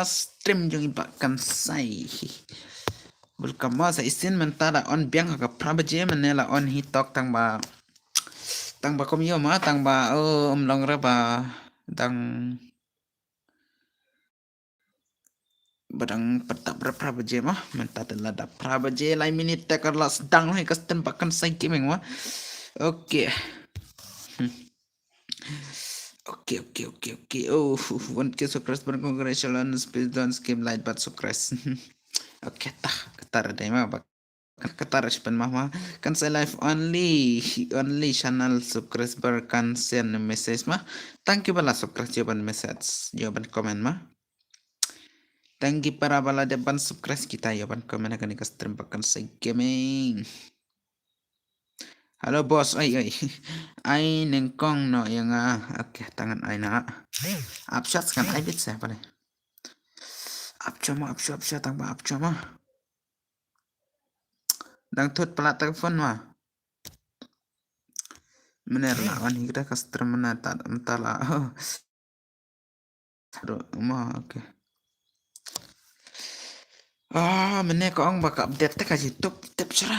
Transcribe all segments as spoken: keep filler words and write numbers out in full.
stream jong i Bah Kansai. Welcome ma, sa shisien mynta la on biang ha ka phra baje, mynne la on hi tok tang ba, tang ba kum ïoh ma, tang ba, oh, ym long re ba dang, ba dang pat dap re phra baje ma, mynta te la dap phra baje, lai minit te ka la sdang hi ka stream Bah Kansai Gaming ma. Okay. Hmm. Okay, okay, okay, okay. Oh, one K subscriber, congratulations. Please don't skip like but subscribe. Okay, ta, kata re dei ma, ba, kata re sha pynmah ma. Kansai live only, only channel subscriber can send message ma. Tang ki ba la subscribe ïoh ban message, ïoh ban comment ma. Tang ki para ba la dep ban subscribe kita ïoh ban comment ha kane ka stream Bah Kansai Gaming. Hello boss, ai, ai. Ai nyngkong noh ïa nga. Okay, ta ngan ai na. Ap shwa ngan ai beit seh, balei? Ap shwa ma, ap shwa, ap shwa, tang ba ap shwa ma. Dang thut palat ka phone ma. Mynne la wan hi ka stream mynne ta, mynta la. Aduh, ma, okay. Ah, mynne ka ong ba ka update te ka YouTube tip shuwa.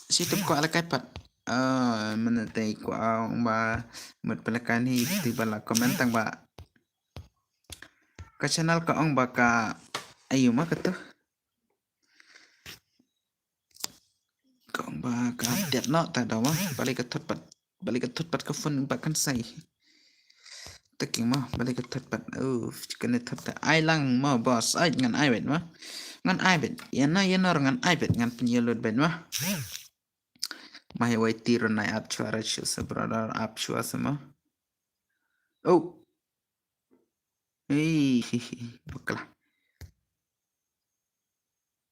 Shi YouTube kwah lehkai pat. Ah, mynne te kwah ong ba mut ba lehkai hi, te ba la comment tang ba ka channel ka ong ba ka, aiu ma kata. Ka ong ba ka update noh, ta daw ma. Balei ka thut pat, balei ka thut pat ka phone Bah Kansai. Te ki ma, balei ka thut pat. Oh, kane thut ta. Ai lang ma boss, ai ngan ai beit ma. Ngan ai beit. Ïa na, ïa na ngan ai beit, ngan pynïoh lut beit ma. Ma hi wai ti ron ai ap shwa re shuh sa brother, ap shwa sa ma. Oh. Ei, bakla.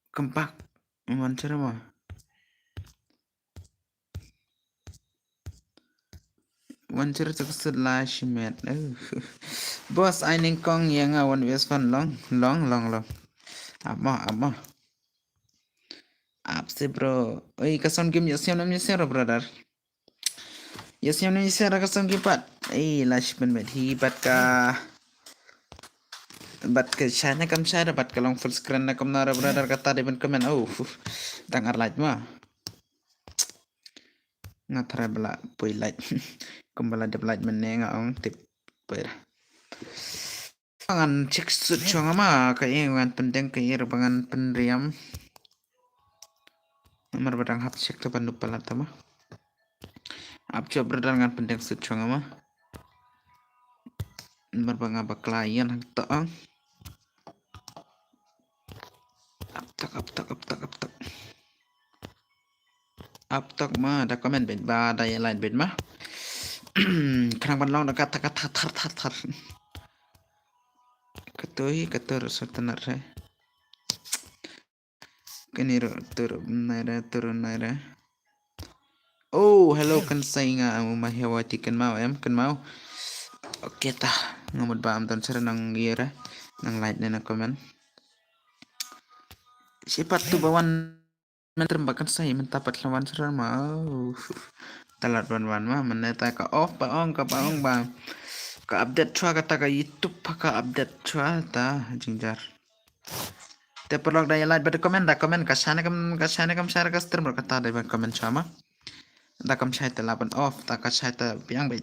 Kempak. Wan shuh re ma. Wan shuh re sa ka sut la shimet. Oh. Boss, ai nyngkong ïa nga wan wes fan long, long, long, long. Ap ma, ap ma. Ap seh bro. Oi, ka sound game ïa siam nam ïa siam re brother. Ïa siam nam ïa siam re ka sound game pat. Ei, la shi pynbeit hi bad ka, bad ka shai ne kam shai re, bad ka long full screen ne kam na re brother, kata dei ban comment. Oh, dang ar light ma. Nga tharai ba la poi light. Kumba la dep light mynne nga ong tip poi re. Ngan check sut shuwa nga ma, kaei ngan pyndeng, kaei ruh ba ngan pynriam. Namar ba dang hap check te ban dup palat ta ma. Ap shuwa brother, ngan pyndeng sut shuwa nga ma. Namar ba nga bakla ïan hangta ong. Ap tok, ap tok, ap tok, ap tok. Ap tok ma, da comment beit ba, da ïa like beit ma. Khnang ban long da kata kata thar thar thar. Katoi, katoi ruh sa tynat re. Kane ruh tur nai re, tur nai re. Oh, hello, Kansai nga, um, ma hewa ti kynmaw em, kynmaw. Okay ta, nga mut ba am don sara nang ïa re, nang like ne nang comment. Shi pat tu ba wan Mynta ba kan sai mynta pat la wan sra ma. Talat wan wan ma mynta ka off ba ong ka ba ong ba ka update chwa kata ka YouTube ka update chwa ta jingjar. Te paralok da ïa like bad comment da comment ka shane kam ka shane kam share ka stream kata da ban comment chwa ma. Da kam shai ta la ban off ta ka shai ta biang bit.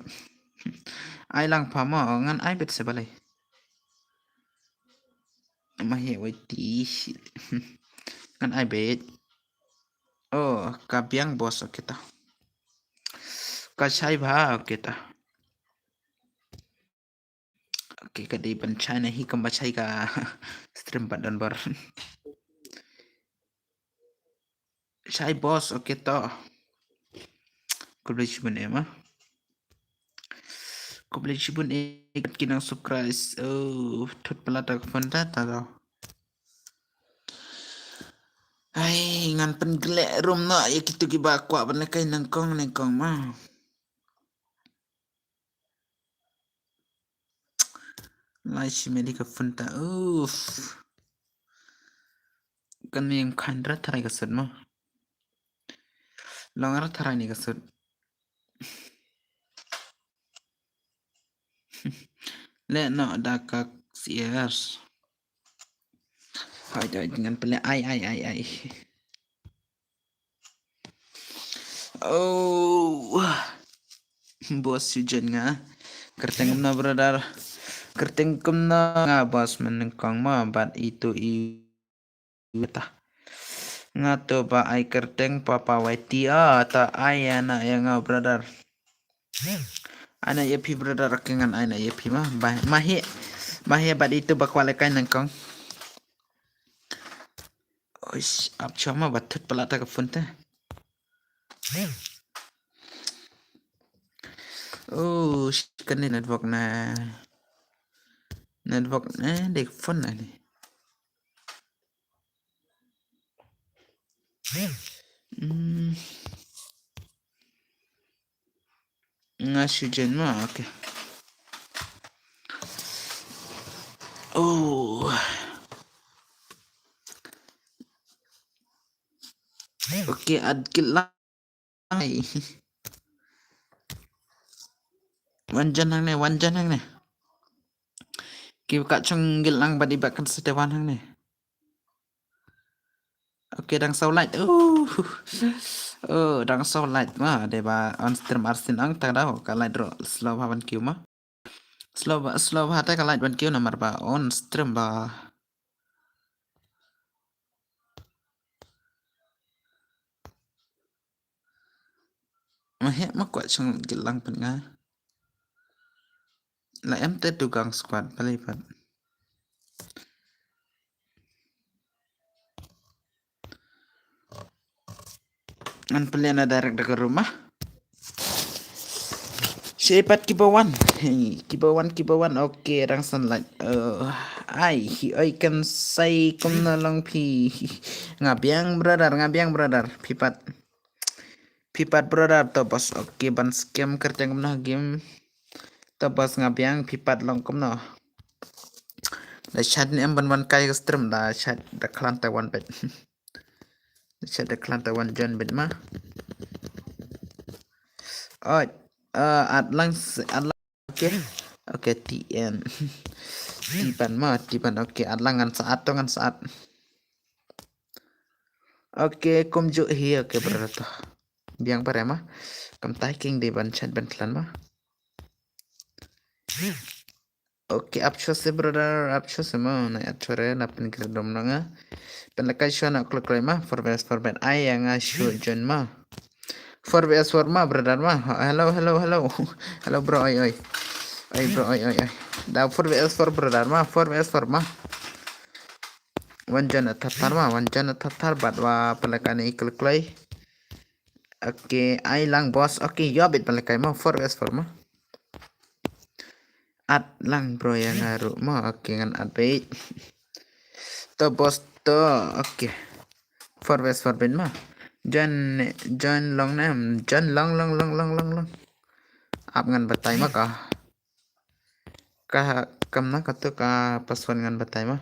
Ai lang pha ma ngan ai bit se balai. Ma he wai ti. Ngan ai bet. Oh, ka biang boss, okay ta. Ka shai bha, okay ta. Okay, ka dei ban shai na hi kam ba shai ka stream pat don bor. Shai boss, okay to. Khublei shibun em ah. Khublei shibun em ki nang subscribe. Oh, thut palat ka phone ta ta. Ai, ngan pyngleh rum na ïa kitu kiba kwah ban lehkai nyngkong nyngkong ma. Lai shi meli ka phone ta. Uff. Kan mih khan ra tharai ka sut ma. Long ra tharai ni ka sut. Leh noh da ka siar. Ai, ai, ngan pynleh, ai, ai, ai, ai. Oh. Boss, shu join nga. Kyrteng kumno, brother? Kyrteng kumno? Nga boss, mynnyngkong mo, bad itu i ta. Nga to ba ai kyrteng Papa Waiti. Ah, ta ai ïa na ïa nga, brother. Ai na ïa phi, brother, ka ngan ai na ïa phi ma. Ba, ma hi. Ma hi bad itu ba kwah lehkai nyngkong. Oish, ap chwa ma ba thut palat ka phone te. Oh, sh-, kane network na. Network na dei phone na ni. Hmm. Nga shu join ma, okay. Oh. Okay, ad kit lang. Ai. Wan join hangne, wan join hangne. Ki ka chong gil lang bad i ba kan sete wan hangne. Okay, dang saw light. Uh. Oh, dang saw light ma, dei ba on stream arsien ang ta daw ka light ro slow ba ban kiew ma. Slow ba, slow ba te ka light ban kiew namar ba on stream ba. Ma heh ma kwah chong gil lang pyn nga. La em te tu gang squad pali pat. Ngan pynleh na direct da ka room ah. Shi pat kiba wan. Hey, kiba wan, kiba wan. Okay, rang san light. Uh, ai, hi oi kan sai kumno long phi. Nga biang brother, nga biang brother. Phi pat. Phi pat brother to boss. Okay, ban scam kyrteng kumno game. To boss nga biang phi pat long kumno. Da chat ni em ban wan kai ka stream da chat da klan ta wan bet. Chat da klan ta wan join bet ma. Oi, eh, at lang s-, at lang. Okay. Okay, T N. Tiban ma, tiban. Okay, at lang ngan saat to ngan saat. Okay, kumjuh hi, okay, brother to. Biang pare ma. Kam tai king dei ban chat ban klan ma. Okay, ap chwa se brother, ap chwa se ma, na ap chwa re, na pyn kre dom na nga. Pyn lakai chwa na klok klai ma, four versus four bet. Ai, ya nga shu join ma. Four versus four ma, brother ma. Hello, hello, hello. Hello, bro, oi, oi. Oi, bro, oi, oi, oi. Da four versus four, brother ma, four versus four ma. Wan join a thathar ma, wan join a thathar, bad wa pyn lakai ni klok klai. Okay, ai lang boss. Okay, yo bit pyn lakai ma, four versus four ma. At lang bro ya nga ruh ma. Okay, ngan at bit. To boss to. Okay. Four versus four bit ma. Join, join long ne. Join long, long, long, long, long, long. Ap ngan batai ma ka. Ka kam na ka tu ka password ngan batai ma.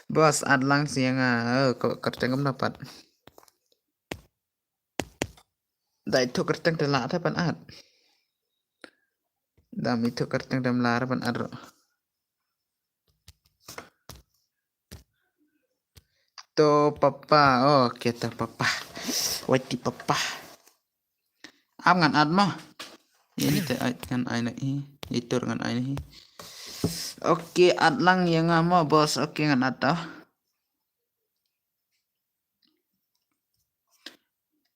Boss at lang si ya nga. Oh, ko kyrteng kumno pat. Da ithuh kyrteng te lah te pan at. Da ithuh kyrteng te lah pan at. To papa, oh, okay, to papa. Wati papa. Am ngan at ma. Ini te at ngan ai na i. Itur ngan ai na i. Okay, at lang ya nga ma boss. Okay, ngan at to.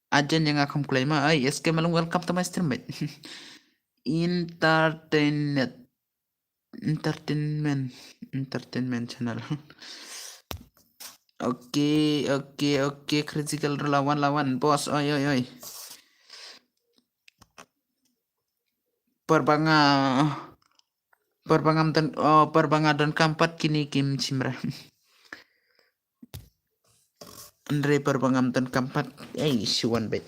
Ajan yang akan claim ai S K Malung, welcome to my stream mate. Entertainment, entertainment, entertainment channel. Okay, okay, okay, critical lawan lawan boss, oi oi oi. Perbanga, perbanga don, oh, perbanga don kampat kini kim chimra. Andre perbangam tan kampat. Ei, si wan bet.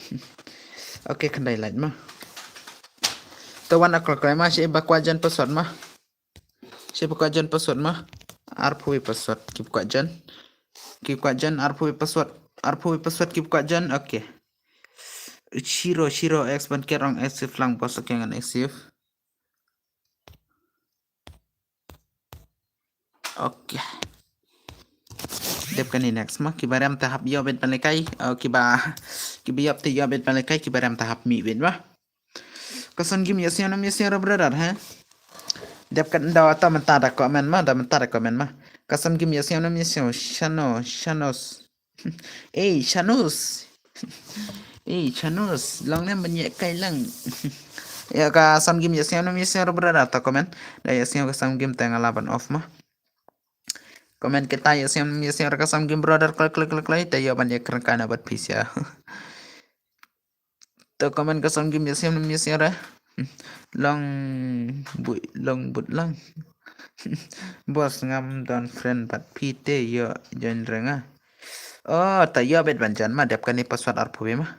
Okay, kandai light ma. To wan akol klai ma, si bakwa jan password ma. Si bakwa jan password ma. Arphui password, kip kwa jan. Kip kwa jan, arphui password. Arphui password, kip kwa jan. Okay. Shiro, Shiro, X ban kerong, X lang boss, okay ngan X. Okay. Dep kane next ma, kiba rem te hap ïoh beit ban lehkai. Oh, kiba, kiba ïoh te ïoh beit ban lehkai, kiba rem te hap mih beit ma. Ka Sun Gim ïa sñiaw nam ïa sñiaw ra brother, ha? Dep kan da ta mynta da comment ma, da mynta da comment ma. Ka Sun Gim ïa sñiaw nam ïa sñiaw, shano, shanos. Ei, shanos. Ei, shanos. Long nem ban ïa kai lang. Ïa ka Sun Gim ïa sñiaw nam ïa sñiaw ra brother ta comment. Da ïa sñiaw ka Sun Gim te nga lah ban off ma. Comment kita ïa sñiaw nam ïa sñiaw ra ka Sun Gim brother, klik, klik, klik, klik. Te ïa ban ïa kren kai na bad phi sia. To comment ka Sun Gim ïa sñiaw nam ïa sñiaw ra. Long but, long but lang. Boss ngam don friend bad phi te ïoh join ra nga. Oh, ta ïoh beit ban join ma, dep kane password arphew ma.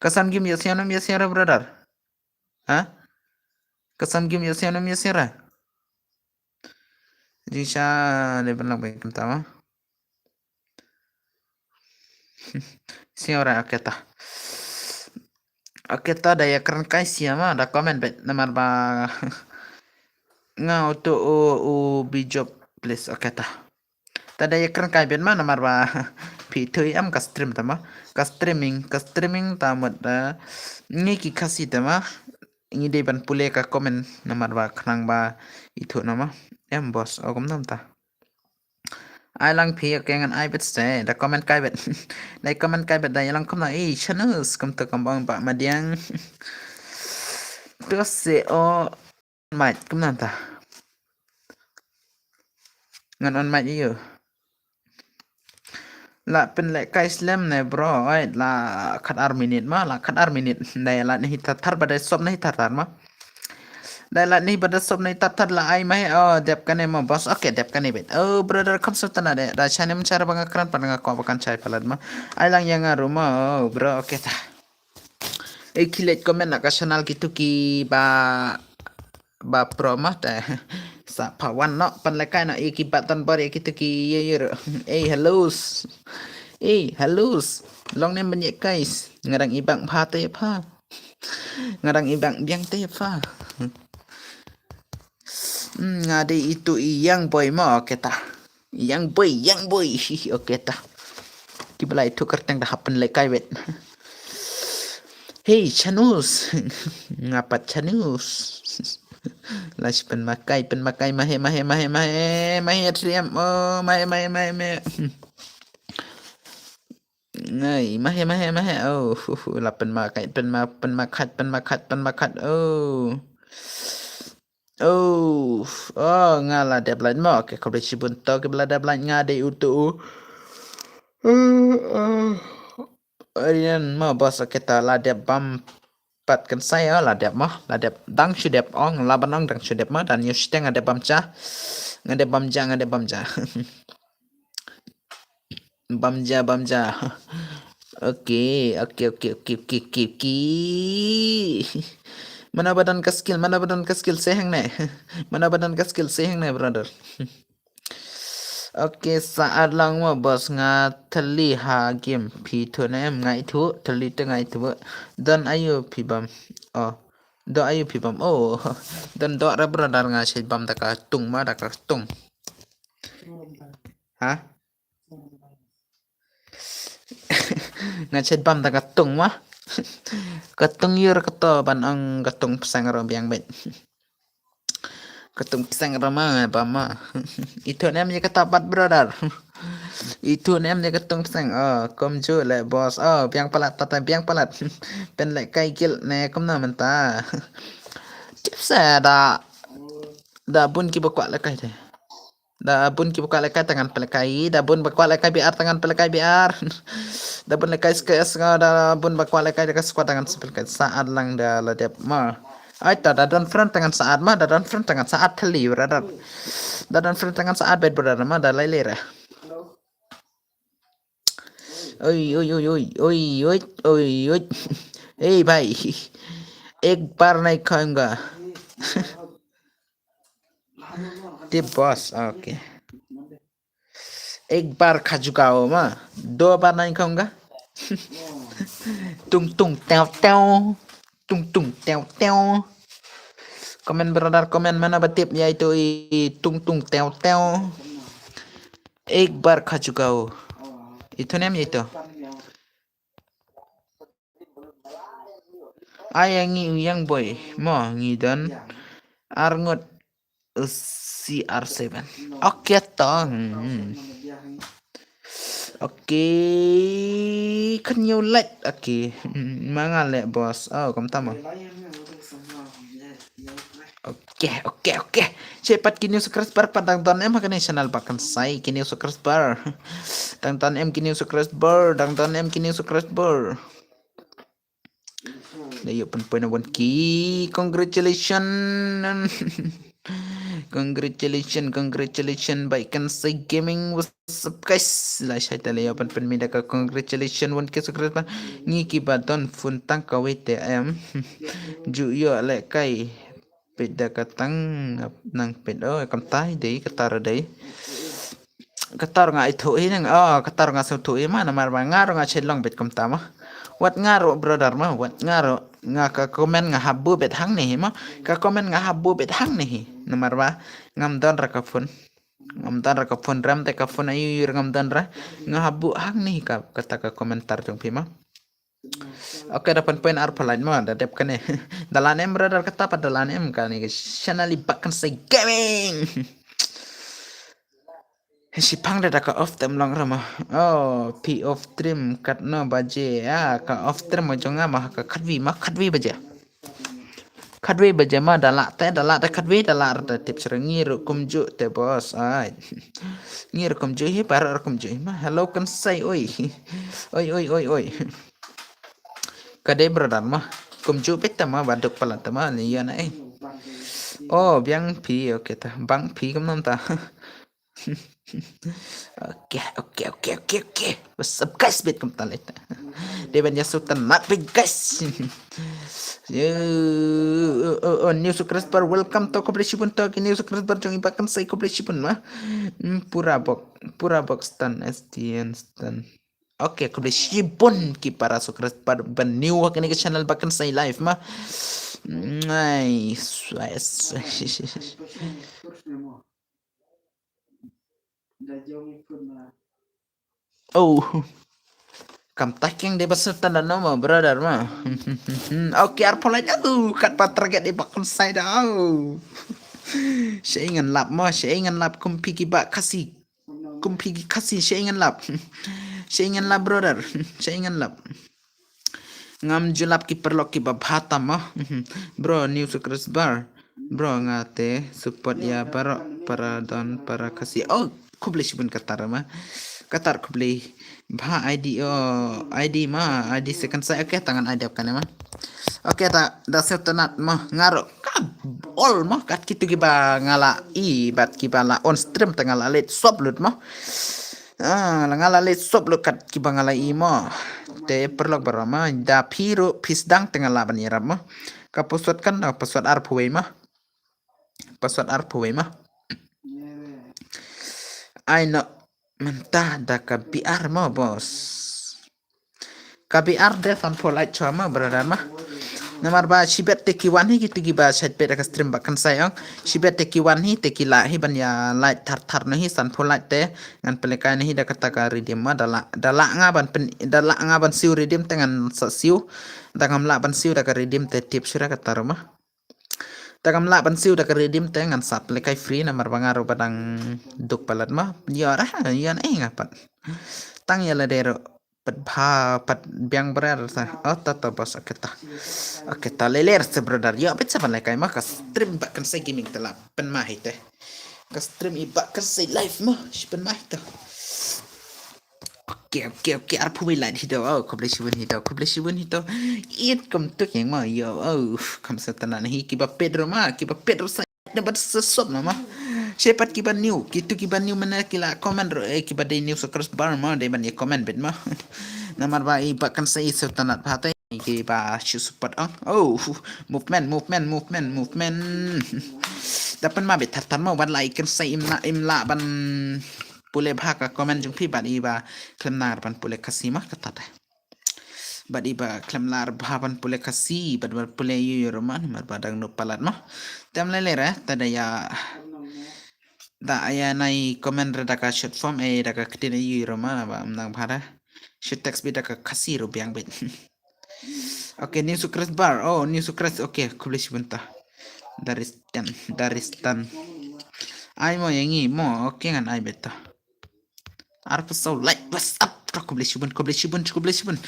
Ka Sun Gim ïa sñiaw nam ïa sñiaw ra brother. Ha? Ka Sun Gim ïa sñiaw nam ïa sñiaw ra. Jingsha dei ban lang beit kumta ma. Sñiaw ra, okay ta. Okay ta, da ïa kren kai sia ma, da comment beit namar ba nga uto u, u bi job please, okay ta. Ta da ïa kren kai beit ma namar ba phi thui em ka stream ta ma. Ka streaming, ka streaming ta mut da ngi ki Khasi ta ma. Ngi dei ban pule ka comment namar ba khnang ba ithuh na ma. Em boss, o kumtam ta. Ai lang phi, okay, ngan ai beit se, da comment kai beit. Da comment kai beit, da ïa lang kumna, ei, shanos, kumta kam bang ba madiang. To se o mic, kumna ta. Ngan on mic ïa u. La pynlehkai slem ne bro, oi, la khat ar minit ma, la khat ar minit. Dei la ni thar thar ba dei sop ni thar thar ma. Dei la ni ba dei sop ni thar thar la ai ma he, oh, dep kane ma boss, okay, dep kane beit. Oh, brother, kham sop tana de, da shane mynta ba nga kren pat nga kwah ba kan shai palat ma. Ai lang ïa nga ruh ma, oh, bro, okay ta. Ei, khie leit comment na ka channel kitu kiba, ba pro ma te. Sa pha wan noh, pynlehkai noh, ei, ki button bar, ei, kitu ki, ye, ye, ro. Ei, hellos. Ei, hellos. Long nem ban ïa kai. Nga dang i bang pha te pha. Nga dang i bang biang te pha. Hmm, nga dei itu i young boy ma, okay ta. Young boy, young boy. Okay ta. Kiba la ithuh kyrteng da hap pynlehkai beit. Hey, chanus. Nga pat chanus. La shi pynmakai, pynmakai, mahe, mahe, mahe, mahe, mahe, triam. Oh, mahe, mahe, mahe, mahe. Ngai, mahe, mahe, mahe. Oh, hu, hu, la pynmakai, pynma, pynmakat, pynmakat, pynmakat. Oh. Oh, oh, nga la dep lait mo. Okay, khublei shibun to kiba la dep lait, nga dei utu u. Uh, uh. Arian mo boss, okay, ta la dep bam pat kan sai, oh, la dep mo, la dep dang shu dep ong, la ban ong dang shu dep mo, dan yu shiteng nga dep bam cha. Nga dep bam ja, nga dep bam ja. Bam ja, bam ja. Okay, okay, okay, okay, okay, okay, okay. Mano ba don ka skill, mano ba don ka skill, se hangne. Mano ba don ka skill, se hangne, brother. Okay, sa at lang mo boss, nga thylli ha game, phi ithuh ne em, nga ithuh, thylli te nga ithuh. Don ayu phi bam. Oh. Don ayu phi bam. Oh. Don dok re brother, nga shait bam da ka tung ma, da ka tung. Ha? Nga shait bam da ka tung ma. Ka tung ïur ka to ban ong ka tung pseng ro biang beit. Ka tung pseng ro ma bam ma. Ithuh ne em ïa kata pat brother. Ithuh ne em ïa ka tung pseng. Oh, kumjuh le boss. Oh, biang palat, tata biang palat. Pynlehkai guild ne kumno mynta. Tip sa da, da bun kiba kwah lehkai te. Da bun kiba kwah lehkai te ngan pynlehkai, da bun ba kwah lehkai B R te ngan pynlehkai B R. Da bun lehkai S K S nga, da bun ba kwah lehkai da ka squad te ngan pynlehkai. Sa at lang da la dep ma. Ai ta, da don friend te ngan sa at ma, da don friend te ngan sa at thylli brother. Da don friend te ngan sa at beit brother ma, da lai lei re. Oi, oi, oi, oi, oi, oi, oi, oi. Ei bhai. Ek bar nahi khaunga. Tip boss, okay. Ek bar kha chuka ho ma, do bar nahi khaunga. Tung tung tew tew. Tung tung tew tew. Comment brother, comment, mano ba tip ïa itu i tung tung tew tew. एक बार खा चुका हूँ। Ito nem ito. Ai ngi u young boy mo, ngi don arngut C R seven. Okay to. Hmm. Okay, can you let? Okay. Hmm, manga le boss. Oh, kam tama. Okay, okay, okay. Chepat ki new subscriber pat dang don em ha kane channel Bakan Sai, ki new subscriber. Dang don em ki new subscriber, dang don em ki new subscriber. Dei ïoh pynpoi na wan ki. Congratulations. Congratulations, congratulations Bakan Sai Gaming. What's up guys? La shai ta le ïoh pynpoi mi da ka congratulations wan ki subscriber. Ngi ki ba don phone tang kawei te em. Ju ïoh le kai. Peit da ka tang nang peit, oh, kam tai dei, ka tar dei. Ka tar nga ithuh hi nang, oh, ka tar nga sngewthuh hi ma, namar ba nga ruh nga shet long bet kumta ma. Wat nga ruh brother ma, wat nga ruh nga ka comment nga habu bet hangne hi ma. Ka comment nga habu bet hangne hi. Namar ba ngam don ra ka phone. Ngam don ra ka phone ram te ka phone ayu yu ngam don ra. Nga habu hangne hi ka kata ka komentar jong phi ma. Okay, da pynpoi ar pynlait ma, da dep kane. Da la nem brother kata pat da la nem kane ka channel i Bakan Sai Gaming. Shi phang da ka off tem long rama. Oh, phi off stream katno baje. Ah, ka off stream ma jong nga ma ka khatwi ma khatwi baje. Khatwi baje ma da la te da la te khatwi da la te tip sra ngi ruh kumjuh te boss. Ai. Ngi ruh kumjuh hi para ruh kumjuh hi ma. Hello Kan Sai oi. Oi oi oi oi. Ka dei brother ma. Kumjuh peit ta ma ba duk palat ta ma ni ïa na eh. Oh, biang phi, okay ta. Bang phi kam nam ta. Okay, okay, okay, okay, okay. What's up guys? Bet kam ta leta. Dei ban ïa sultan mat peit guys. Yo, oh, oh, oh, new subscriber, welcome to, khublei shibun to ki new subscriber jong i Bakan Sai, khublei shibun ma. Hmm, pura bok, pura bok stan, S T N stan. Okay, khublei shibun ki para subscriber ba new ha kane ka channel Bakan Sai Live ma. Nice. Oh. Kam taking de basut tanda nama brother ma. Okay, ar pholai jadu kat pat target di Bakan Sai da. Sha ingen lap ma, sha ingen lap kum phi ki ba Khasi. Kum phi ki Khasi sha ingen lap. Sha ingen lap brother. Sha ingen lap. Ngam ju lap ki paralok ki ba bha tam ma. Bro, new subscriber. Bro, nga te support ïa baroh para don para Khasi. Oh, khublei shibun katar ma. Katar khublei. Bha I D, oh, I D ma, I D second sai. Okay, tangan I D kane ma. Okay, ta da sngewtynnat ma. Nga ruh ka ol ma kat kitu ki ba nga la i bad ki ba la on stream te nga la leit sop lut ma. Ah, la nga la leit sop lut kat ki ba nga la i ma. Te paralok baroh ma da phi ruh phi sdang te nga la ban ïarap ma. Ka password kan, ah, password arphew wei ma. Password arphew wei ma. Ai no mynta da ka B R ma boss. Ka B R de sanphew like chwa ma brother ma. Namar ba shibet te ki wan hi kitu ki ba shait peit da ka stream Bakan Sai ong. Shibet te ki wan hi te ki lah hi ban ïa like thar thar no hi sanphew like te ngan pynlehkai no hi da kata ka redeem ma da lah, da lah nga ban pyn, da lah nga ban siew redeem te ngan sa siew. Da ngam lah ban siew da ka redeem te tip shuh ra kata ruh ma. Te ngam lah ban siew da ka redeem te ngan sa pynlehkai free namar ba nga ruh ba dang duk palat ma. Ïa ra ïa na ei nga pat. Tang ïa lade ruh pat bha pat biang brer sa. Oh ta ta boss, okay ta. Okay ta leler se brother. Ïa bit sa ban lehkai ma ka stream Bakan Sai Gaming te la pynmai te. Ka stream i Bakan Sai Live ma shi pynmai te. Okay, okay, okay. Arphew wei like hi do. Oh, khublei shibun hi do. Khublei shibun hi do. It kam tu keng ma yo. Oh, kam sa tana hi ki ba peit ruh ma, ki ba peit ruh sa na ba sa sop na ma. Shepat ki ba new, kitu ki ba new mana ki la comment ruh, eh, ki ba dei new subscriber ma dei ban ïa comment bit ma. Namar ba i Bakan Sai sa tana ba te ki ba shu support ong. Oh, movement, movement, movement, movement. Da pynmai bit thar thar ma ban la i Kan Sai im la, im la ban pule bha ka comment jong phi bad i ba khlem nar ban pule Khasi ma kata te. Bad i ba khlem lar bha ban pule Khasi bad ban pule ïu ïu ruh ma namar ba dang no palat ma. Tem lele re ta da ïa Da aya nai comment re da ka short form, eh, da ka ktien aïu ruh ma, ba ym nang bha da. Shu text beit da ka Khasi ruh biang beit. Okay, new subscriber. Oh, new subscriber. Okay, khublei shibun ta. Daristan, Daristan. Ai mo ïa ngi mo. Okay, ngan ai beit ta. Arphew saw like, what's up? Ta khublei shibun, khublei shibun, khublei shibun.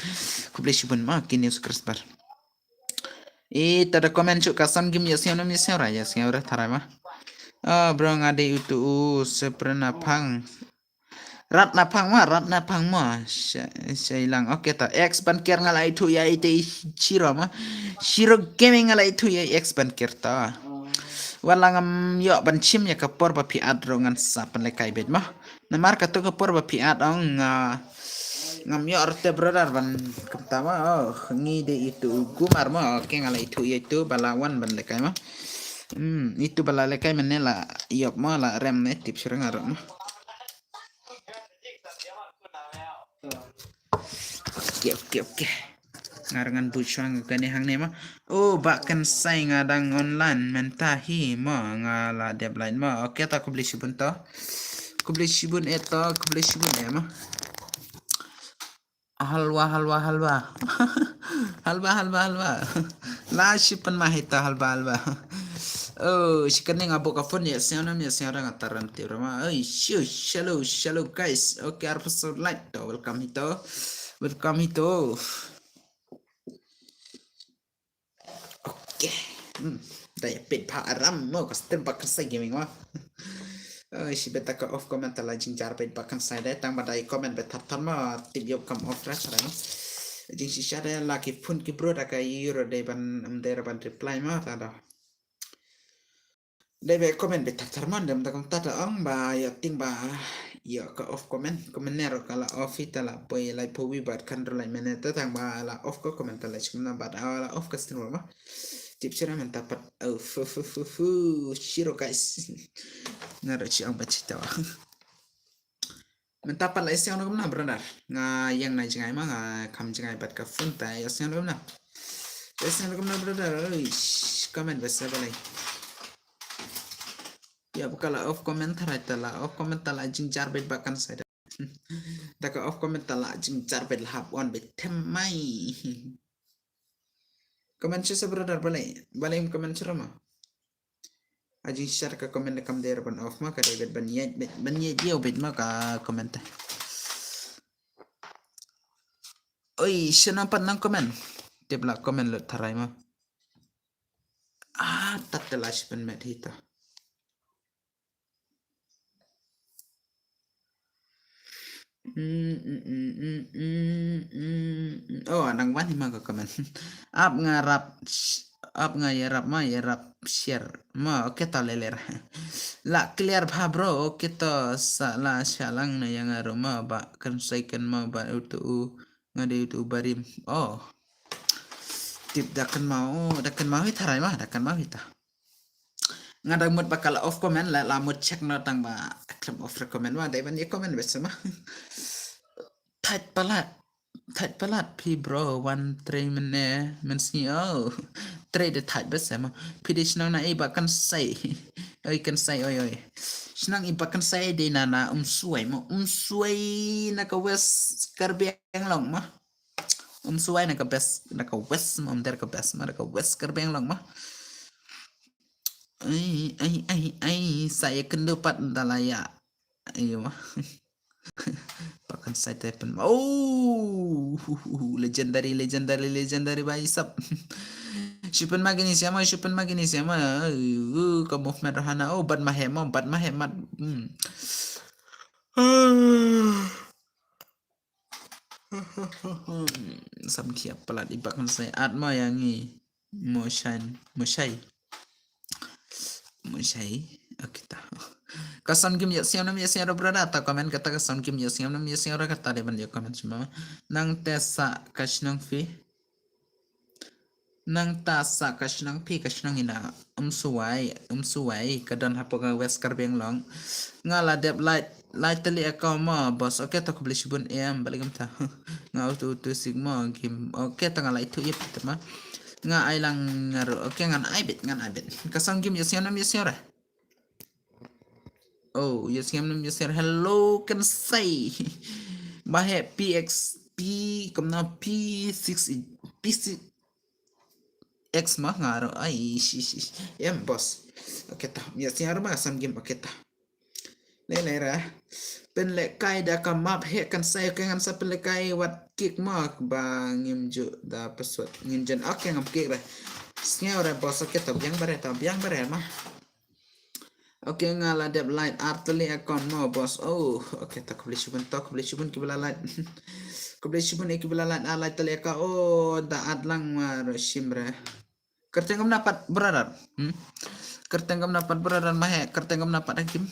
Khublei shibun ma ki new subscriber. Eh, ta da comment shuh ka San Kim, ïa sngewbha, ïa sngewbha, ïa sngewbha tharai ma. Ah, bro, nga dei utu u Seprena Phang. Ratna Phang ma, Ratna Phang ma. Sha-, shai lang. Okay, ta ex ban ker nga la ithuh ïa ite shiro ma. Shiro Gaming nga la ithuh ïa ex ban ker ta. Wat la ngam ïoh ban shim ïa ka por ba phi ad ruh ngan sa pynlehkai beit ma. Namar kato ka por ba phi ad ong nga, ngam ïoh rte brother ban kumta ma. Oh, ngi dei itu gumar ma. Okay, nga la ithuh ïa itu ba la wan ban lehkai ma. Hmm, itu ba la lehkai mynne la ïoh ma, la rem ne tip shrang arok ma. Okay, okay, okay. Nga ruh ngan buh shuwa kane hangne ma. Oh, Bah Kynsai, nga dang online mynta hi ma, nga la dep line ma. Okay, ta khublei shibun to. Khublei shibun eh to, khublei shibun eh ma. Halwa, halwa, halwa. Halwa, halwa, halwa. La shi pynmah ita halwa, halwa. Oh, shi kane nga buh ka phone, ïa sngewbha, ïa sngewbha nga taran tip ra ma. Oi, shu, shalom, shalom guys. Okay, arphew saw like to. Welcome ito. Welcome ito. Okay. Hmm. Da ïa peit bha aram mo ka stream Bah Kynsai Gaming ma. Oh, shi beit da ka off comment ta la jingjar beit Bah Kynsai da, tang ba da ïa comment beit thar thar ma, tip ïoh kam off ra thar ma. Jingshisha da la ki phone ki bro da ka euro dei ban, em, dei ra ban reply ma ta da. Dei ba comment beit thar thar ma, dem da kumta ta ong ba ïa ting ba ïa ka off comment, comment ne ro ka la off ita la poi lai poi bad kan ro lai mene ta tang ba la off ka comment ta la chim na bad, ah, la off ka stream ma. Tip sira mynta pat, oh, fu, fu, fu, fu, shiro guys. Nga ro chi ong ba chi ta. Mynta pat la ïa sngewbha kumno brother. Nga ïeng na jngai ma, nga kham jngai bad ka phone ta, ïa sngewbha kumno. Ïa sngewbha kumno brother. Oi, comment ba sa balai. Ïa ba ka la off comment tharai ta la off comment ta la jingjar beit Bah Kynsai da. Da ka off comment ta la jingjar beit la hap on beit them mai. Comment sha sa brother balai. Balai em comment sha ma. A jingshar ka comment da kam dei ra ban off ma, ka dei beit ban ïaid, beit ban ïaid ïew beit ma ka comment ta. Oi, sha nang pat nang comment. Tip la comment lut tharai ma. Ah, tat te la shi pynmet hi ta. Mm, mm, mm, mm, mm, mm, mm. Oh, nang wan hi ma ka comment. Ap nga rap, ap nga ïarap ma, ïarap share ma, okay ta leler. La clear bha bro, okay ta sa la shalang na ïa nga ruh ma, Bah Kynsai kan ma, Bah utu u, nga dei utu u barim. Oh. Tip da kan mau, da kan mau hi tharai ma, da kan mau hi ta. Nga dang mut ba ka la off comment, la, la mut check na tang ba khlem off re comment ma, dei ban ïa comment beit sa ma. Thait palat. Thait palat phi bro, wan trei mynne, mynsngi, oh. Trei de thait beit sa ma. Phi dei shnong na ei Bah Kynsai. Oi Kynsai, oi, oi. Shnong ei Bah Kynsai dei na, na Umswai ma. Umswai na ka West Karbi Anglong ma. Umswai na ka best, na ka West ma, um der ka best ma, na ka West Karbi Anglong ma. Ai, ai, ai, ai, sa ïa kynduh pat nda la ïa. Ayo ma. Bah Kynsai te pyn ma. Oh, legendary, legendary, legendary ba isap. Shu pyn ma kini siama, shu pyn ma kini siama. Uh, ka movement rohana. Oh, bat ma he ma, bat ma he mat. Hmm. Sam khia palat i Bah Kynsai at ma ïa ngi. Moshai, moshai. Moshai. Okay ta. Ka San Kim ïa siam nam ïa siam ra brother ta comment kata ka San Kim ïa siam nam ïa siam ra kata dei ban ïa comment sima. Nang te sa ka shnong phi. Nang ta sa ka shnong phi ka shnong ina Umswai, Umswai ka don hapoh ka West Karbi Anglong. Nga la dep lai, lai tali account ma boss. Okay ta khublei shibun em balik ta. Nga utu utu sigma game. Okay ta nga lai tu ip ta ma. Nga ai lang nga ru. Okay ngan ai bit, ngan ai bit. Ka San Kim ïa siam nam ïa siam ra. Oh, yes, ngam nam, yes, hello, kan say. Ba he P X P, kam na P six, P six X ma nga ro, ai, shi, shi, shi. Em, boss. Okay, ta. Yes, ya, ma sam game, okay, ta. Le, le, ra. Pynlehkai da ka map he kan say, okay, ngan sa pynlehkai wat kick ma ba ngim ju da password. Ngim jen, okay, ngam kick ra. Sngew ra, boss, okay, ta biang bare, ta biang bare ma. Okay, nga la dep light ar tylli account mo, boss. Oh, okay, ta khublei shibun, ta khublei shibun ki ba la light. Khublei shibun ki ba la light ar light tylli account. Oh, da at lang ma ro shim re. Kyrteng kam na pat brother. Hmm? Kyrteng kam na pat brother ma he, kyrteng kam na pat hakim.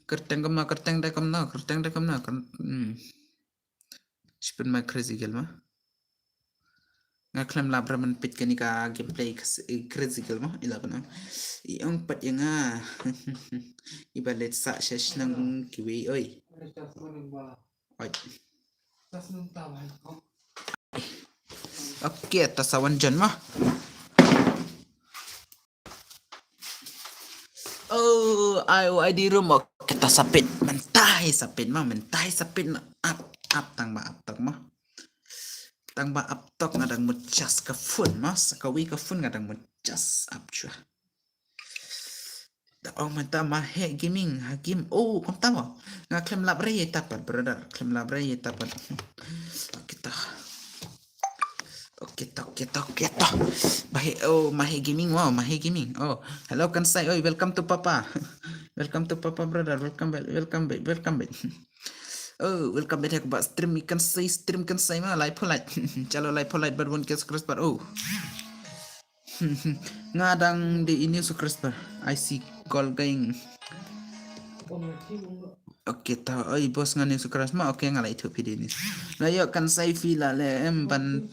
Kyrteng kam na, kyrteng da kam na, kyrteng da kam na, kyrteng, hmm. Shipin ma crazy girl ma. Nga khlem lap ra man pit kani ka gameplay ka s-, eh, crazy girl ma. Ila bana. I ong pat ya nga. I ba let sa sha shnang kiwi oi. Oi. Okay, ta sa wan jon ma. Oh, ai, oh, ai di room. Okay, ta sa pit. Mynta hi sa pit ma, mynta hi sa pit na. Ap, ap tang ba ap tok ma. Tang ba ap tok nga dang mut charge ka phone ma, sa ka wi ka phone nga dang mut charge ap chua. Da ong mynta ma he gaming, ha game. Oh, kam ta ma. Nga khlem lap re ye ta pat, brother. Khlem lap re ye ta pat. Okay, ta. Okay, ta, okay, ta, okay, ta. Ma he, oh, ma he gaming, wow, ma he gaming. Oh, hello, kan say, oh, welcome to Papa. Welcome to Papa, brother. Welcome back, welcome back, welcome back. Oh, welcome back, ba stream, kan say, stream, kan say, ma, live polite. Chalo, live polite, but one case cross, but oh. Nga dang di ini subscriber. I see call going. Okay, ta, oi, boss, nga ni subscriber ma, okay, nga la itu video ni. La yo kan sai fi la le em ban.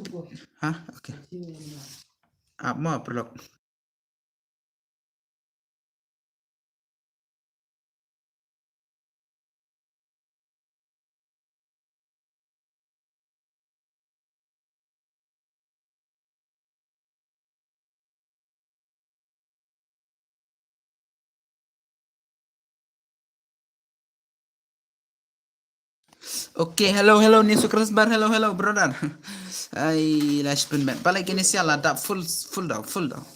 Ha? Okay. Ap ma perlok. Okay, hello, hello, ni subscriber, hello, hello, brother. Ai, la shipin met. Pale kini sia la dap full, full down, full down.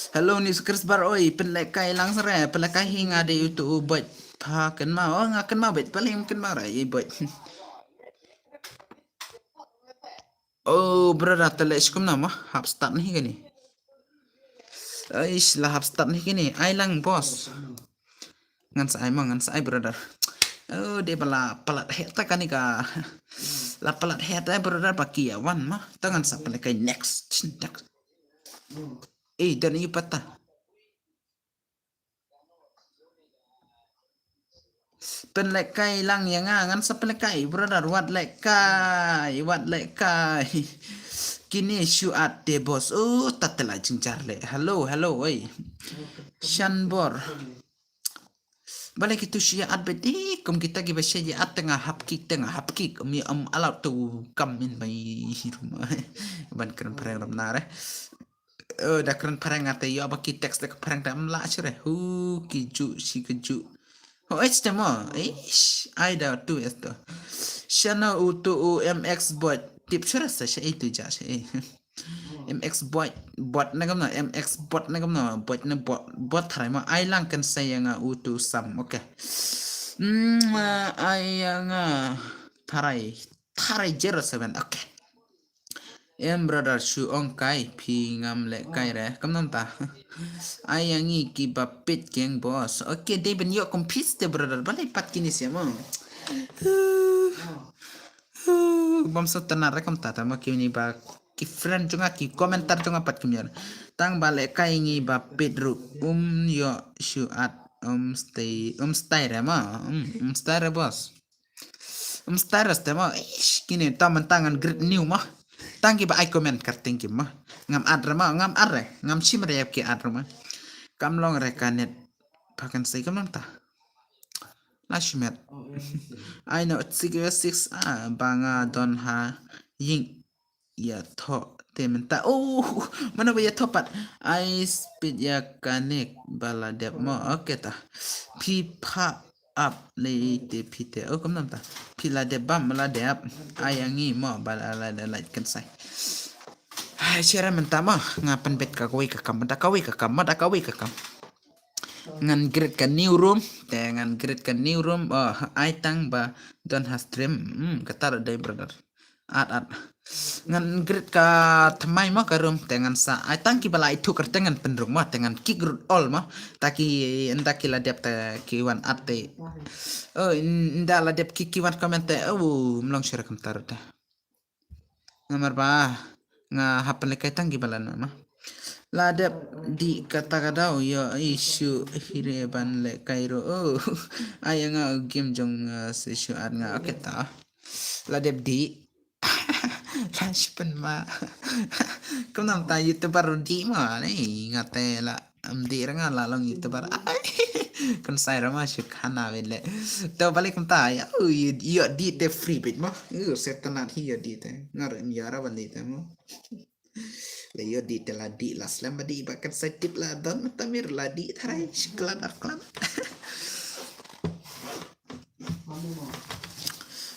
Hello, ni subscriber, oi, pynlehkai lang sare, pynlehkai hi nga de utu u bot. Pa kynmaw, oh, nga kynmaw bot, pale kynmaw ra, i bot. Oh, brother, tale shikum na ma, hap start ni kini. Aish, la hap start ni kini. Ai lang, boss. Ngan sa ai ma, ngan sa ai, brother. Oh, de ba la palat het ta kani ka. La palat het ta, brother, ba ki ya wan ma. Ta ngan sa pale kai next. Chin tak. Eh, dan i pata. Pynlehkai lang ya nga, ngan sa pynlehkai, brother, wat lehkai, wat lehkai. Kini shu at de boss. Oh, ta tela jingjar le. Hello, hello, oi. Shanbor. Bale kitu shu ya at bet, eh, kum kita ki ba shu ya at tengah hap kick, tengah hap kick. Umi am allow to come in my room. Ban kren phareng ram nare. Oh, da kren phareng ate yo ba ki text da ka phareng da mla chure. Hu ki ju, shi ki ju. Oh, es te mo. Ish, ai da tu es to. Shana u tu u M X bot. Tip chure sa sha itu ja sha, eh. M X bot, bot na gamna, M X bot na gamna, bot na bot, bot tharai ma. Ai lang kan sa ya nga u tu sam. Okay. Hmm, ai ya nga tharai, tharai zero seven. Okay. Em brother, shu ong kai phi ngam lehkai re. Kam nam ta. Ai ya ngi ki ba pit keng boss. Okay, dei ben yo compete te brother. Balei pat kini sia mo. Bam so tana re kam ta ta ma kini ba ki friend jong nga ki komentar jong nga pat kim yar. Tang ba lehkai ngi ba pit ru. Um yo shu at um stay, um stay re ma. Um, um stay re boss. Mstairas te mo, ish, kini ta man tangan great new mo. Tang ki ba ai comment kar ting ki mo. Ngam ad re mo, ngam ad re, ngam shim re yap ki ad re mo. Kam long re ka net. Pakan sai kam long ta. La shimet. I know it's six six, ah, ba nga don ha ying. Ya tho Te mynta, oh, mano ba ïathoh pat? Ai spit ïa kane ba la dep mo. Okay ta. Phi pha ap lei te phi te. Oh, kumnam ta. Phi la dep bam la dep. Ai ïa ngi mo ba la la la la kan sai. Ai share mynta mo. Nga pynbeit ka kawei ka kam, da kawei ka kam, da kawei ka kam. Ngan create ka new room, te ngan create ka new room. Oh, ai tang ba don ha stream. Hmm, kata dei brother. At at. Ngan create ka thymmai mo ka room, te ngan sa ai tang kiba la ithuh kyrteng ngan pynrung mo, te ngan kick root all mo. Ta ki ynda ki la dep te ki wan at te. Oh, ynda la dep ki ki wan comment te. Oh, mlong share kumta ruh te. Namar ba nga hap pynlehkai tang kiba la na ma. La dep dih kata ka daw ïoh issue hi re ban lehkai ruh. Oh, ai nga game jong nga se shu at nga. Okay ta. La dep dih. La shu pynma. Kumnam ta YouTuber dih ma ne nga te la Am dih ra nga la long YouTuber. Ai. Kan sai ra ma shu khana beit le. To balik kumta ïa. Oh, ïoh dih te free beit mo. Uh, setanat hi ïoh dih te. Ngar em ïa ra ban dih te mo. La ïoh dih te la dih la slem ba dih ba kan sai tip la don ta mir la dih tharai shiklan ar klan.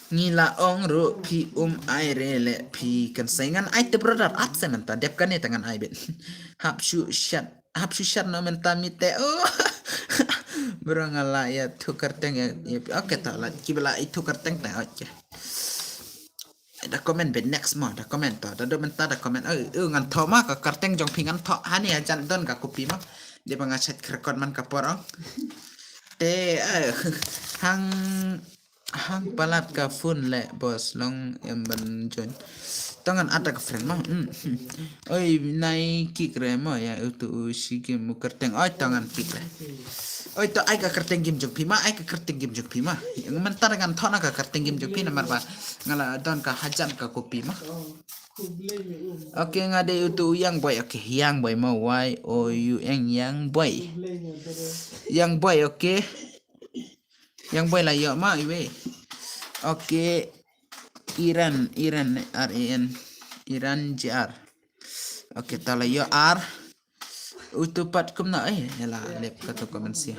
Ngi la ong ruh phi um ai re le phi kan sai ngan ai te brother at se mynta dep kane ta ngan ai beit. Hap shu shat hap shu shat no mynta mi te oh. Bro nga la ïathuh kyrteng ïa ïa okay ta la kiba la ithuh kyrteng ta okay. Da comment beit next mo da comment to da do mynta da comment oh, oh ngan thoh ma ka kyrteng jong phi ngan thoh hani hajan don ka copy mo. Dei ba nga chat record man ka por ong. Te eh, hang hang palat ka phone le boss long em ban join. To ngan add ka friend mo. Hmm, hmm. Oi nai kick re mo ïa utu u shi game u kyrteng. Oi to ngan kick re. Oi to ai ka kyrteng game jong phi ma ai ka kyrteng game jong phi ma. Ïa ngan tar ngan thoh na ka kyrteng game jong phi namar ba nga la don ka hajan ka copy ma. Okay nga dei utu u Young Boy. Okay Young Boy mo Y O U N Young Boy. Young Boy okay. Young Boy la ïoh ma iwei. Okay. Iran Iran R A N Iran J R. Okay ta la ïoh ar. Utu pat kumno eh la lep kata comment sia.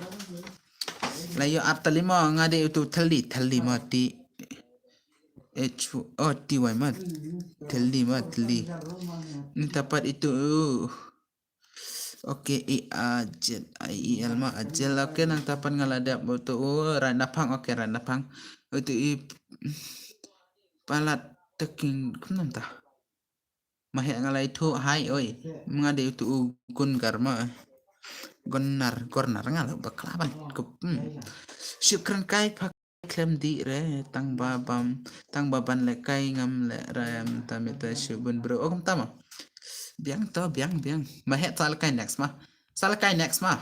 La ïoh ar tali mo nga dei utu tali tali mo ti. H O T Y mo tali mo tali. Nita pat itu. Okay, A R Z I E L ma Azel. Okay nang tapan nga la dep utu u Rai Naphang. Okay Rai Naphang. Utu i palat taking kumnam ta. Ma heh nga la ithuh hai oi. Nga dei utu u Gungar ma. Gunnar Gornar nga la bakla ban. Kup. Hmm. Shukran kai phak. Khlem dih re tang ba bam tang ba ban lehkai ngam leh rem ta mita shu bun bro. Oh kumta ma. Biang to biang biang. Ma heh sa lehkai next ma. Sa lehkai next ma.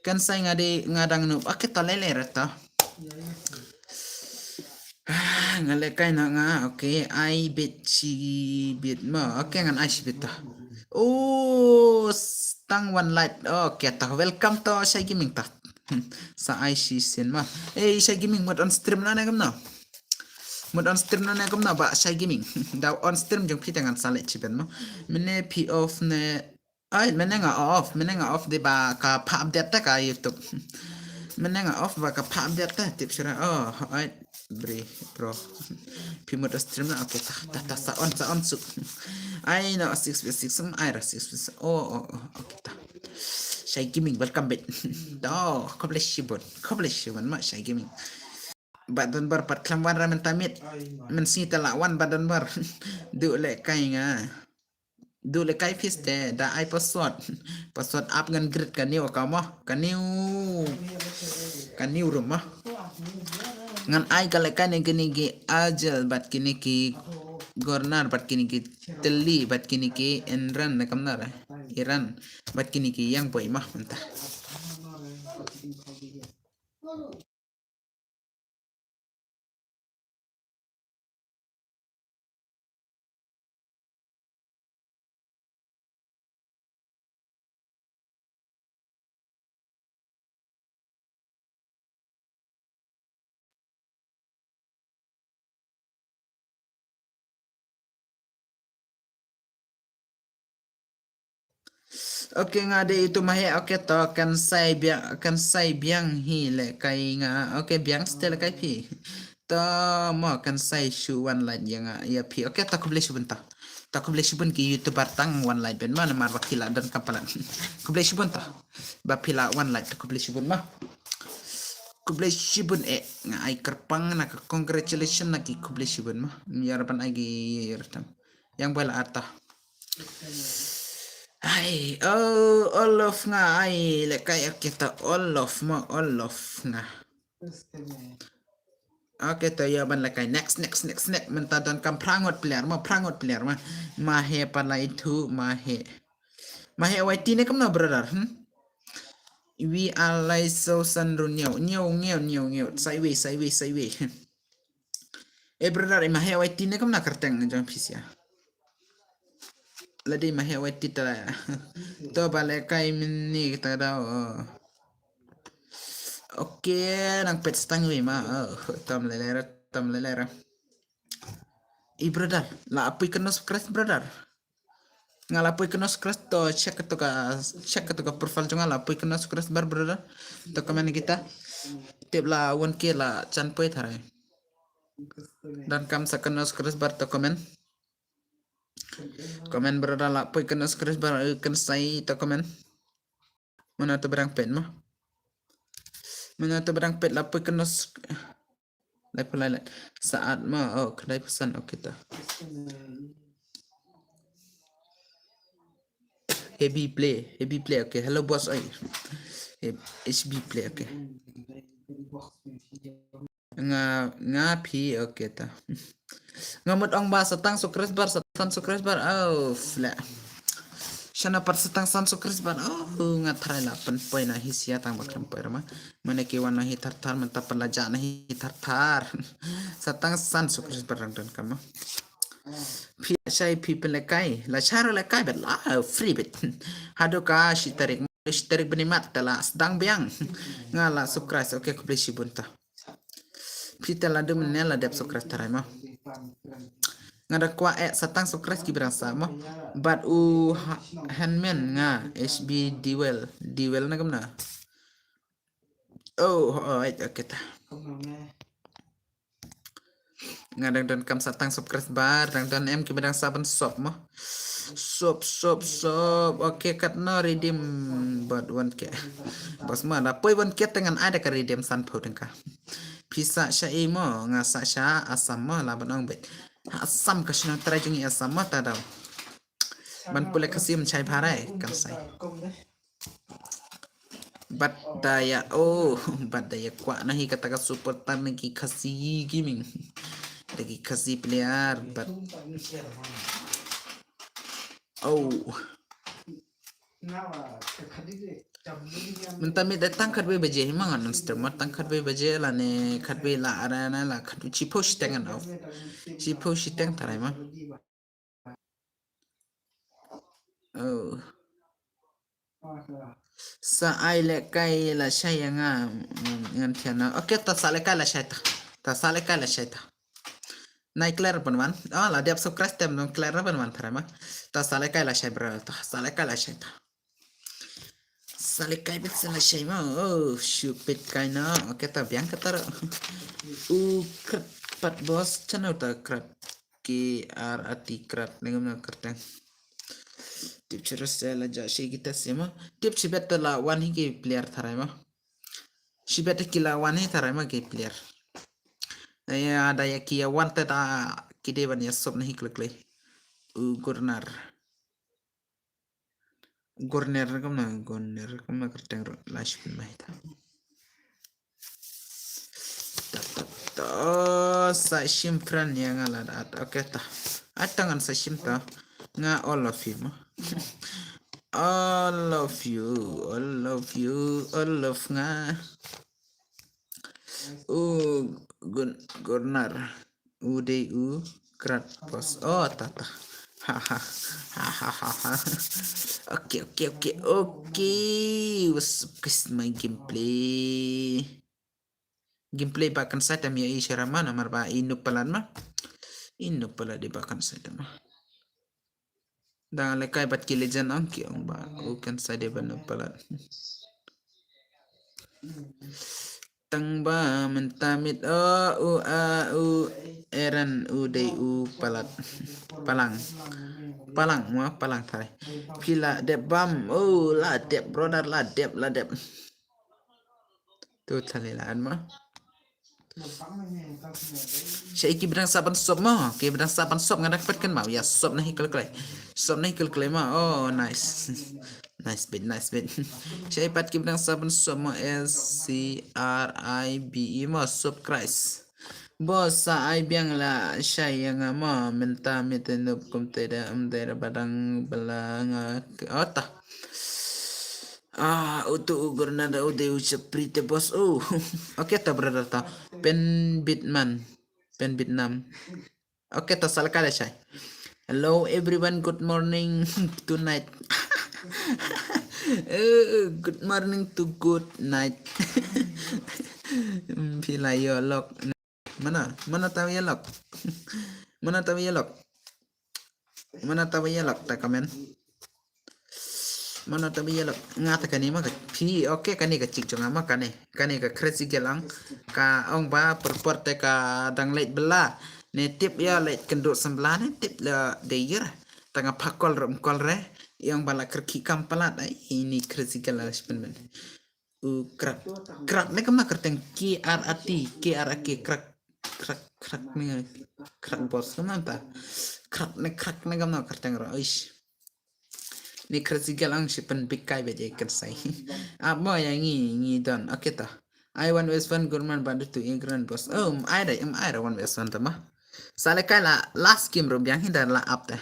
Kan sai nga dei nga dang nup. Okay to lele re to. Ah, nga lehkai na nga. Okay ai bit shi bit ma. Okay ngan ai shi bit to. Oh s- tang one light. Okay to welcome to Shai Gaming to. Hmm, sa ai shi sien ma. Eh, Shai Gaming mut on stream na ne kumno? Mut on stream na ne kumno ba Shai Gaming. Da on stream jong phi te ngan sa leh chiben mo. Mene phi off ne. Ai, mene nga off, mene nga off de ba ka pha update ta ka YouTube. Mene nga off ba ka pha update ta tip shira. Oh, ai, bri, bro. Phi mut on stream na, okay, ta, ta, ta, sa on, sa on su. Ai, no, six v six, ai, ra six v six. Oh, oh, oh, okay, ta. Shai Gaming, welcome back. To, khublei shibun, khublei shibun ma Shai Gaming. Ba don bar pat khlem wan ra mynta miet. Mynsngi te la wan ba don bar. Du lehkai nga. Du lehkai fis te da ai password. Password app ngan grit ka new account mo. Ka new ka new room mo. Ngan ai ka lehkai ne kine ki Azel bad kine ki Gornar bad kine ki Telly bad kine ki Enran ne kamnar eh. Iran bad kine ki Young Boy mah mynta. Okay, nga dei itu mahe, okay, to kan sai biang, kan sai biang hi le kai nga. Okay, biang ste le kai phi. To mo kan sai shu wan lait ïa nga ïa phi. Okay, to khublei shibun to. To khublei shibun ki YouTuber tang wan lait ben ma namar ba ki la don kam palat. Khublei shibun to. Ba phi la wan lait to khublei shibun ma. Khublei shibun eh nga ai kyrpang na ka congratulations na ki khublei shibun ma. Ïa raban ai gi ïa ratam. Yang bela arta. Ai, oh, all of nga ai le kai kita all of ma all of nga. Okay, to ïa ban le kai next, next, next, next. Mynta don kam prangot player ma, prangot player ma. Mahe palai thu mahe. Mahe waiti ne kam na brother, hmm? We are like so san run nyau, nyau, nyau, nyau, nyau. Sideways, sideways, sideways. Eh, brother, i mahe waiti ne kam na kerteng jong pisia. Ladi mahe waiti tala. To bale kai mini kita dau. Okay, nang pet stang wi ma. Oh, tam lelera, tam lelera. I brother, la apui kena subscribe brother. Nga la poi kena subscribe to check to ka check to ka profile jong nga la poi kena subscribe bar brother. To comment kita. Tip la one K la chan poi tharai. Dan kam sa kena subscribe bar to comment. Comment brother la poi kena subscribe bar kan sai to comment. Mana to berang pet ma. Mana to berang pet la poi kena Lai pulai lai. Saat ma, oh, kedai pesan, okay ta. Heavy play, heavy play, okay. Hello boss, oi. H B play, okay. Nga, nga phi, okay ta. Nga mut ong ba satang subscribe bar, satang subscribe bar. Oh, fla. Shana pat satang san subscribe bar. Oh, nga tharai la pynpoi na hi sia tang ba khlem poi rama. Mane ki wan na hi thar thar mynta pynlaja na hi thar thar. Satang san subscribe bar rang dan kama. Phi shai phi pynlekai. La shai ro lekai bet la free bet. Hado ka shi tarik. Shi tarik bini mat ta la sdang biang. Nga la subscribe. Okay, khublei shibun ta. Phi ta la dum ne la dep subscribe tharai ma. Nga da kwah eh satang subscribe ki brang sa ma. Bad u handmen nga H B Dewell. Dewell na kamna. Oh, alright, okay ta. Nga dang don kam satang subscribe bar, dang don em ki ba dang sa ban sop ma. Sop, sop, sop. Okay, katno redeem bad one K. Bos ma, da poi one K te ngan ai da ka redeem san phew tyngka. Phi sa sha i mo, nga sa sha Assam mo, la ban ong bet. Assam ka shnong trai jong i Assam mo ta daw. Ban pule ka sim chai bharai, kan sai. Bad da ïa, oh, bad da ïa kwah na hi kata ka super tan na ki Khasi gaming. Da ki Khasi player, bad. Oh. Mynta miet da tang khatwei baje hi ma ngan non stream ma tang khatwei baje lane khatwei la ara na la khatwei shiphew shiteng ngan off. Shiphew shiteng tharai ma. Oh. Sa ai lekai la shai ïa nga, mm, ngan thiana. Okay, ta sa lekai la shai ta. Ta sa lekai la shai ta. Nai clear ban wan. Oh, la dep subscribe tem nong clear ban wan tharai ma. Ta sa lekai la shai bro. Ta sa lekai la shai ta. Sa lekai bet sa la shai ma. Oh, shoot bet kai na. Okay, ta biang kata ro. U krat pat bos channel ta krat. Ki ar ati krat nengam na kerteng. Tip chero se la ja shi kita sima. Tip shibet la wan hi ki player tharai ma. Shibet ki la wan hi tharai ma ki player. Ya da ya ki ya wan ta da ki de ban ya sop na hi klek le. U Gurnar. Gorner kam na, gorner kam na kerteng ro la shipin mai ta. Ta, ta, ta, sa shim friend ya nga la da. Okay ta. Atangan sa shim ta. Nga all of you ma. All of you, all of you, all of nga. U gun-, Gornar. U dei u krat bos. Oh, ta, ta. Ha, ha. Ha, ha, ha, ha. Okay, okay, okay, okay. What's up, guys? My gameplay. Gameplay ba kan sa tam ya i sharama namar ba i nupalan ma. I nupalan di ba kan sa tam ma. Dang lehkai bad ki legend ang ki ong ba u kan sa dei ban palat. Tang ba mynta miet o u a u Eren u dei u palat. Palang. Palang ma palang thai. Phi la dep bam. Oh, la dep brother, la dep, la dep. Tu thali la an ma. Sha ki ba dang sa ban sop mo, ki ba dang sa ban sop nga dang pat kan ma. Ya sop na hi kal klai. Sop na hi kal klai ma. Oh, nice. Nice bit, nice bit. Sha pat ki ba dang sa ban sop mo, S C R I B E mo, sop Christ. Bo sa ai biang la sha yang mo, mynta miet nup kum te da, um, te da ba dang bala nga, oh, ta. Ah, utu ugur na da ude u chapri te boss. Oh. Okay ta brother ta. Pen bit man. Pen bit nam. Okay ta salka da shai. Hello everyone, good morning tonight. Eh, good morning to good night. Hmm, phi la ïoh lok. Mana, mana ta ïoh lok. Mana ta ïoh lok. Mana ta ïoh lok ta comment. Mana ta ïoh lok. Nga ta kane ma ka phi. Okay, kane ka chik jong nga ma kane. Kane ka crazy girl ang. Ka ong ba por por te ka dang leit bela. Ne tip ïa leit kynduh sembla ne tip la dei ïa. Ta nga phah call re ym call re. Ïa ong ba la kyrkieh kam palat ai. Ini crazy girl la spen ben. U krak. Krak ne kamna kyrteng K R A T, K R A K, krak. Krak, krak ne, krak boss kamna ta. Krak ne, krak ne kamna kyrteng ro. Ish. Ni crazy girl ang shi pynbikai ba je kan sai. Ap mo ïa ngi, ngi don. Okay ta. Ai one west one gurman ba du tu i grand boss. Oh, um, ai da, um, ai da one west one ta ma. Sa lehkai la last game ruh biang hi da la ap da.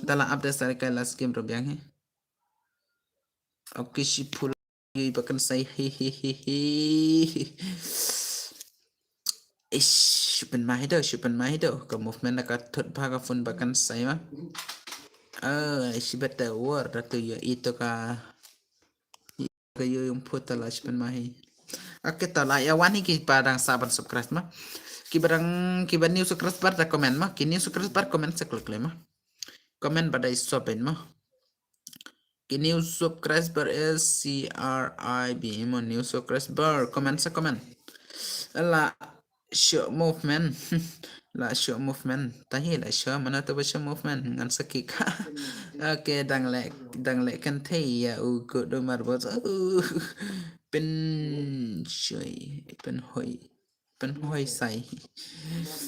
Da la ap da sa lehkai last game ruh biang hi. Okay, shi pula. Yui ba kan sai hi hi hi hi. Ish, shu pynmai hi do, shu pynmai hi do. Ka movement da ka thut ba ka phone ba kan sai ma. Ah, ish, better war da tu yo ito ka. Ka yo yung puta la shu pynmai hi. Okay, ta la ïa wan hi ki ba dang sa ban subscribe ma. Ki ba dang, ki ba new subscriber da comment ma. Ki new subscriber comment sa klik klik ma. Comment ba dai soben ma. Ki new subscriber is C R I B mo, new subscriber. Comment sa comment. La show movement. La show movement. Tahi la show mana tu ba show movement. Ngan sakik. Okay, dang leh, dang leh kan thei ïa u good Umar bos. Uh, pen shoi, pen hoi. Pynhoi sai.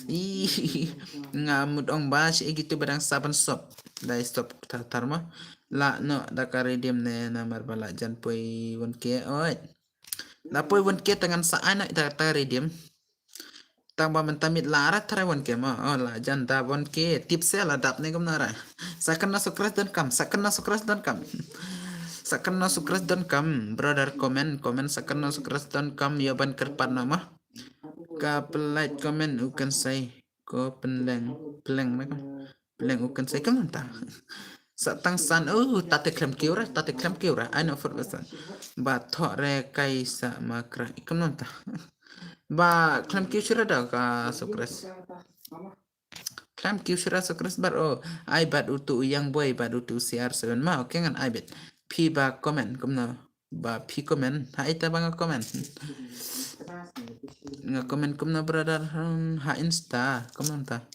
Ih, nga mut ong ba shi egi tu ba dang sa ban sop. Dai sop tar tar ma. La no da ka redeem ne namar ba la jan poi one K oi. La poi one K ta ngan sa ai na da ta redeem. Tang ba mynta miet la ra tara one K ma. Oh, la jan da one K tip se la dap ne kam na ra. Sa kan na sukras don kam, sa kan na sukras don kam. Sa kan na sukras don kam, brother comment, comment sa kan na sukras don kam, yo ban kyrpad na ma. Ka pynlait comment u kan sai. Ko pynleng, pynleng na ka. Pynleng u kan sai kam ta. Sa tang san, oh, ta te klem kiu ra, ta te klem kiu ra. Ai no for besan. Ba thok re kai sa ma kra. Kam ta. Ba klem kiu shira da ka sukras. Klem kiu shira sukras bar, oh. Ai bat utu u young boy, bat utu u C R seven ma. Okay ngan ai bet. Phi ba comment, kumno. Ba phi comment. Ha ita ba nga comment. Nga comment kumno brother, hmm, ha Insta. Kumno ta.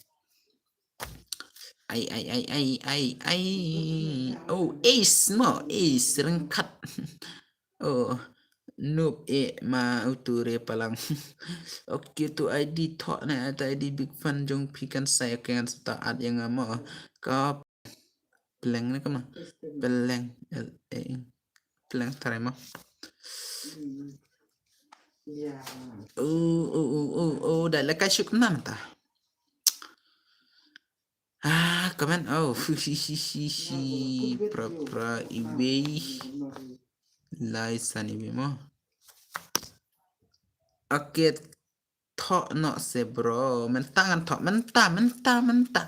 Ai, ai, ai, ai, ai, ai. Oh, ace mo, ace ryngkat. Oh, noob e ma utu re palang. Okay, tu I D thok ne, tu I D big fan jong phi kan sai, okay ngan sa ta add ïa nga mo. Ka Pleng ne kama. Pleng. L A N. Pleng tare ma. Oh, oh, oh, oh, oh, da la ka shuk nam ta. Ah, comment. Oh, hi, hi, hi, hi, hi. Pra, pra, iwei. Lai san iwei mo. Okay. Thok noh se bro. Mynta ngan thok. Mynta, mynta, mynta.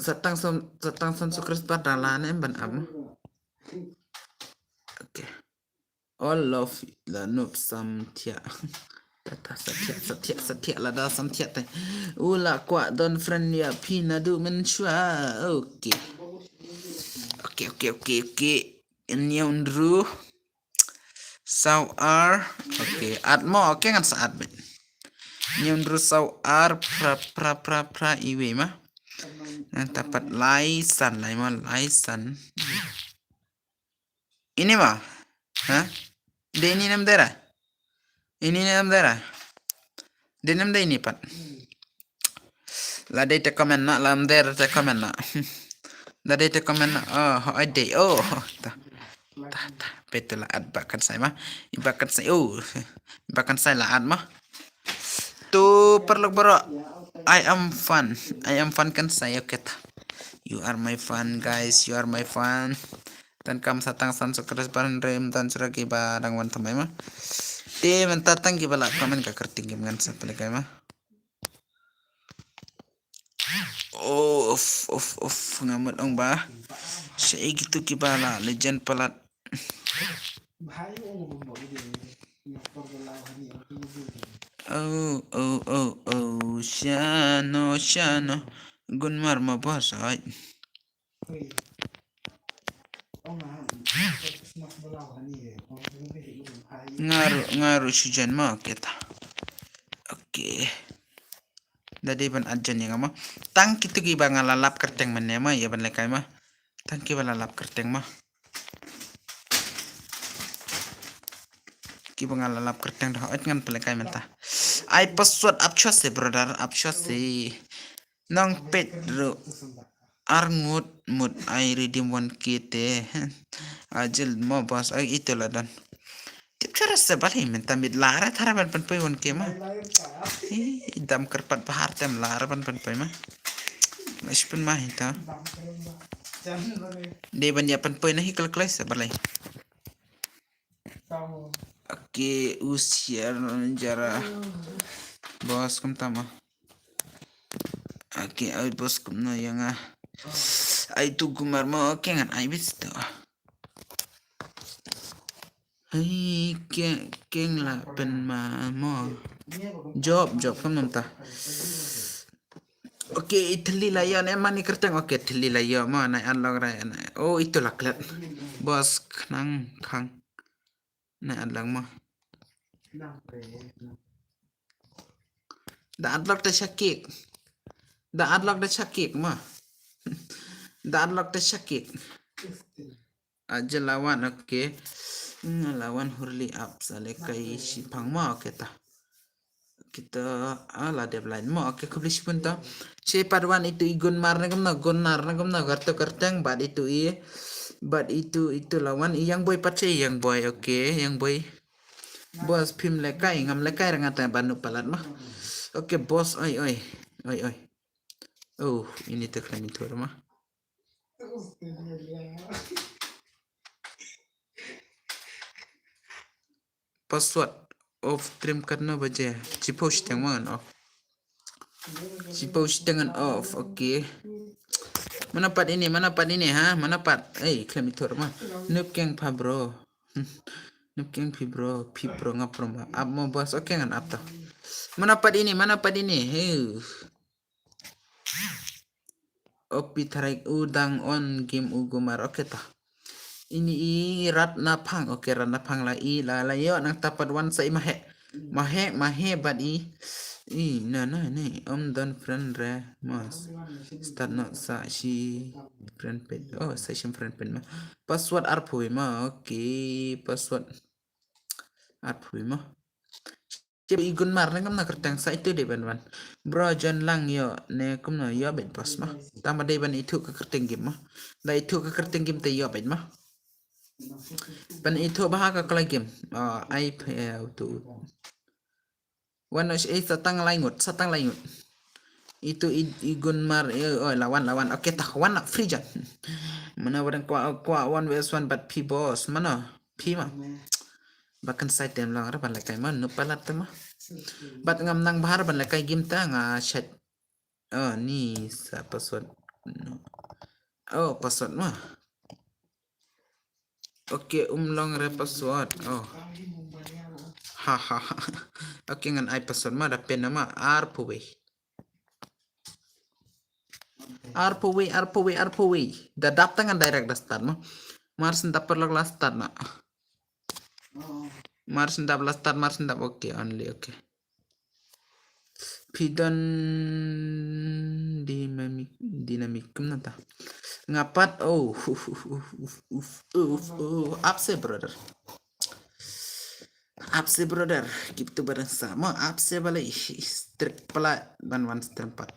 Sa tang son, sa tang son sukras ba da la ne ban am. Okay. All love la noob sam thia. Ta, ta, sa thiah, sa thiah, sa thiah, lada sa thiah te. U la kwah don friend ïa phi naduh mynshuwa. Okay. Okay, okay, okay, okay. Hynñiew hynriew saw ar. Okay, add mo. Okay, ngan sa add beit. Hynñiew hynriew saw ar phra, phra, phra, phra, iwei ma. Nangta pat lai san, lai ma, lai san. Ini ma? Ha? Dei ini nam dera? Ini nam dera? Dei nam dei ini pat? La dei te comment na, la nam dera te comment na. La dei te comment na. Oh, oh, dei. Oh, ta. Ta, ta. Betul la add ba kan sai ma. Iba kan sai. Oh. Iba kan sai la add ma. Tu perlu bro. I am fun. I am fun kan sai, okay ta. You are my fun, guys. You are my fun. Tan kam sa tang san subscriber hynrei ym don shuh kiba dang wan thymmai ma. Te mynta tang kiba la comment ka kyrteng game ngan sa pynlehkai ma. Oh, of, of, of, nga mut ong ba. Shaei kitu kiba la legend palat. Oh, oh, oh, oh, shano, shano. Gun mar ma boss, ai. Nga ruh, nga ruh shu join ma, okay ta. Okay. Da dei ban add join ïa nga ma. Tang kitu kiba nga la lap kyrteng mynne ma, ïa ban lehkai ma. Tang kiba la lap kyrteng ma. Kiba nga la lap kyrteng da hooid ngan pynlehkai mynta. Ai password ap shuwa se brother, ap shuwa se. Nong peit ruh ar ngut mut ai redeem one K te. Ajil mo boss, ai itu la don. Tip chara se balei mynta mit la re thara ban pynpoi one K ma. Hi, dam kyrpad bahar tem la re ban pynpoi ma. Mas pun ma hinta. Dei ban ïa pynpoi na hi klek klek se balei. Okay, usiar jara. Boss kumta ma. Okay, ai boss kumno ïa nga. Ai tu gumar ma, okay ngan ai bit to. Hai, keng, keng la pynma mo. Job, job kam namta. Okay, i thylli la ïoh ne mani kyrteng. Okay, thylli la ïoh mo, nai unlock ra. Oh, itu la klet. Boss khnang khang. Nai unlock mo. Da unlock da shakik. Da unlock da shakik mo. Da unlock da shakik. Aja lawan, okay. Nga lawan hurli ap sa lehkai shiphang mo, okay ta. Kita, ah, la dep line mo, okay, khublei shibun ta. Che pat wan itu i Gunmar ne kumno, Gunmar ne kumno, garto kyrteng, bad itu i, bad itu, itu lawan i Young Boy pat che, Young Boy, okay, Young Boy. Boss phim lehkai, ngam lehkai ra nga ta ban u palat mo. Okay, boss, oi, oi, oi, oi. Oh, ini te khlem ithur mo. Password off stream katno baje? Shiphew shiteng ma ngan off. Shiphew shiteng ngan off, okay. Mano pat ini, mano pat ini, ha? Mano pat? Ei, khlem ithur mo. Nup keng pha bro. Nup keng phi bro, phi bro nga pro ma. Ap mo boss, okay ngan ap ta. Mano pat ini, mano pat ini? Heu. Opi tharai u dang on game u Gumar, okay ta. Ini i Ratnaphang, okay, Ratnaphang la i la, la ïoh nangta pat wan sa i Mahe. Mahe, Mahe bad i. I, na, na, na, om don friend re, mas. Start not sa shi friend page. Oh, sa shi friend page ma. Password arphew ma, okay, password arphew ma. Che i Gunmar ne kumno kyrteng sa itu de ban wan. Bro, join lang ïoh ne kumno ïoh beit boss ma. Tang ba dei ban ithuh ka kyrteng game ma. Da ithuh ka kyrteng game te ïoh beit ma. Ban ithuh bha ka kloi game. Oh, ai phe tu. Wan os ei sa tang lai ngut, sa tang lai ngut. Itu i, i Gunmar, eh, oh, lawan, lawan. Okay, ta wan na free jan. Mana wan kwah, kwah one versus one bad phi boss, mana? Phi ma. Ba kan sai tem lang ra ban lehkai ma, nup palat te ma. Bad ngam nang bahar ban lehkai game ta nga shat. Oh, ni sa password. No. Oh, password ma. Okay, um long re password. Oh. Ha ha ha. Okay, ngan ai password ma, da pin na ma, arphew wei. Arphew wei, arphew wei, arphew wei. Da dap te ngan direct da start ma. Mar shen dap paralok la start na. Mar shen dap la start, mar shen dap, okay, only, okay. Phi don dynamic, dynamic kumno ta. Nga pat, oh, uf, uf, uf, uf, uf, uf, uf, ap se brother. Ap se brother, keep to barang sa. Mo ap se balei, strict palat, ban wan stream pat.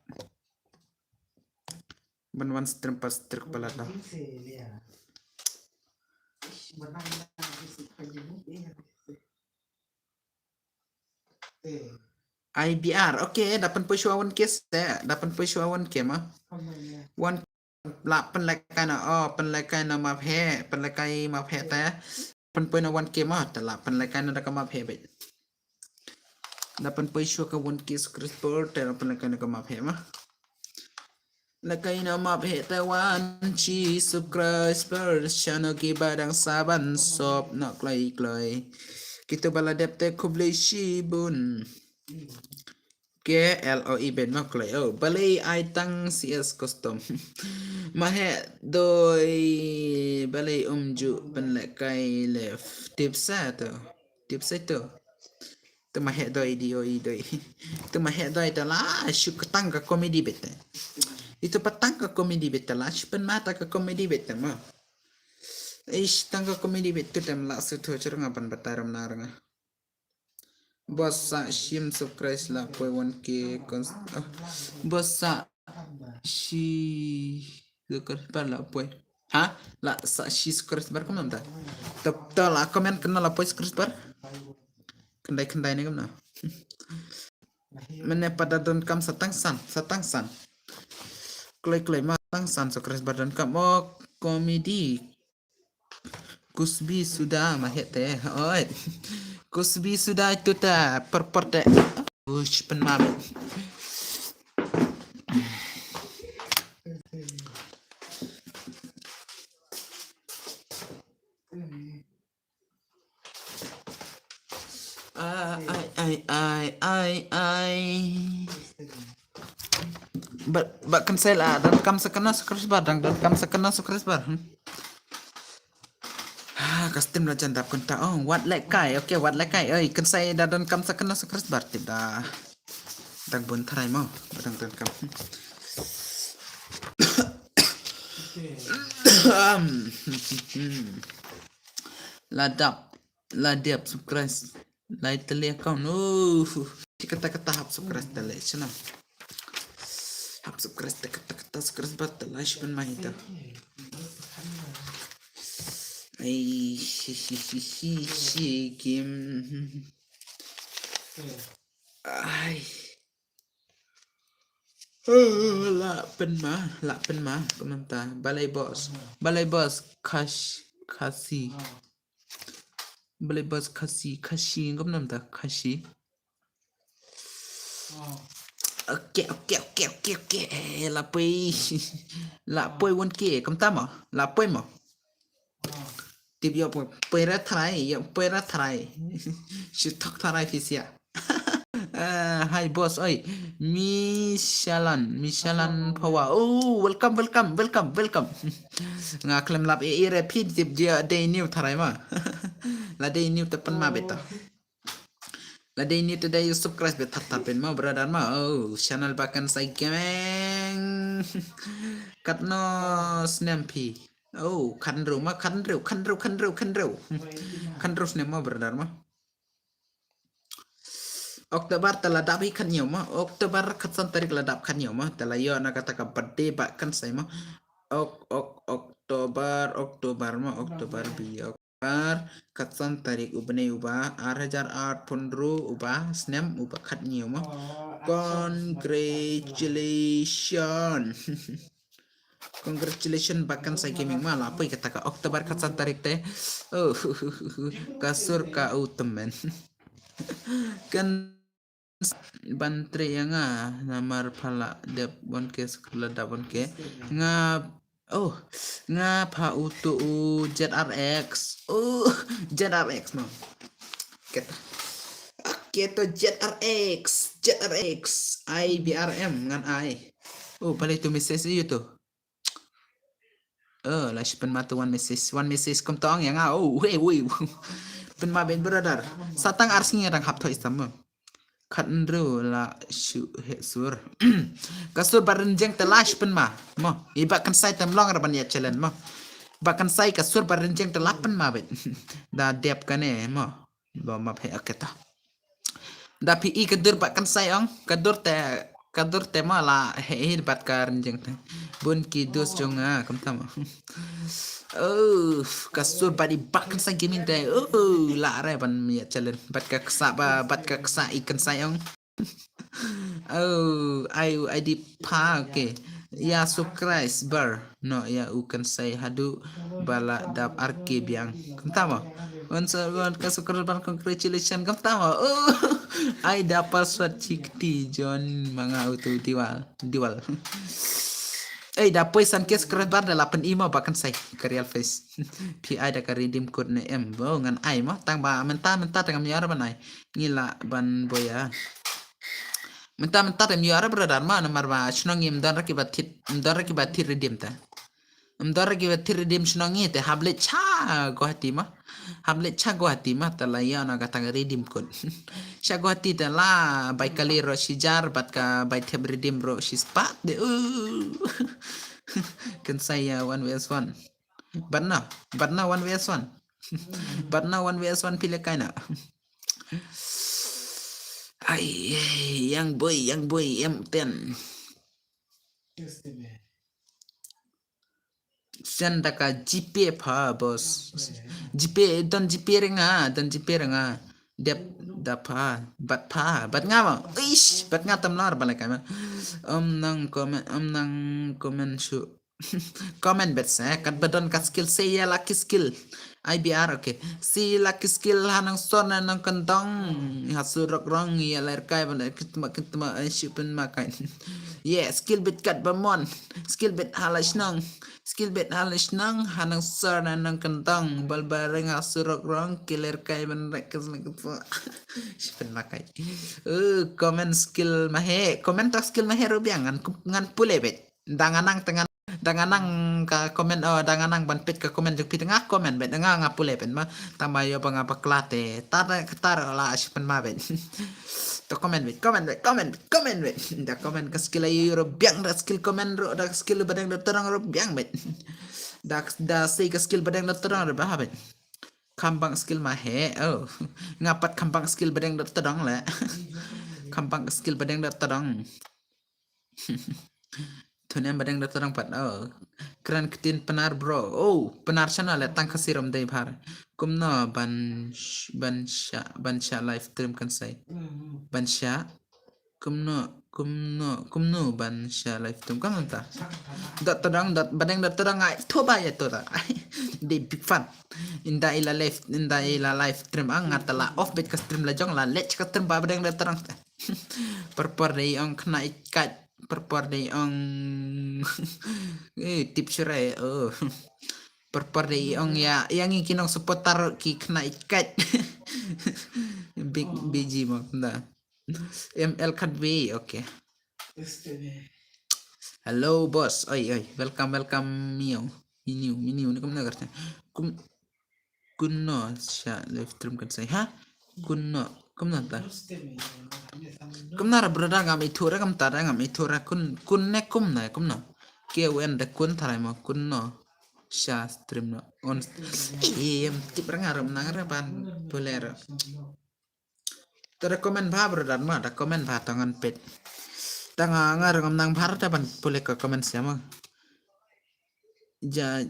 Ban wan stream pat, strict palat da. I B R, okay, da pynpoi shuwa one K se, da pynpoi shuwa one K ma. One, la pynlehkai na, oh, pynlehkai na map he, pynlehkai map he te. Pynpoi na one K ma, te la pynlehkai na da ka map he beit. Da pynpoi shuwa ka one K subscriber, te la pynlehkai na ka map he ma. Lehkai na map he te wan shi subscriber, shano ki ba dang sa ban sop noh kloi kloi. Kito ba la dep te khublei shibun. K L O E beit ma kloi. Oh, balei ai tang C S custom. Ma he doi balei um ju pynlehkai left. Tip sa to. Tip sa to. Te ma heh doi di oi doi. Te ma heh doi te la shu ka tang ka comedy beit te. Ito pa tang ka comedy beit te la shu pynma ta ka comedy beit te ma. Ish, tang ka comedy beit te tem la su tho chur nga ban batai ram na ranga. Boss sa shim subscribe la poi one K cons-, oh, boss sa shi subscriber la poi. Ha? La sa shi subscriber kumno ta? Tep to la comment kena la poi subscriber. Kendai kendai ne kumno? Mane pada don kam sa tang san, sa tang san. Kloi kloi ma tang san subscriber don kam. Oh, comedy. Kusbi suda ma heh te. Oi. Kusbi suda itu ta per per te. Ush, pynma beit. Ai, ai, ai, ai, ai. Ba, ba kynsai la, don kam sa kano subscriber, dang don kam sa kano subscriber. Hmm. Ah, ka stream la jan dap kynta. Oh, wat lehkai. Okay, wat lehkai. Oi, kynsai da don kam sa kano subscriber tip da. Dang bun tharai mo, ba dang don kam. Um, la dap, la dep subscribe. Lai tele account. Oh, kata kata hap subscribe tele channel. Hap subscribe te kata kata subscribe ba tele shu pynma hi ta. Ai, shi, shi, shi, shi, shi, game. Ai. Oh, la pynma, la pynma, kumno ta. Balei boss. Balei boss, Kash, Khasi. Balei boss, Khasi, Khasi, kumno ta, Khasi. Okay, okay, okay, okay, okay. Eh, la poi. La poi one K, kumta mo. La poi mo. Tip ïa poi, poi ra tharai, ïa poi ra tharai. Shu thok tharai phi sia. Eh, hi boss, oi. Mishalan, Mishalan Phawa. Oh, welcome, welcome, welcome, welcome. Nga khlem lap ei ei re phi tip dia dei new tharai ma. La dei new te pynma beit ta. La dei new te dei subscribe beit thar thar pyn ma brother ma. Oh, channel Bakan Sai Gaming. Katno snem phi. Oh, khathynriew ma, khathynriew, khathynriew, khathynriew, khathynriew. Khathynriew snem ma brother ma. October te la dap hi khathynñiew ma. October khatsan tarik la dap khathynñiew ma. Te la ïoh na kata ka birthday Bakan Sai ma. Ok, ok, October, October ma, October bi, October khatsan tarik u bnai uba ar hajar arphew hynriew uba snem uba khathynñiew ma. Congratulations. Congratulations Bakan Sai Gaming ma, la poi kata ka October khatsan tarik te. Oh, ka sur ka u tymmen. Kan ban trei ïa nga namar pha la dep one K, la dep one K. Nga, oh, nga pha uto u Z R X. Oh, Z R X ma. Kata. Keto Z R X, Z R X, I B R M ngan ai. Oh, pale tu message ïa tu. Oh, la shi pynma tu one message, one message kum tong ïa nga. Oh, wei wei. Pynma ben brother. Sa tang ar sngi nga dang hap thoi stam. Khat nru la shu he sur. Ka sur ba rynjeng te la shi pynma. Mo, i Bah Kynsai te mlong ra ban ïa challenge mo. Bah Kynsai ka sur ba rynjeng te la pynma bet. Da dep kane mo. Ba ma phe aketa. Da phi i ka dur Bah Kynsai ong, ka dur te, ka dur te ma la he hi bat ka rynjeng te. Bun ki dus jong nga, kam tam. Oh, ka sur ba di Bah Kynsai Gaming te. Oh, la re ban ïa challenge. Bat ka ksa ba, bat ka ksa i Kynsai ong. Oh, ai, ai di pha, okay. Ya, subscribe bar. No, ya, u Kynsai haduh ba la dap ar K biang. Kam tam mo. Once again, ka subscribe bar, congratulations. Kam tam mo. Oh, ai da password chikti John manga utu Diwal. Diwal. Ei, da poi san K subscribe bar da la pyn-i mo Bah Kynsai. Ka real face. Phi ai da ka redeem code ne em. Bo ngan ai mo. Tang ba mynta, mynta tang am ïa ra ban ai. Ngi la ban boya. Mynta, mynta te ym ïoh re brother ma, namar ba shnong ngi ym don re kiba thied, ym don re kiba thied redeem te. Ym don re kiba thied redeem shnong ngi te hap leit sha Guwahati ma. Hap leit sha Guwahati ma, te la ïoh na kata ka redeem code. Sha Guwahati te la bai kali ruh shi jar, bad ka bai thep redeem ruh shi spah de. Uh. Kynsai ya one vs one. Bad na, bad na one vs one. Bad na one vs one phi leh kai na. Ai, ai, young boy, young boy, em ten. Send da ka G Pay pha, boss. G Pay, don G Pay re nga, don G Pay re nga. Dep da pha, bad pha, bad nga ma. Ish, bad nga tam lar balai kai ma. Om nang comment, om nang comment shu. Comment bet se, kat ba don ka skill se ïa lucky skill. I B R, okay. Si lucky skill ha nang sor na nang kyndong. Ha surok rong ïa ler kai ban ktma ktma ai shu pynma kai. Yeah, skill bet kat ba mon. Skill bet ha la shnong. Skill bet ha la shnong ha nang sor na nang kyndong. Bal ba reng ha surok rong ki ler kai ban rek ktma ktma. Shu pynma kai. Uh, comment skill ma he. Comment to skill ma he ruh biang ngan ngan pule bet. Da nga nang tang Da nga nang ka comment, oh, da nga nang ban peit ka comment jong phi te nga comment bet, nga nga pule bet ma. Tang ba ïoh ba nga bakla te. Tar tar la shi pynma bet. To comment bet, comment bet, comment bet, comment bet. Da comment ka skill aïu ruh biang, da skill comment ruh, da skill badeng da tyrong ruh biang bet. Da da sei ka skill badeng da tyrong ruh ba ha bet. Kham bang skill ma he, oh. Nga pat kham bang skill badeng da tyrong le. Kham bang skill badeng da tyrong. Thunem badeng da tyrong pat. Oh. Kren ktien Pnar bro. Oh, Pnar channel le tang Khasi rom dei bhar. Kumno ban sh- ban sha ban sha live stream kan sai. Ban sha. Kumno kumno kumno ban sha live stream kan ta. Da tyrong da badeng da tyrong ai thoba ya to da. Dei big fan. Inda ila live inda ila live stream ang nga ta la off bet ka stream la jong la lech ka stream ba badeng da tyrong. Perper dei ong kena ikat. Perper dei ong eh tip shirai oh. Perper dei ong ya yang ki nong supporter ki kena ikat. Big B G mo da. M L kat B, okay. Hello boss. Oi oi, welcome welcome miu. Miniu miniu ni kumna karte. Kum Kunno sha live stream kan sai ha? Kunno kumno ta? Kumno ra brother ngam ithuh ra kam ta ra ngam ithuh ra kun kun ne kumno kumno? K U N da kun tharai mo kunno sha stream no on. Em tip ra nga rum nang ra ban pule ra. Ta da comment bha brother ma da comment bha ta ngan pet. Ta nga nga ra ngam nang bha ra ta ban pule ka comment sia ma. Ja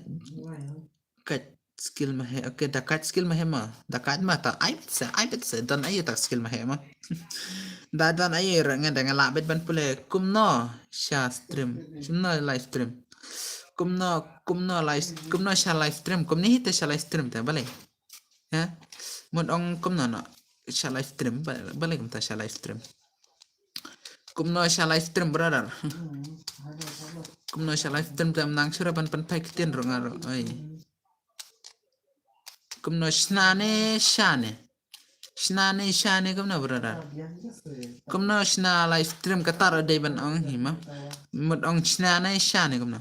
kat skill ma he. Okay, da kat skill ma he ma. Da kat ma ta ai bet se, ai bet se. Don ai ta skill ma he ma. Da don ai ra nga da nga la bet ban pule kumno sha stream. Kumno live stream. Kumno kumno live kumno sha live stream. Kumni hi ta sha live stream ta bale. Ya. Mut ong kumno no sha live stream bale kumta sha live stream. Kumno sha live stream brother. Kumno sha live stream tem nang sura ban pan pai ktien ro nga ro. Oi. Kumno shna ne sha ne. Shna ne sha ne kumno, brother? Kumno shna live stream kata ruh dei ban ong hi ma. Mut ong shna ne sha ne kumno?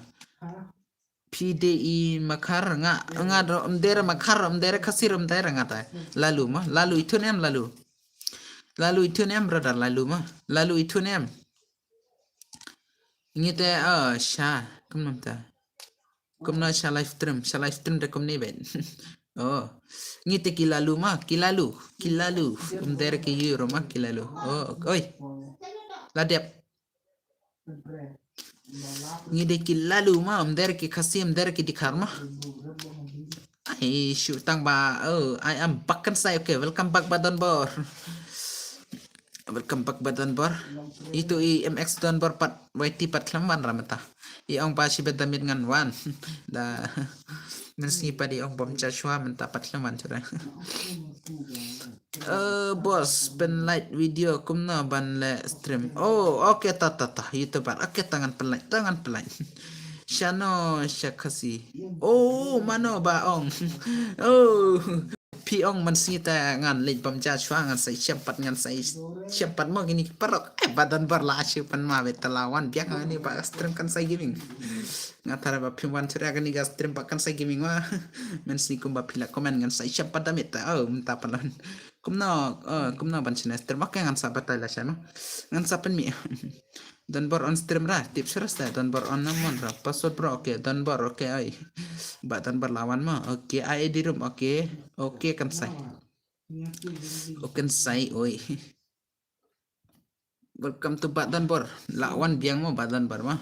P D E Makhar nga, nga ruh ym dei re Makhar, ym dei re Khasi, ym dei re nga ta. Lalu ma, Lalu ithuh ne em Lalu. Lalu ithuh ne em, brother, Lalu ma. Lalu ithuh ne em. Ngi te, oh, sha, kumno ta. Kumno sha live stream, sha live stream te kumne bet. Oh. Ngi te ki Lalu ma, ki Lalu, ki Lalu. Ym dei re ki Euro ma, ki Lalu. Oh, oi. La dep. Ngi dei ki Lalu ma, ym dei re ki Khasi, ym dei re ki Dkhar ma. Ai, shu tang ba, oh, I am back kan sai, okay, welcome back Bah Donbor. Welcome back Bah Donbor. Itu i M X Donbor pat, Y T pat khlem wan ra mynta. I ong ba shi bad da miet ngan wan. Da, mynsngi pat i ong bym ja shuwa mynta pat khlem wan shuwa. Eh, boss, pynlait video kumno ban leh stream. Oh, okay, ta, ta, ta, YouTuber. Okay, ta ngan pynlait, ta ngan pynlait. Shano sha Khasi. Oh, mano ba ong. Oh. Phi ong mynsngi te ngan leit bym ja shuwa, ngan sa shem pat, ngan sa shem pat mo kine ki paralok. Eh, Bah Donbor la shu pan ma bad te la wan biang kane ba stream Kansai Gaming. Nga tharai ba phim wan shuwa kane ka stream ba Kansai Gaming wa. Mynsngi kumba phi la comment ngan sa shem pat da miet te. Oh, mynta pat la wan. Kumno, oh, kumno ban shna stream. Okay, ngan sa batai lashai ma. Ngan sa pynmih. Donbor on stream ra, tip shuh ra sa, Donbor on na mon ra, password bro, okay, Donbor, okay, ai. Bah Donbor la wan ma, okay, ai di room, okay, okay, kan sai. Oh, kan sai, oi. Welcome to Bah Donbor, la wan biang ma Bah Donbor ma.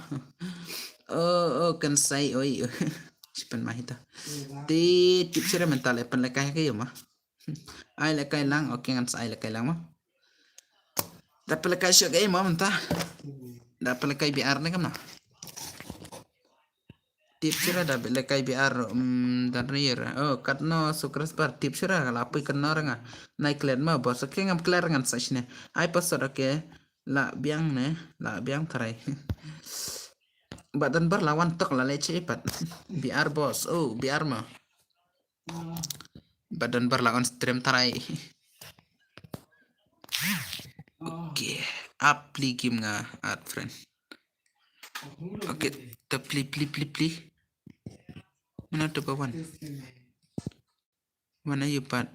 Oh, oh, kan sai, oi. Sipan ma hita. Ti tip shuh ra mental, eh, pynlehkai ka ïa ma. Ai lehkai lang, okay, ngan sa ai lehkai lang ma. Da pynlehkai shuh ka ei mo mynta. Da pynlehkai B R ne kumno. Tip shuh ra da pynlehkai B R, um, dan rier. Oh, katno subscriber tip shuh ra la pui katno ra nga. Nai klet ma boss, okay, ngam klet ngan sa shne. Ai password, okay. La biang ne, la biang tharai. Bah Donbor la wan tok la leh che pat. B R boss, oh, B R ma. Bah Donbor la on stream tharai. Okay, ap pli game nga add friend. Okay, ta pli, pli, pli, pli. Mano to ba wan? Wan aïu pat?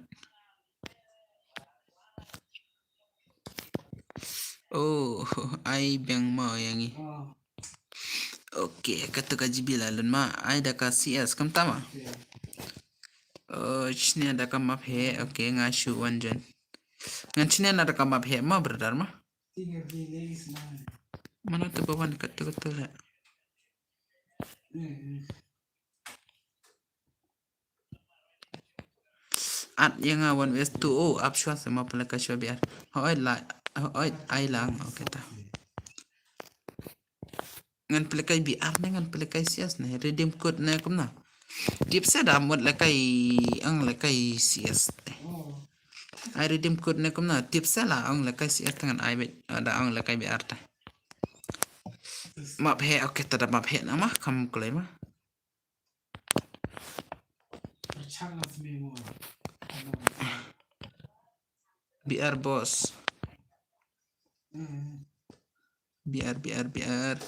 Oh, ai biang mo ïa ngi. Okay, kato ka G B la lun ma, ai da ka C S, kumta ma. Oh, shne da ka map heh, okay, nga shu wan jan. Ngan shne na da ka map heh ma, brother ma. Mano to ba wan kato kato la. At ïa nga one vs two, oh, ap shuwa sa ma pynlehkai shuwa B R. Hoi la, hoi ai lang, okay ta. Ngan pynlehkai B R ne, ngan pynlehkai C S ne, redeem code ne kumno. Tip shuh da mut lehkai, ang lehkai C S te. Ai redeem code ne kumno, tip shuh la ang lehkai C S te ngan ai beit, da ang lehkai B R te. Map heh, okay ta da map heh na ma, kam kloi ma. B R boss. B R, B R, B R.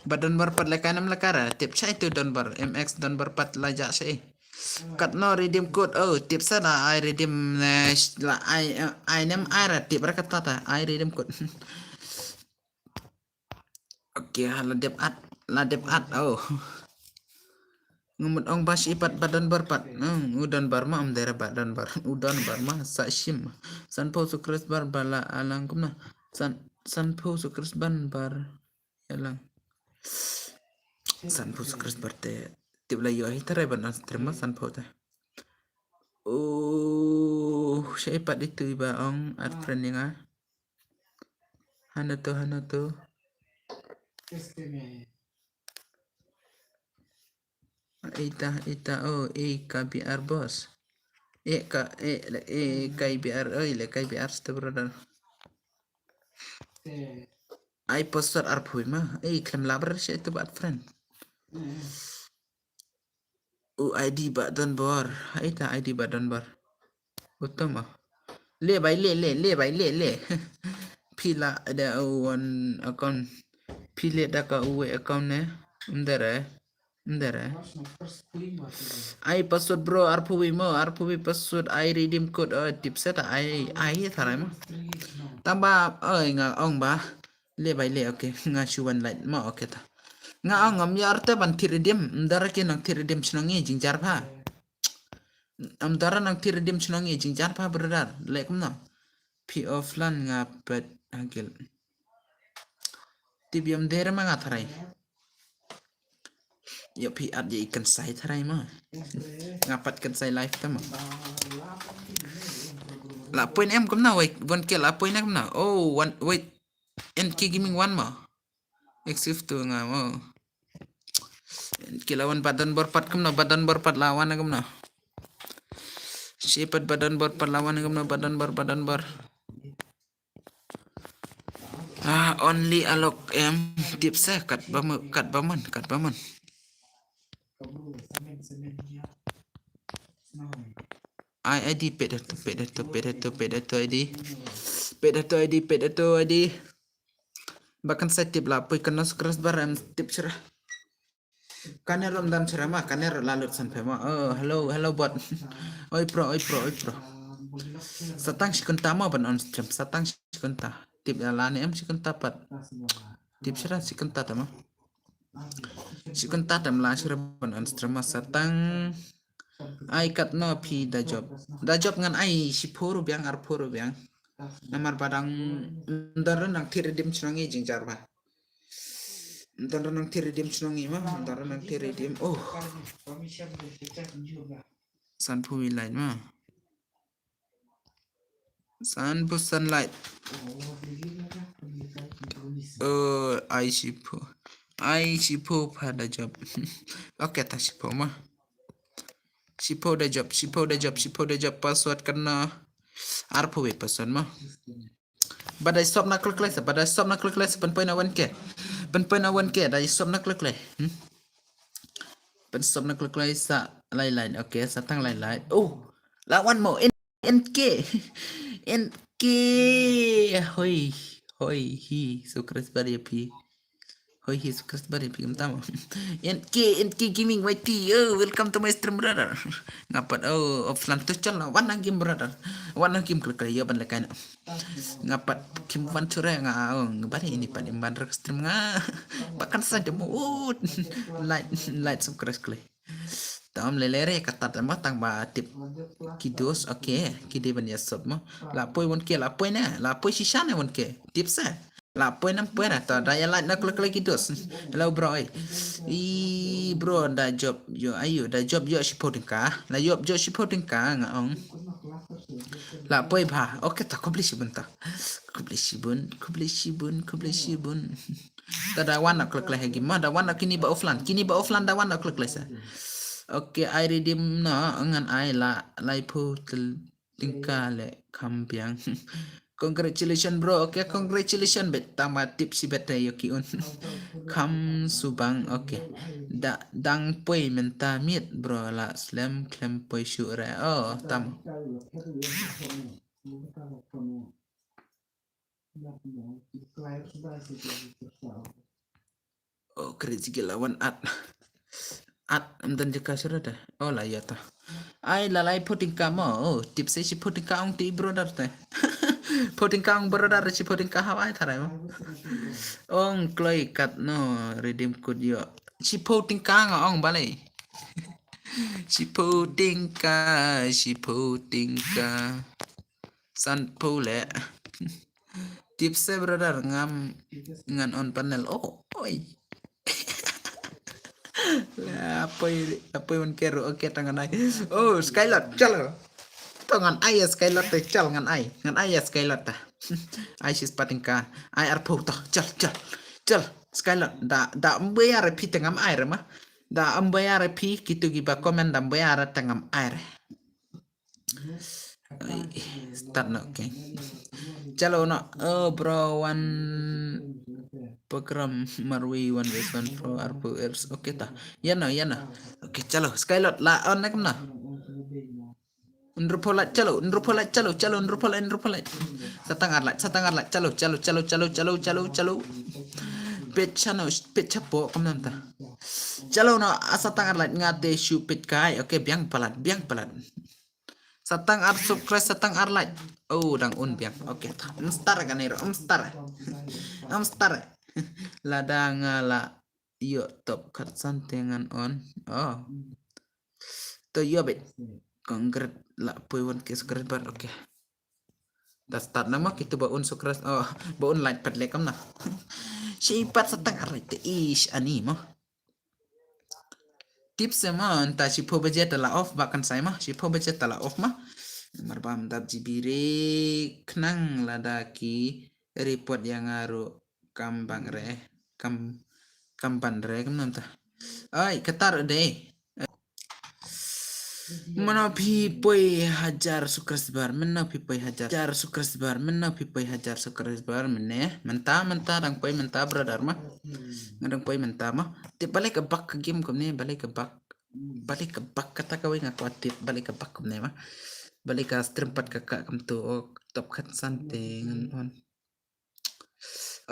Bah Donbor pat lehkai nam lehkai ra. Tip shai tu Donbor. M X Donbor pat la jah shai. Katno redeem code. Oh, tip shuh la ai redeem, eh, la ai, eh, ai nem ai ra. Tip ra kata ta. Ai redeem code. Okay, ha la dep at, la dep at, oh. Nga mut ong ba shi pat Bah Donbor pat. Hmm, u Donbor ma, um dei re Bah Donbor. U Donbor ma, sa shim. Sanphew subscriber ba la alang kumno. San, sanphew subscriber ba ïa lang. Sanphew subscriber te. Tip la ïoh hi tharai ban on stream ma sanphew te. Oh, shai pat itu iba ong add friend ïa nga. Hano to, hano to. Ita, ita, oh, eh, ka B R boss. Eh, ka, eh, le, eh, kai B R, oh, le kai B R sta brother. Ai password arphew ma, eh, khlem lah brother, shai to ba add friend. U I D Bah Donbor. Ita I D Bah Donbor. Utom ah. Le bai le le le bai le le. Phi la da u wan account. Phi le da ka u we account ne. Ndere. Ndere. Ai password bro, arphew wi mo, arphew wi password, ai redeem code, oh, tip set ai, ai tharai mo. Tang ba, oh, nga ong ba. Le bai le, okay, nga shu wan light mo, okay ta. Nga ong ngam yar te ban thir redeem, ndara ki nang thir redeem shnong ngi jingjar pha. Am dara nang thir redeem shnong ngi jingjar pha brother, le kumno. Phi offline nga pet hagil. Tip yom dere ma nga tharai. Yo phi at ye ikan sai tharai ma. Nga pat kan sai live ta ma. La point em kumno wait, one K la point em kumno. Oh, one, wait. N K Gaming one ma. Excuse tu nga mo. N K la wan badon bor pat kumno, badon bor pat la wan kumno. Shepat badon bor pat la wan kumno, badon bor, badon bor. Ah, only alok em tip se kat bamu, kat bamun, kat bamun. Ai, I D, pet tu, pet tu, pet tu, pet tu, I D. Pet tu, I D, pet tu, I D. Ba kan sa tip la pui kan nos kras bar em tip sira. Kan rom dan sira ma, kan ro la lut san phe ma. Oh, hello, hello bot. Oi pro, oi pro, oi pro. Satang shi kunta ma ban on stream, satang shi kunta. Tip la ne em shi kunta pat. Tip sira shi kunta ta ma. Shi kunta tam la shi raban on stream ma satang. Ai kat no phi da job. Da job ngan ai shi pho ru biang ar pho ru biang. Namar badang ndar nang thir redeem shnong ngi jingjar ba. Ndar nang thir redeem shnong ngi ma, ndar nang thir redeem. Oh. San phu wi line ma. San phu sunlight. Oh, ai shi phu. Ai shi phu pha da job. Okay, ta shi phu ma. Shi phu da job, shi phu da job, shi phu da job password kan na. Ar phu wi password ma. Ba da stop na click like, ba da stop na click like, ban poi na one K. Ban poi na one K, da stop na click like. Hmm? Ban stop na click like sa lai lai. Okay, sa tang lai lai. Oh, la one more. N K. N K. Hoi, hoi, hi. So Christ bari phi. Hoi, hi, so Christ bari phi kumta ma. N K, N K Gaming Y T. Oh, welcome to my stream, brother. Ngapat, oh, offline tu chal na. Wan nang game, brother. Wan nang game klik yo ban lekai na. Ngapat kim wan chure nga, oh, ngebari ini pan imban rek stream nga. Bahkan saja mau. Oh, light, light subscribe klik. Tam lelere kata tema tang ba tip. Kidos, okay. Kide ban ya sub mo. La poi one K, la poi ne. La poi shisha ne one K. Tip se. La poi nam poi na ta da ya like na klik klik kidos. Hello bro. Oi. I bro da job yo ayo da job yo shi pho tyngka. La job yo shi pho tyngka nga ong. La poi ba. Okay ta khublei shibun ta. Khublei shibun, khublei shibun, khublei shibun. Ta da wan na klik klik hagi ma da wan na kini ba offline. Kini ba offline da wan na klik klik sa. Okay, ai redeem na ngan ai la lai pho tyngka le kham biang. Congratulations bro. Okay, congratulations bet tama tip si bet yo ki un. Kham subang. Okay. Da dang poi mynta miet bro la slem klem poi shu re. Oh, tam. Oh, kri jigil awan at. At, am dan jaka sura da. Oh, la ya ta. Ai, la lai pho tyngka mo. Oh, tip se shi pho tyngka ong ti brother te. Pho tyngka ong brother, shi pho tyngka ha wai tharai mo. Ong kloi kat no, redeem code yo. Shi pho tyngka nga ong balai. Shi pho tyngka, shi pho tyngka. San pule. Tip se brother ngam ngan on panel. Oh, oi. Lapoi, lapoi man keru. Okay, tangan ai. Oh, Skylot, chalo. Tangan ai ya Skylot te chal ngan ai. Ngan ai ya Skylot ta. Ai sis pating ka. Ai arpho ta. Chal, chal. Chal. Skylot. Da, da mbayar phi tengam ai rema. Da mbayar phi kitu giba comment da mbayar tengam ai re. Ai, start no, okay. Chalo no, oh bro, one program marwi, one versus one pro, arphew ers, okay ta. Ya no, ya no. Okay, chalo, Skylot la on na kumno. Hynriewphew lait, chalo, hynriewphew lait, chalo, chalo, hynriewphew lait, hynriewphew lait. Satang ar lait, satang ar lait, chalo, chalo, chalo. Peit shano, peit shapoh, kumno mynta. Chalo no, a satang ar lait, nga te shu peit kai. Okay, biang palat, biang palat. Satang ar subscribe, satang ar lait. Oh, dang un biang. Okay, ym start kane ruh, ym start. Ym start. Lada nga la ïoh top khatsan te ngan on. Oh. To ïoh beit. Congrats la poi one K subscriber. Okay. Da start na ma kito ba un subscribe. Oh, ba un lait pat leh kumno. Shi pat satang ar lait te ish ani mo. Tip se ma mynta shiphew baje te la off ba kan sai ma. Shiphew baje te la off ma. Namar ba mynta G B re khnang lada ki report ïa nga ruh kam bang re. Kam, kam ban re kumno mynta. Ai, kata ruh dei. Mynno phi poi hajar subscriber, mynno phi poi hajar, hajar subscriber, mynno phi poi hajar subscriber, mynne, mynta, mynta dang poi mynta brother ma. Nga dang poi mynta ma. Te balei ka bug ka game kumne, balei ka bug. Balei ka bug kata kawei nga kwah tip, balei ka bug kumne ma. Balei ka stream pat ka kah kumto, oh, top khatsan te ngan on.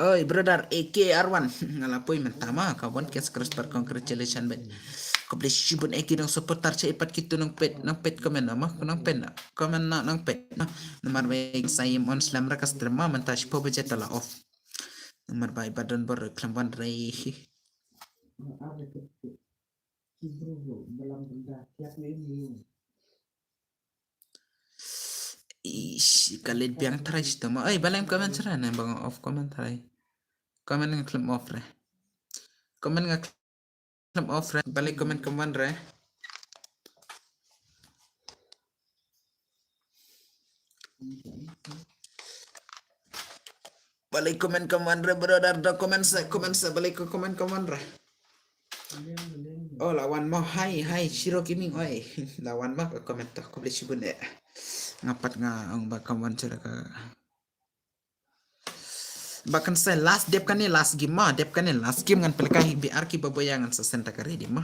Oi, brother, A K R one. Nga la poi mynta ma, ka one K subscriber, congratulations, beit. Khublei shibun A K dang supporter, sha i pat kito nang peit, nang peit comment ma, nang peit na, comment na, nang peit na. Namar ba sa im on slem ra ka stream ma, mynta shiphew baje te la off. Namar ba i ba don bor khlem wan re. Ish, ka leit biang tharai shi tama. Ai, balei comment tharai ne bang off comment tharai. Comment nga khlem off re. Comment nga khlem off re. Balei comment comment re. Balei comment comment re brother, da comment sa, comment sa, balei ka comment comment re. Oh, la wan mo, hai, hai, Shiro Gaming, oi. La wan mo ka comment to, khublei shibun eh. Nga pat nga ong ba comment sha ka. Ba kan sa last dep kane last game ma, dep kane last game ngan pynlehkai hi biar ki ba boya ngan sa send ta ka ready ma.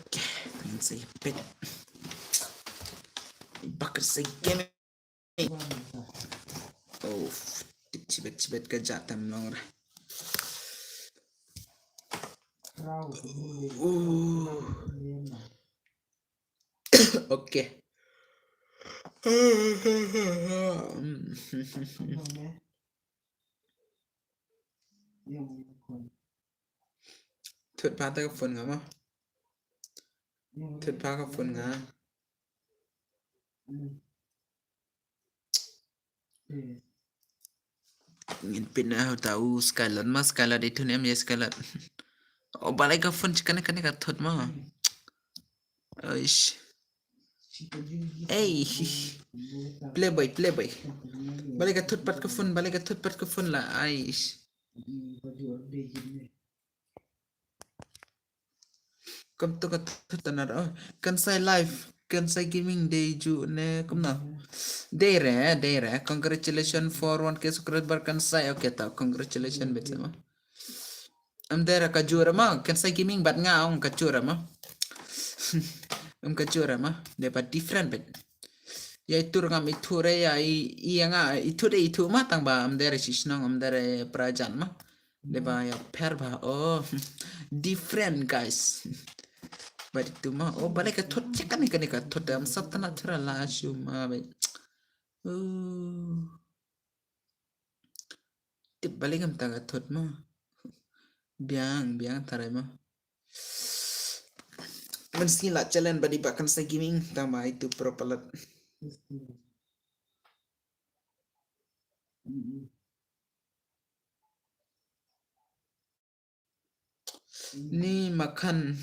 Okay, ngan sa pet. Ba kan sa game. Oh, tip chibet chibet ka jat tam long ra. Oh. Okay. Thut pha ta ka phone nga ma. Thut pha ka phone nga. Ngin pyn na hota u Skylar ma, Skylar dei thun em ya Skylar. O balei ka phone chi kane kane ka thut ma. Aish. Ei. Playboy, playboy. Balei ka thut pat ka phone, balei ka thut pat ka phone la. Aish. Kam tu ka thut tanar. Oh, kan sai live, kan sai gaming dei ju ne kumno. Dei re, dei re. Congratulations for one K subscriber kan sai. Okay ta, congratulations bit sama. Am dei re ka ju re ma, kan sai gaming bat nga ong ka ju re ma. Am ka ju re ma, dei ba different bit. Ya itu ngam itu re ya i, i nga itu dei itu ma tang ba am dei re shishnong am dei re prajan ma. Dei ba ya pher ba, oh, different guys. Ba itu ma, oh, balei ka thut check kane kane ka thut am satana thura la shu ma ba. Oh. Tip balei kam ta ka thut ma. Biang, biang tharai ma. Mynsngi la challenge ba dei ba kan sa gaming tang ba itu pro palat. Ni makan.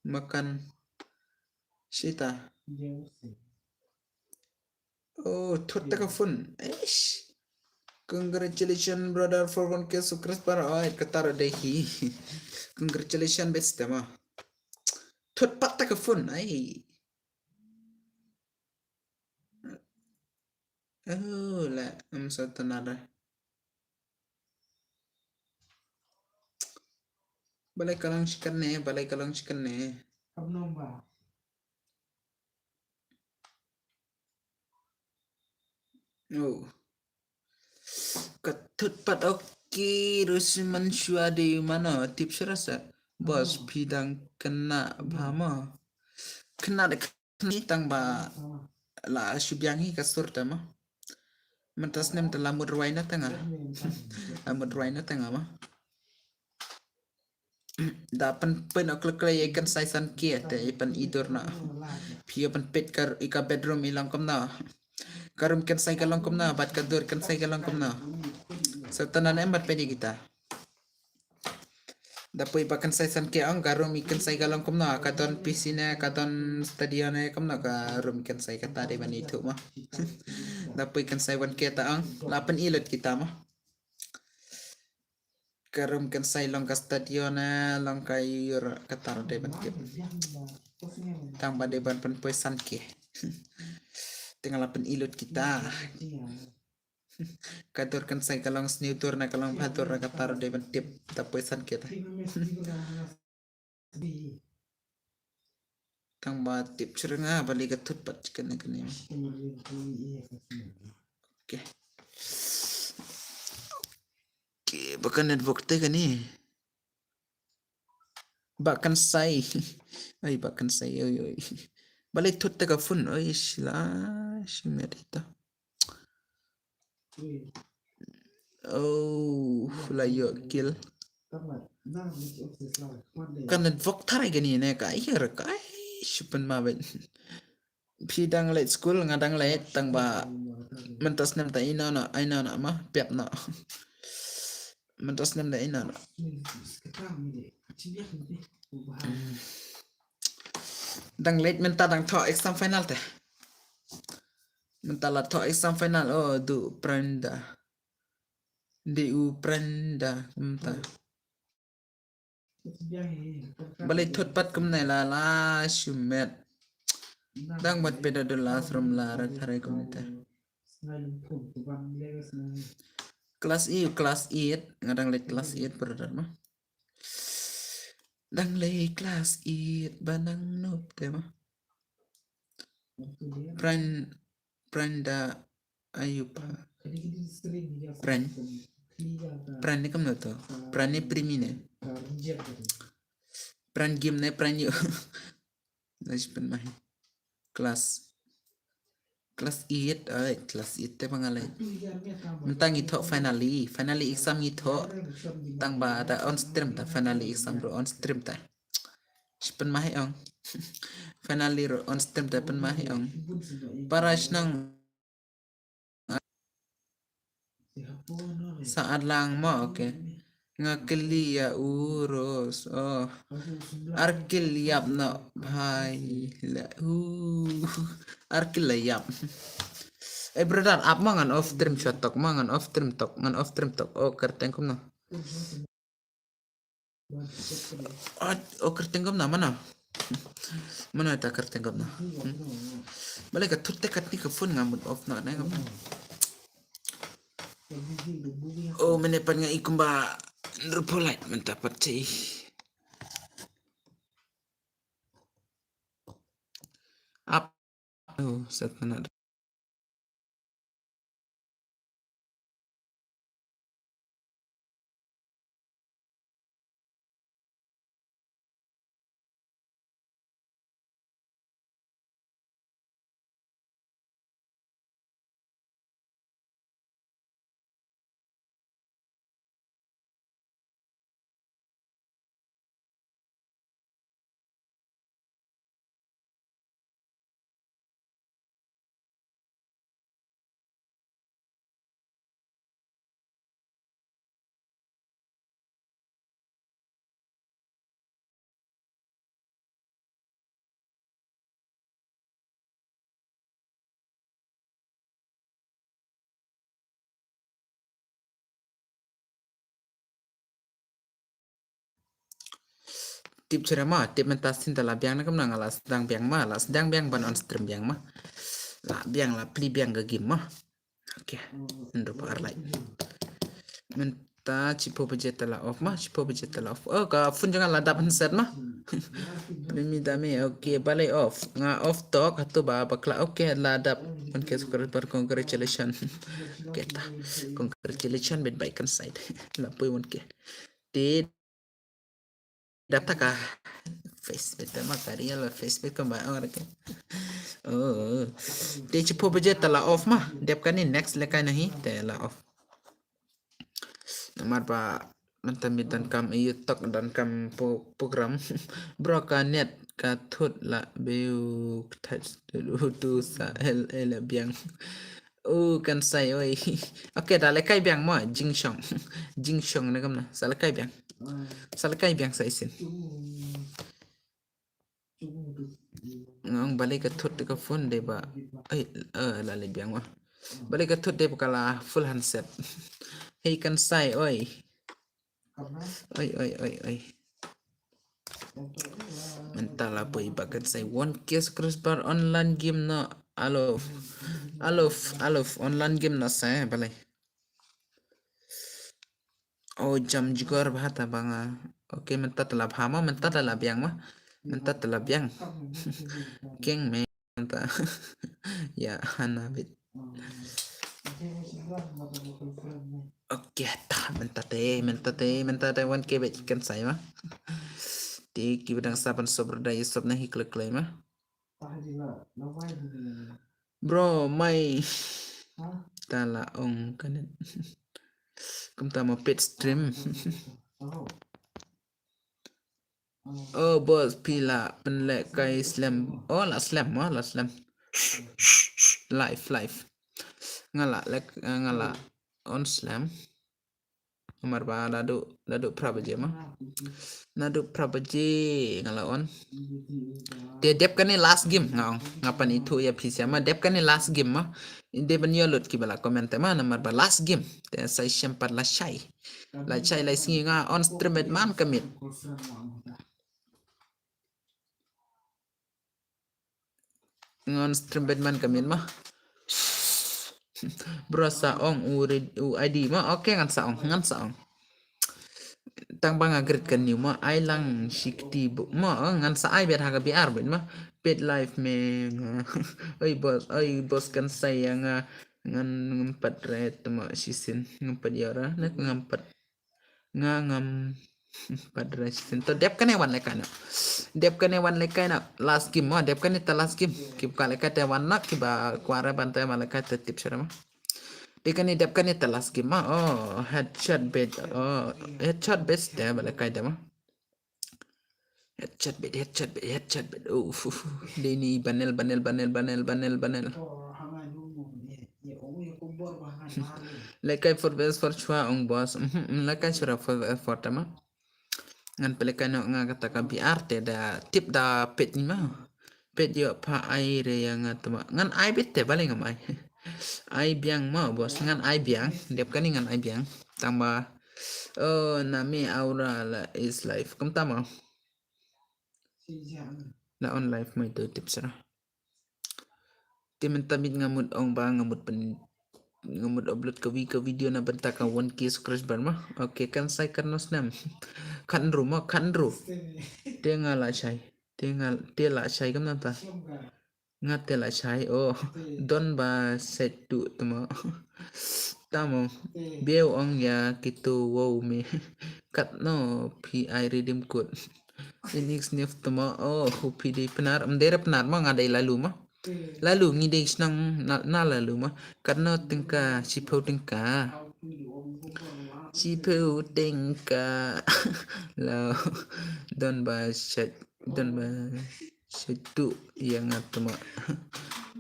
Makan. Shita. Oh, thut ta ka phone. Eish. Congratulations brother for one K subscriber. Oi, kata ruh dei hi. Congratulations best tema. Thut pat ta ka phone. Ai. Oh, la, am satana re. Balei ka long chicken ne, balei ka long chicken ne. Kam nom ba. Oh. Ka thut pat, okay, Rusiman Shua de mano, tip syrasa. Boss, phi dang kena bha mo. Kena de kena tang ba la shu biang hi ka sur ta mo. Mynta snem ta la mut rwai na tanga. La mut rwai na tanga mo. Da pynpyn ok lek lek ïa kan sai san ke te i pan idur na. Phi ïa pynpit ka i ka bedroom i long kumno. Ka room kan sai ka long kumno, bad ka dur kan sai ka long kumno. Sa tana em bad pedi kita. Da poi ba kan sai san ke ong ka room i kan sai ka long kumno, ka don P C ne, ka don studio ne kumno ka room i kan sai kata de ban ithuh mo. Da poi kan sai wan ke ta ong, la pyn ilut kita mo. Ka room kan sai long ka studio ne, long ka ïur kata de ban tip. Tang ba de ban pynpoi san ke. Te nga la pyn ilut kita. Ka dur kan sai ka long sniew dur na ka long bha dur na kata de ban tip. Da poi san ke ta. Tang ba tip chyrnga ba li ka thut pat kane kane. Okay. Okay, ba ka network te kane. Ba kan sai. Ai, ba kan sai, oi, oi. Ba li thut te ka phone, oi, shila, shimet ita. Oh, la ïoh kill. Kan network tharai kane ne ka ïa ka ai shu pynmawit. Phi dang leit school, nga dang leit tang ba mynta snem ta ino na, ino na ma, pep na. Mynta snem ta ino na. Dang leit mynta dang thoh exam final te. Mynta la thoh exam final, oh, du Prenda. Di u Prenda mynta. Ba li thut pat kumne la la shu met. Dang bat peda du la srum la ra thare kumne te. Class eight, class eight, nga dang leit class eight brother ma. Dang leit class eight ba nang nop te ma. Pran, Prenda Ayup. Pran. Pran ni kamno to. Pran ni primi ne. Pran game ne, pran yu. Nice pen mai. Class. Class eight, ai, class eight te ba nga leit. Mynta ngi thoh finally, finally exam ngi thoh. Tang ba ta on stream ta, finally exam ruh on stream ta. Shi pynmah ïa ong. Finally ruh on stream ta pynmah ïa ong. Para shnong. Sa Atlang mo, okay. Nga kylli ïa u Ros, oh. Ar kil ïap noh bhai la, uh. Ar kil la ïap. Eh, brother, ap mo ngan off stream shot tok, mo ngan off stream tok, ngan off stream tok. Oh, kyrteng kumno. Oh, oh, kyrteng kumno, mano? Mano ita kyrteng kumno? Hmm? Balei ka thut te katni ka phone nga mut off noh ne kumno? Oh, mynne pat nga i kumba Andrew Polite mynta pat te. Ap. Oh, set na. Tip chira ma, tip mynta sien ta la biang ne kumno, nga la sdang biang ma, la sdang biang ban on stream biang ma. La biang, la plie biang ka game ma. Okay. Ndu pa ar lai. Mynta Shiphew baje te la off ma, shiphew baje te la off. Oh, ka phone jong nga la dap handset ma. Primi dami, okay, balei off. Nga off tok, hato ba bakla, okay, la dap. Wan ke, congratulations. Okay, ta. Congratulations, bit by kan side. La poi wan ke. Te dap ta ka face bit ma, ka real face bit ka ba or ke. Oh. Te shiphew baje te la off ma. Dep kane next le kai nahi, te la off. Namar ba mynta mi donkam ïa tok, donkam program. Bro, ka net ka thut la beu, ka thut tu sa el el biang. U kan sai oi. Okay, da le kai biang mo, jingshong. Jingshong ne kam na. Sa le kai biang. Sa le kai biang sa isin. Ngong balei ka thut ka phone de ba. Ai, eh, la le biang wa. Balei ka thut de ba ka la full handset. Hei kan sai oi. Oi, oi, oi, oi. Mynta la poi ba kan sai one K subscriber online game na. Alof. Alof, alof online game na sai balei. Oh, jam jugor bha ta banga. Okay, mynta te la bha ma, mynta te la biang ma. Mynta te la biang. Keng me mynta. Ya, hana bit. Okay, ta mynta te, mynta te, mynta te one K bit kan sai ma. Te ki bidang saban sobra da isop na hi klik lai ma. Bro, mai. Ta la ong kanet. Kumta mo pet stream. Oh, boss, phi la pynleh kai slem. Oh, la slem, oh, la slem. Live, live. Nga la leh, nga la on slem. Namar ba naduh, naduh phra baje ma. Naduh phra baje nga la on. Te dep kane last game nga ong. Nga pan ithuh ïa phi sha ma, dep kane last game ma. Dep ban ïa lut ki ba la comment te ma, namar ba last game. Te sai shem pat la shai. La shai la sngi nga on stream bad man ka miet. Ngan stream bad man ka miet ma. Bro sa ong u red, u I D ma. Okay, ngan sa ong, ngan sa ong. Tang ba nga grit ka new ma, ai lang shikti bu ma, ngan sa ai bad ha ka B R bad ma. Pet live me nga. Oi boss, oi boss kan sai ïa nga, ngan ngam pat ret ma shisin, ngam pat ïa ra, ne ngam pat. Nga ngam pat res. To dep kane wan le kai na. Dep kane wan le kai na. Last game ma. Dep kane ta last game. Ki ba kwah le kai te wan na. Ki ba kwah re ban te wan le kai te tip sha re ma. Dep kane, dep kane ta last game ma. Oh, headshot bad. Oh, headshot best te ba le kai te ma. Headshot bad, headshot bad, headshot bad. Oh, fu, fu. Dei ni banel, banel, banel, banel, banel, banel. Lekai for best for chwa ong boss. Mhm, lekai chwa for, for tama. Ngan pelekai no nga kata ka B R te da tip da pet ni ma. Pet yo pa ai re ya nga tama. Ngan ai bit te bale ngam ai. Ai biang ma boss, ngan ai biang. Dep kani ngan ai biang. Tama. Oh, nami aura la is life. Kum tama. La on live mai tu tip sara. Te mynta mit nga mut ong ba nga mut pen, nga mut upload ka wi ka video na bynta ka one K subscriber ma. Okay, kan sai kan nos nam. Kan ru ma, kan ru. Te nga la shai. Te nga, te la shai kam nanta. Nga te la shai, oh. Don ba set tu tama. Tamo. Bieu ong ya kitu wow me. Kat no P I redeem code. Inix nif tama, oh, hu P D pnar. Mdere pnar ma nga dei lalu ma. Lalu ngi dei shnang na, na lalu ma. Kat no tingka, shiphew tingka. Shiphew tingka. Lo. Don ba set, don ba. Situ yang atma.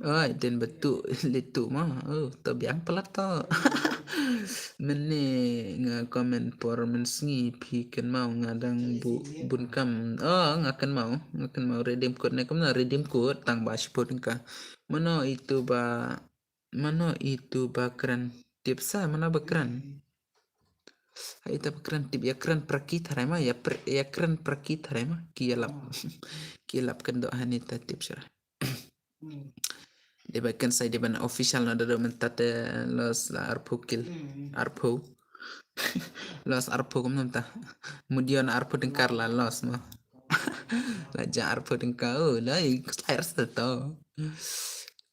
Oi, den betu litu ma. Oh, to biang pelat to. Mene nga comment por men sngi phi ken mau nga dang bu bun kam. Oh, nga ken mau, nga ken mau redeem code ne kam na redeem code tang ba shiphew tingka. Mano itu ba Mano itu ba kren tip sa, mano ba kren. Hai ita ba kren tip ya kren praki tharai ma, ya pre, ya kren praki tharai ma, ki ya lap. Ki ya lap ken do hani ta tip sara. Dei ba ken sai dei ban official na dado mynta te los la arphew kill. Arphew. Loss arphew kumno mynta. Mudion arphew tyngka la loss mo. La jah arphew tyngka, oh, la i slide sa to.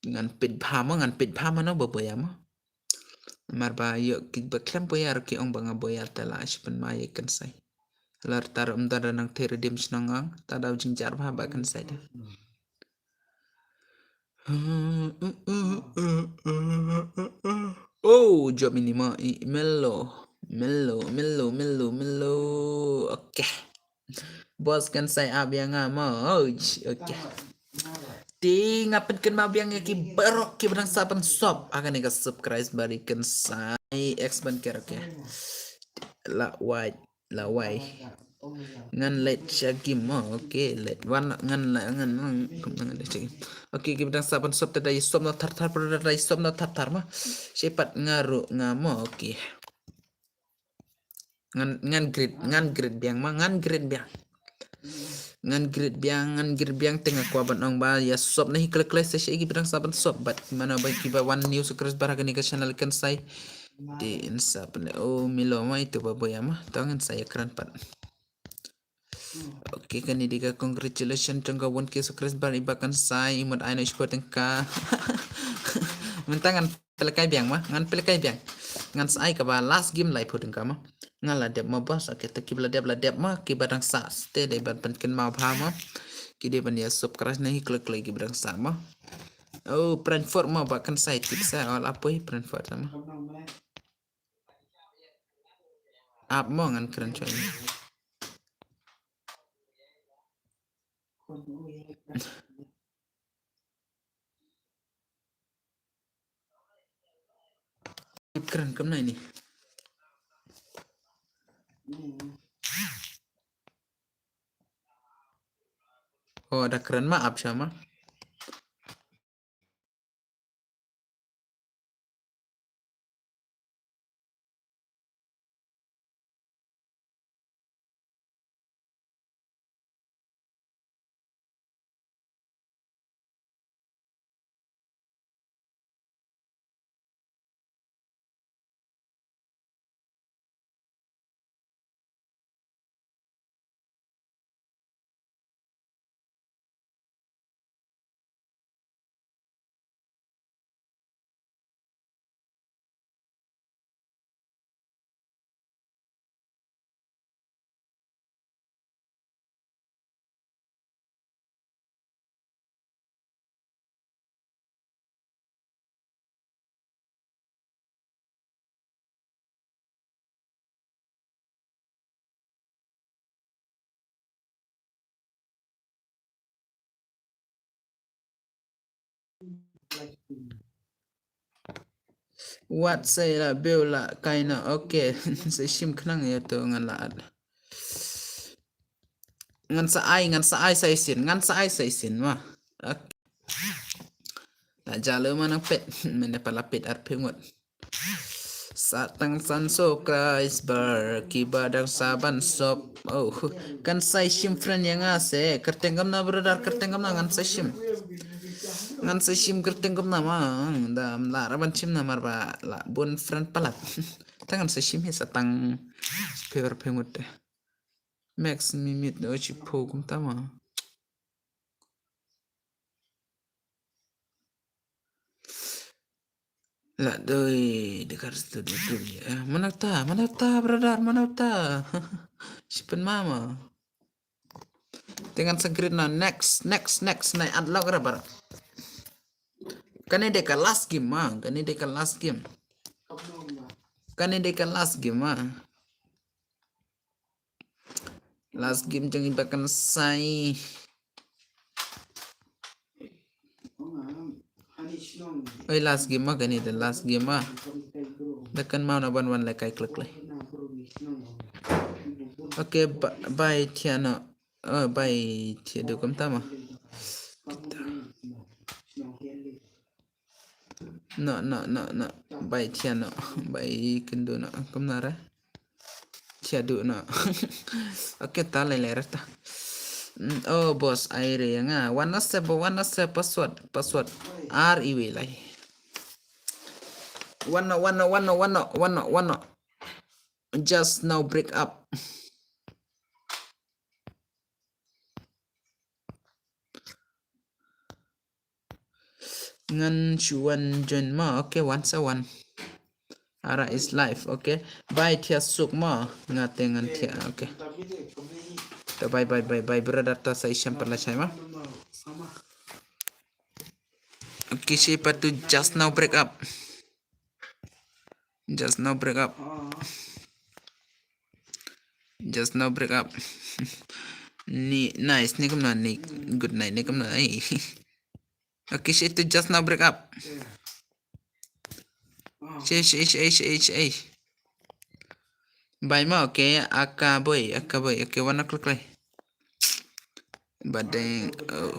Ngan peit bha mo, ngan peit bha mo, no ba boya mo. Mar ba ïoh ki ba khlem boya ruh ki ong ba nga boya, te la shu pynmai ïa Kynsai. Lar tar um da nang te redeem shnong ang, ta daw jingjar bha ba Kynsai da. Oh, jop ini mo, i, melo, melo, melo, melo, melo. Okay. Boss Kynsai ap ïa nga mo. Oh, okay. Te nga pynkynmaw biang ïa ki baroh ki ba dang sah ban sub ha kane ka subscribe bar i Kynsai X ban ker, okay. La wai, la wai. Ngan leit sha game mo, okay, leit wan ngan la ngan ngan kum ngan leit sha game. Okay, ki ba dang sah ban sub te da ïa sub noh thar thar, brother, da ïa sub noh thar thar mo. Shi pat nga ruh nga mo, okay. Ngan, ngan greet, ngan greet biang mo, ngan greet biang. Ngan greet biang, ngan greet biang, te nga kwah ban ong ba ïa sub na hi khlem khlem sa sha ki ba dang sah ban sub, bad mano ba ki ba wan new subscriber ha kane ka channel Kynsai. Te in sa pynleh, oh, milo mo, itu ba boya mo. To ngan sa ïa kren pat. Okay, kane dei ka congratulation jong ka one K subscriber i ba Kynsai, i mut ai noh shiphew tyngka. Mynta ngan pynlehkai biang mo, ngan pynlehkai biang. Ngan sa ai kaba last game laiphew tyngka mo. Nga la dep mo boss, okay, te ki ba la dep la dep mo, ki ba dang sah te dei ban pynkynmaw bha mo. Ki dei ban ïa subscribe na hi khlem khlem ki ba dang sah mo. Oh, Brentford mo ba Kynsai tip sa, oh, la poi Brentford mo. Ap mo ngan kren choi. Kren kumno ini. Oh, da kren ma ap sha ma. Wat sa la beu la kaina, okay. Sa shim khnang ïa to ngan la at. Ngan sa ai, ngan sa ai sa isin, ngan sa ai sa isin ma. Okay. La jalo ma nang pet, mene pala pet ar pengot. Sa tang san subscriber ki ba dang sa ban sub. Oh, kan sa shim friend ïa nga se. Kyrteng kumno brother, kyrteng kumno ngan sa shim. Ngan sa shim kyrteng kumno ma. Da la ra ban shim namar ba la bun friend palat. Tang ngan sa shim hi sa tang pher pher ngut. Max mi mit o chi pho kumta ma. La doi de kar stu de tu. Mana ta, mana ta brother, mana ta. Sipen mama. Te ngan sa greet na next, next, next na unlock ra bar. Kane de ka last game ma, kane de ka last game. Kane de ka last game ma. Last game jong i ba kan sai. Oi, last game ma kane de last game ma. Da kan mau na ban wan le kai klek le. Okay, bye Tiano. Oh, bye Tiado kumta ma. No, no, no, no. Bye Tiano. Bye Kendo no. Kumna ra. Tiado no. Okay, ta lai lai ra ta. Mm, oh, boss, ai re nga. Wan na se bo, wan na se password, password. Ar iwi lai. Wan no, wan no, wan no, wan no, wan no, wan no. Just now break up. Ngan shu wan join ma, okay, one seven. Ara is live, okay. Bye, thiah suk ma, nga te ngan thiah, okay. To bye, bye, bye, bye, brother, to sa i shem pat la shai ma. Okay, shi pat tu just now break up. Just now break up. Just now break up. Ni, nice, ni kumno, ni, good night, ni kumno, eh. Okay, shi tu just now break up. Shi, shi, shi, shi, shi, shi. Bye ma, okay, aka boy, aka boy, okay, one o'clock lai. But then, oh.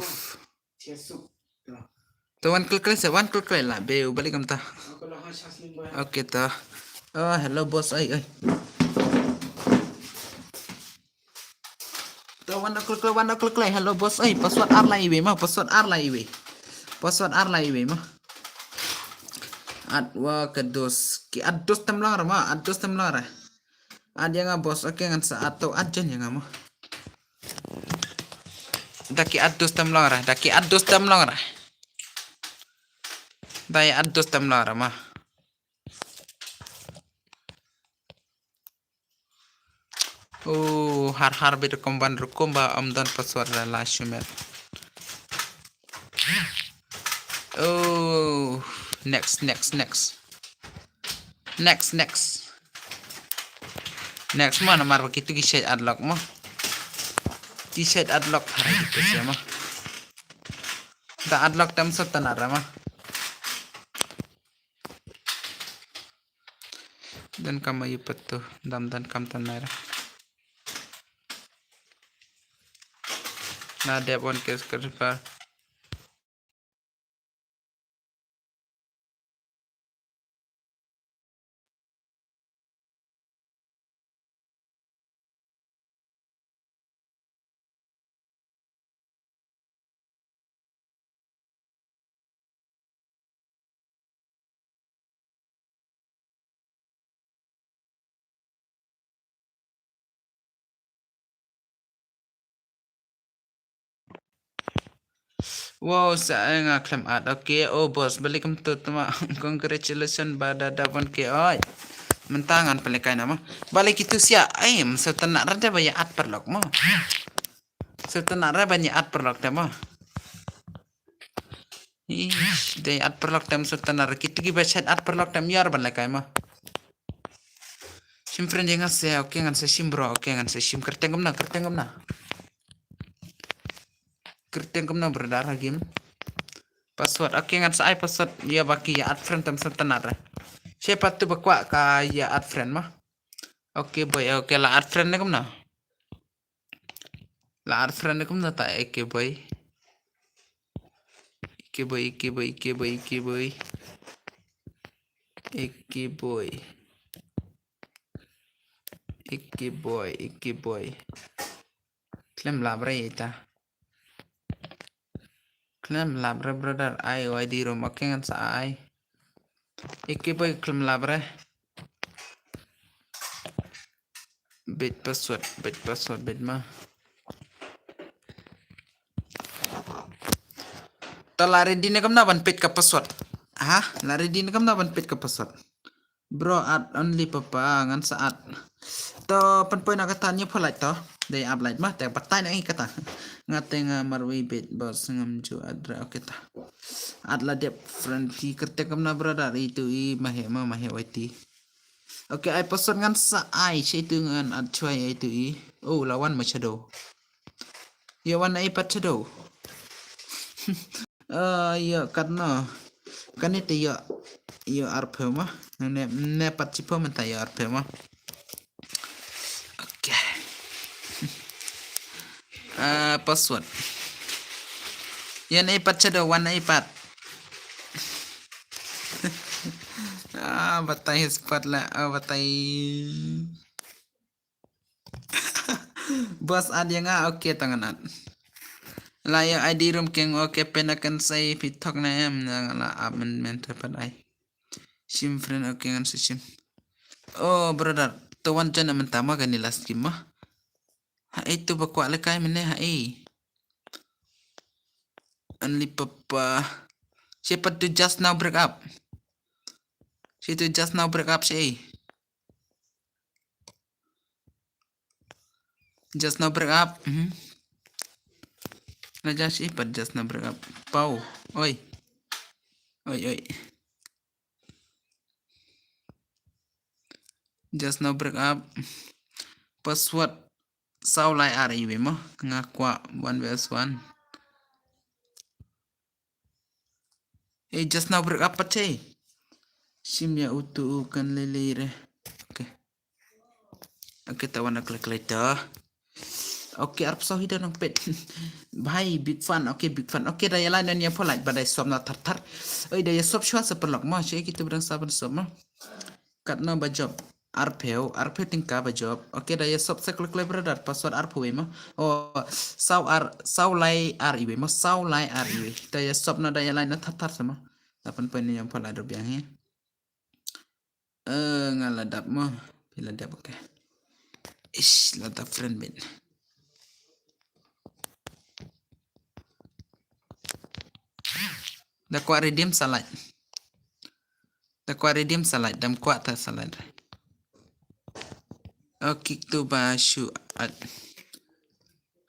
To one o'clock lai, sa one o'clock lai la, be, u balik kam ta. Okay, ta. Oh, hello, boss, ai, ai. To one o'clock lai, one o'clock lai, hello, boss, ai, password ar lai iwi ma, password ar lai iwi. Password ar lai iwi ma. At wa ka dos, ki at dos tem long ra ma, at dos tem long ra. At ïa nga boss, okay, ngan sa at to at jan ïa nga ma. Da ki at dos tem long ra, da ki at dos tem long ra. Da ïa at dos tem long ra ma. Oh, har har bit rukom ban rukom ba am don password la la shumer. Oh, next, next, next. Next, next. Next ma namar ba kitu ki shet adlock ma. Ki shet adlock har kitu shet ma. Da adlock tem sot tanar ma. Dan kam ayu patu, dam dan kam tanar. Na dep on case ka refer. Wow, sa nga khlem at. Okay, oh boss, balik kum tu tama. Congratulations ba da da bon ke oi. Mentang an pele kai nama. Balik itu sia. Ai, masa tena rada ba ya at perlok mo. Masa tena rada ba ya at perlok tama. Ih, dei at perlok tem masa tena kita ki ba chat at perlok tem yar ban lekai mo. Shim friend yang ase, okay ngan se shim bro, okay ngan se shim kerteng kumna, kerteng kumna. Kerteng kumna brother ha game. Password, okay ngan sa ai password ïa ba ki ïa add friend tam sa tanar. She pat tu ba kwah ka ïa add friend ma. Okay boy, okay la add friend ne kumna. La add friend ne kumna ta eke boy. Eke boy, eke boy, eke boy, eke boy. Eke boy. Eke boy, eke boy. Khlem lap re ita. Khlem lap re brother, ai wai di rum, okay ngan sa ai. Eke boy khlem lap re. Bit password, bit password, bit ma. Ta la ready ne kumna ban pit ka password. Ha, la ready ne kumna ban pit ka password. Bro, add only papa, ngan sa add. To, pan poi na kata ni pholait to. Dei add light ma, te batai na kata. Nga te nga marwi bit boss ngam ju add ra, okay ta. Add la dep friend fi kerte kumna brother, itu i mahe ma, mahe waiti. Okay, ai password ngan sa ai, che itu ngan add choi itu i. Oh, lawan ma shadow. Ïa wan ai pat shadow. Ah, ïa katno. Kane te ïa, ïa arphew ma. Ne, ne pat shiphew mynta ïa arphew ma. Okay. Ah, password. Ïa ne pat shadow, wan ai pat. Ah, batai spot la, ah, batai. Boss add ïa nga, okay ta ngan add. La ïa I D room keng, okay pena kan sai phi thok na em na la add men men ta pat ai. Shim friend, okay ngan sa shim. Oh brother, to wan join mynta ma kane last game ma. Ha ei to ba kwah lehkai mynne ha ei. Only papa. She pat to just now break up. She to just now break up she. Just now break up. Mhm. Na just she pat just now break up. Pau. Oi. Oi oi. Just now break up. Password saw lai ar iwe mo. Nga kwah one versus one. Eh, just now break up pat che. Shim ya utu u kan lele re. Okay. Okay, ta wan klik klik ta. Okay, arphew saw hi da nang pet. Bhai, big fan. Okay, big fan. Okay, da ya lai nan ya pho like ba da ya sop na thar thar. Oi, da ya sop shwa sa paralok ma. Che kitu ba dang sa ban sop ma. Katno ba jop? Arphew, arphew tyngka ba jop. Okay, da ya sop sa klik klik brother. Password arphew we ma. Oh, saw ar, saw lai ar iwe ma. Saw lai ar iwe. Da ya sop na da ya lai na thar thar sa ma. Lapan point ni yang pala do biang hi. Eh, nga la dap mo. Phi la dap, okay. Ish, la dap friend bit. Da kwah redeem sa like. Da kwah redeem sa like, dam kwah ta sa like. Oh, kick to ba shu at.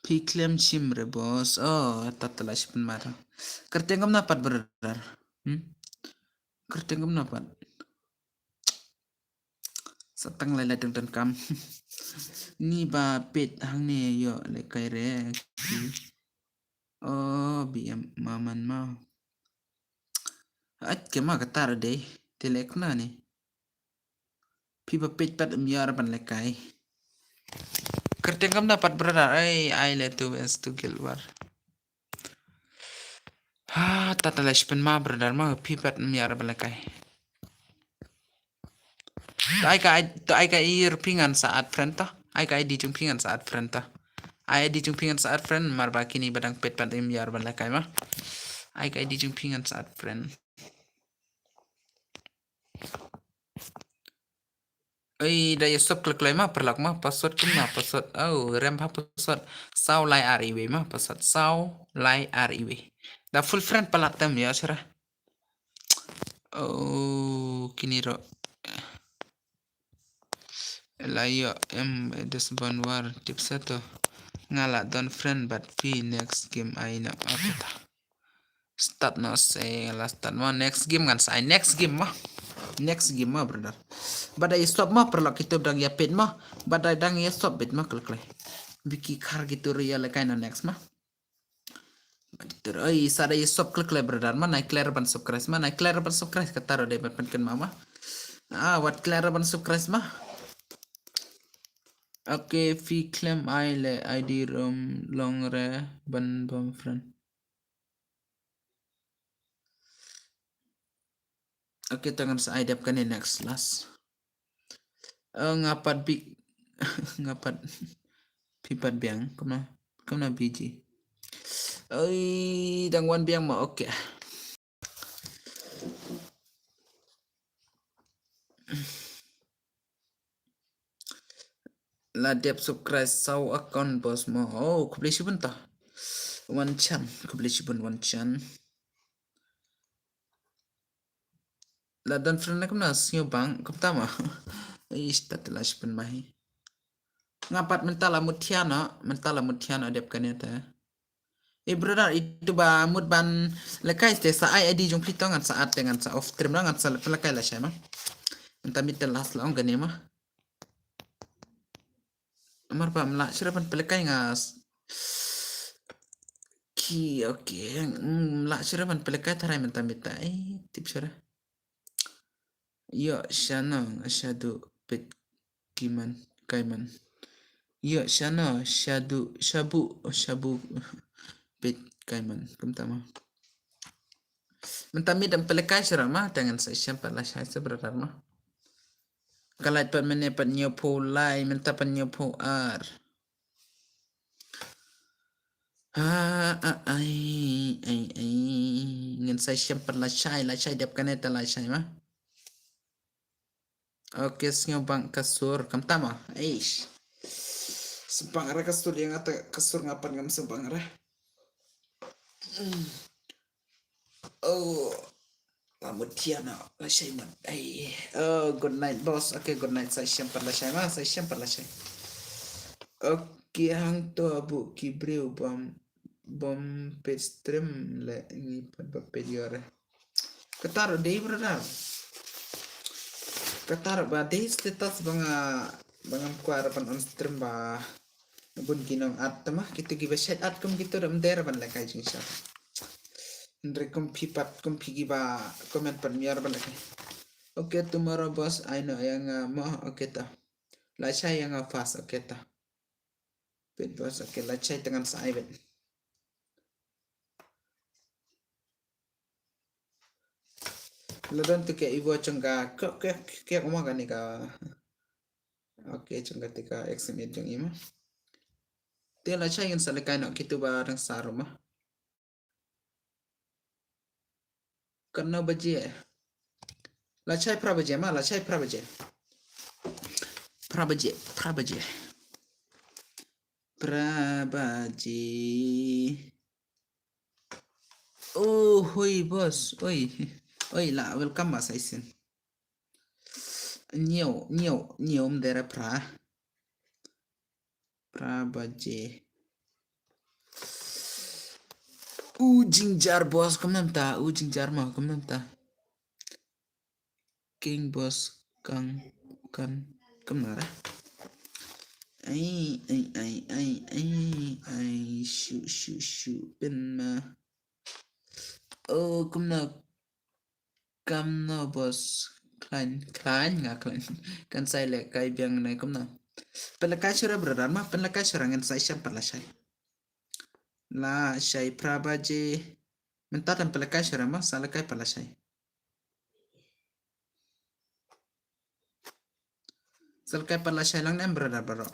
Phi khlem shim re boss. Oh, ta ta la shi pynmar. Kyrteng kam na pat brother. Hmm? Kyrteng kam na pat. Sa tang lai lai tang tang kam. Ni ba pet hangne yo le kai re. Oh, B M maman ma. At ke ma ka tar dei. Te lek na ni. Phi ba pet pat um yar ban le kai. Kyrteng kam na pat brother. Ai, ai le tu es tu gil war. Ha, ta ta la shi pynmar brother ma phi pat um yar ban le kai. To ai ka, to ai ka ir phi ngan sa add friend to. Ai ka I D jong phi ngan sa add friend to. Ai I D jong phi ngan sa add friend, mar ba kini ba dang pet pat um yar ban le kai ma. Ai ka I D jong phi ngan sa add friend. Ei, da ya sop klik lai ma, paralok ma, password kum na, password. Oh, rem ha password. Saw lai ar iwe ma, password. Saw lai ar iwe. Da full friend palat tem ya sera. Oh, kini ro. La yo em des ban war tip sa to. Nga la don friend bad phi next game ai na apa ta. Start no se la start mo next game ngan sa ai next game mo. Next game mo brother. Bad da ya sop mo paralok kitu dang ya pet mo. Bad da dang ya sop bit mo klik klik. Biki khar kitu ria le kai no next mo. Oi, sa da ya sop klik klik brother ma, nai clear ban subscribe ma, nai clear ban subscribe kata ro dei ban pynken ma ma. Ah, wat clear ban subscribe ma. Okay, phi khlem ai le I D rom long re ban bom friend. Okay, to ngan sa ai dep kane next last. Eh, nga pat bik, nga pat phi pat biang, kumno, kumno B G. Oi, dang wan biang ma, okay. La dep subscribe saw account boss mo. Oh, khublei shibun ta. Wan chan, khublei shibun wan chan. La don friend na kumna sngewbang kumta ma. Ish, ta te la shipin ma hi. Nga pat mynta la mut thiana, mynta la mut thiana dep kane te. Eh brother, itu ba mut ban lekai te sa ai I D jong phi to ngan sa at te ngan sa off stream ngan sa lekai la shai ma. Mynta mit te last la ong kane ma. Amar pa mla shira ban pelekai nga. Ki, okay. Mla shira ban pelekai tarai mynta mynta. Eh, tip shira. Yo, shana, shadu, pet, kiman, kaiman. Yo, shana, shadu, shabu, shabu, pet, kaiman. Kumta ma. Mynta mit dang pelekai shira ma, tangan sa siam pat la shai sa brother ma. Kalait pat mene pat nyopho lai, mynta pat nyopho ar. Ah, ah, ai, ai, ai. Ngin sa siam pat la shai, la shai dep kane ta la shai ma. Okay, sngewbang ka sur, kam tama. Eish. Sngewbang re ka sur, ïa nga te ka sur nga pat ngam sngewbang re. Oh. La mut thiah noh, lashai mut. Ai. Oh, good night, boss. Okay, good night. Sa shem pat lashai ma, sa shem pat lashai. Okay, hangto abu ki briew bam, bam page stream le ngi pat ba page ïore. Kata ruh dei, brother. Kata ruh ba dei status ba nga, ba ngam kwah ruh ban on stream ba bun ki nong ad te ma, kito kiba shait ad kum kito ruh ym dei ruh ban lehkai jingshai. Hynrei kum phi pat, kum phi kiba comment pat ym ïoh ruh ban lehkai. Okay, tomorrow boss, ai noh ïa nga mo, okay ta. Lashai ïa nga fast, okay ta. Peit boss, okay, lashai te ngan sa ai beit. La don tu ke iwo jong ka, ke, ke, ke uma kane ka. Okay, jong ka te ka X M eight jong i ma. Te lashai ngin sa lehkai noh kito ba dang sa ruh ma. Katno baje? Lashai phra baje ma, lashai phra baje. Phra baje, phra baje. Phra baje. Oh, hoi boss, oi. Oi la, welcome ma sa shisien. Hynñiew, hynñiew, hynñiew ym dei re, phra. Phra baje. U Jingjar boss, kumno mynta, u Jingjar ma, kumno mynta. King boss, kang, kan, kumno re. Ai, ai, ai, ai, ai, ai, shu, shu, shu, pyn ma. Oh, kumno, kumno boss, khlaiñ, khlaiñ nga khlaiñ. Kan sa lehkai biang ne kumno. Pynlehkai shuh re brother ma, pynlehkai shuh re, ngin sa shem pat lashai. Lashai phra baje. Mynta tang pynlehkai shuh re ma, sa lehkai pat lashai. Sa lehkai pat lashai lang ne em brother baroh.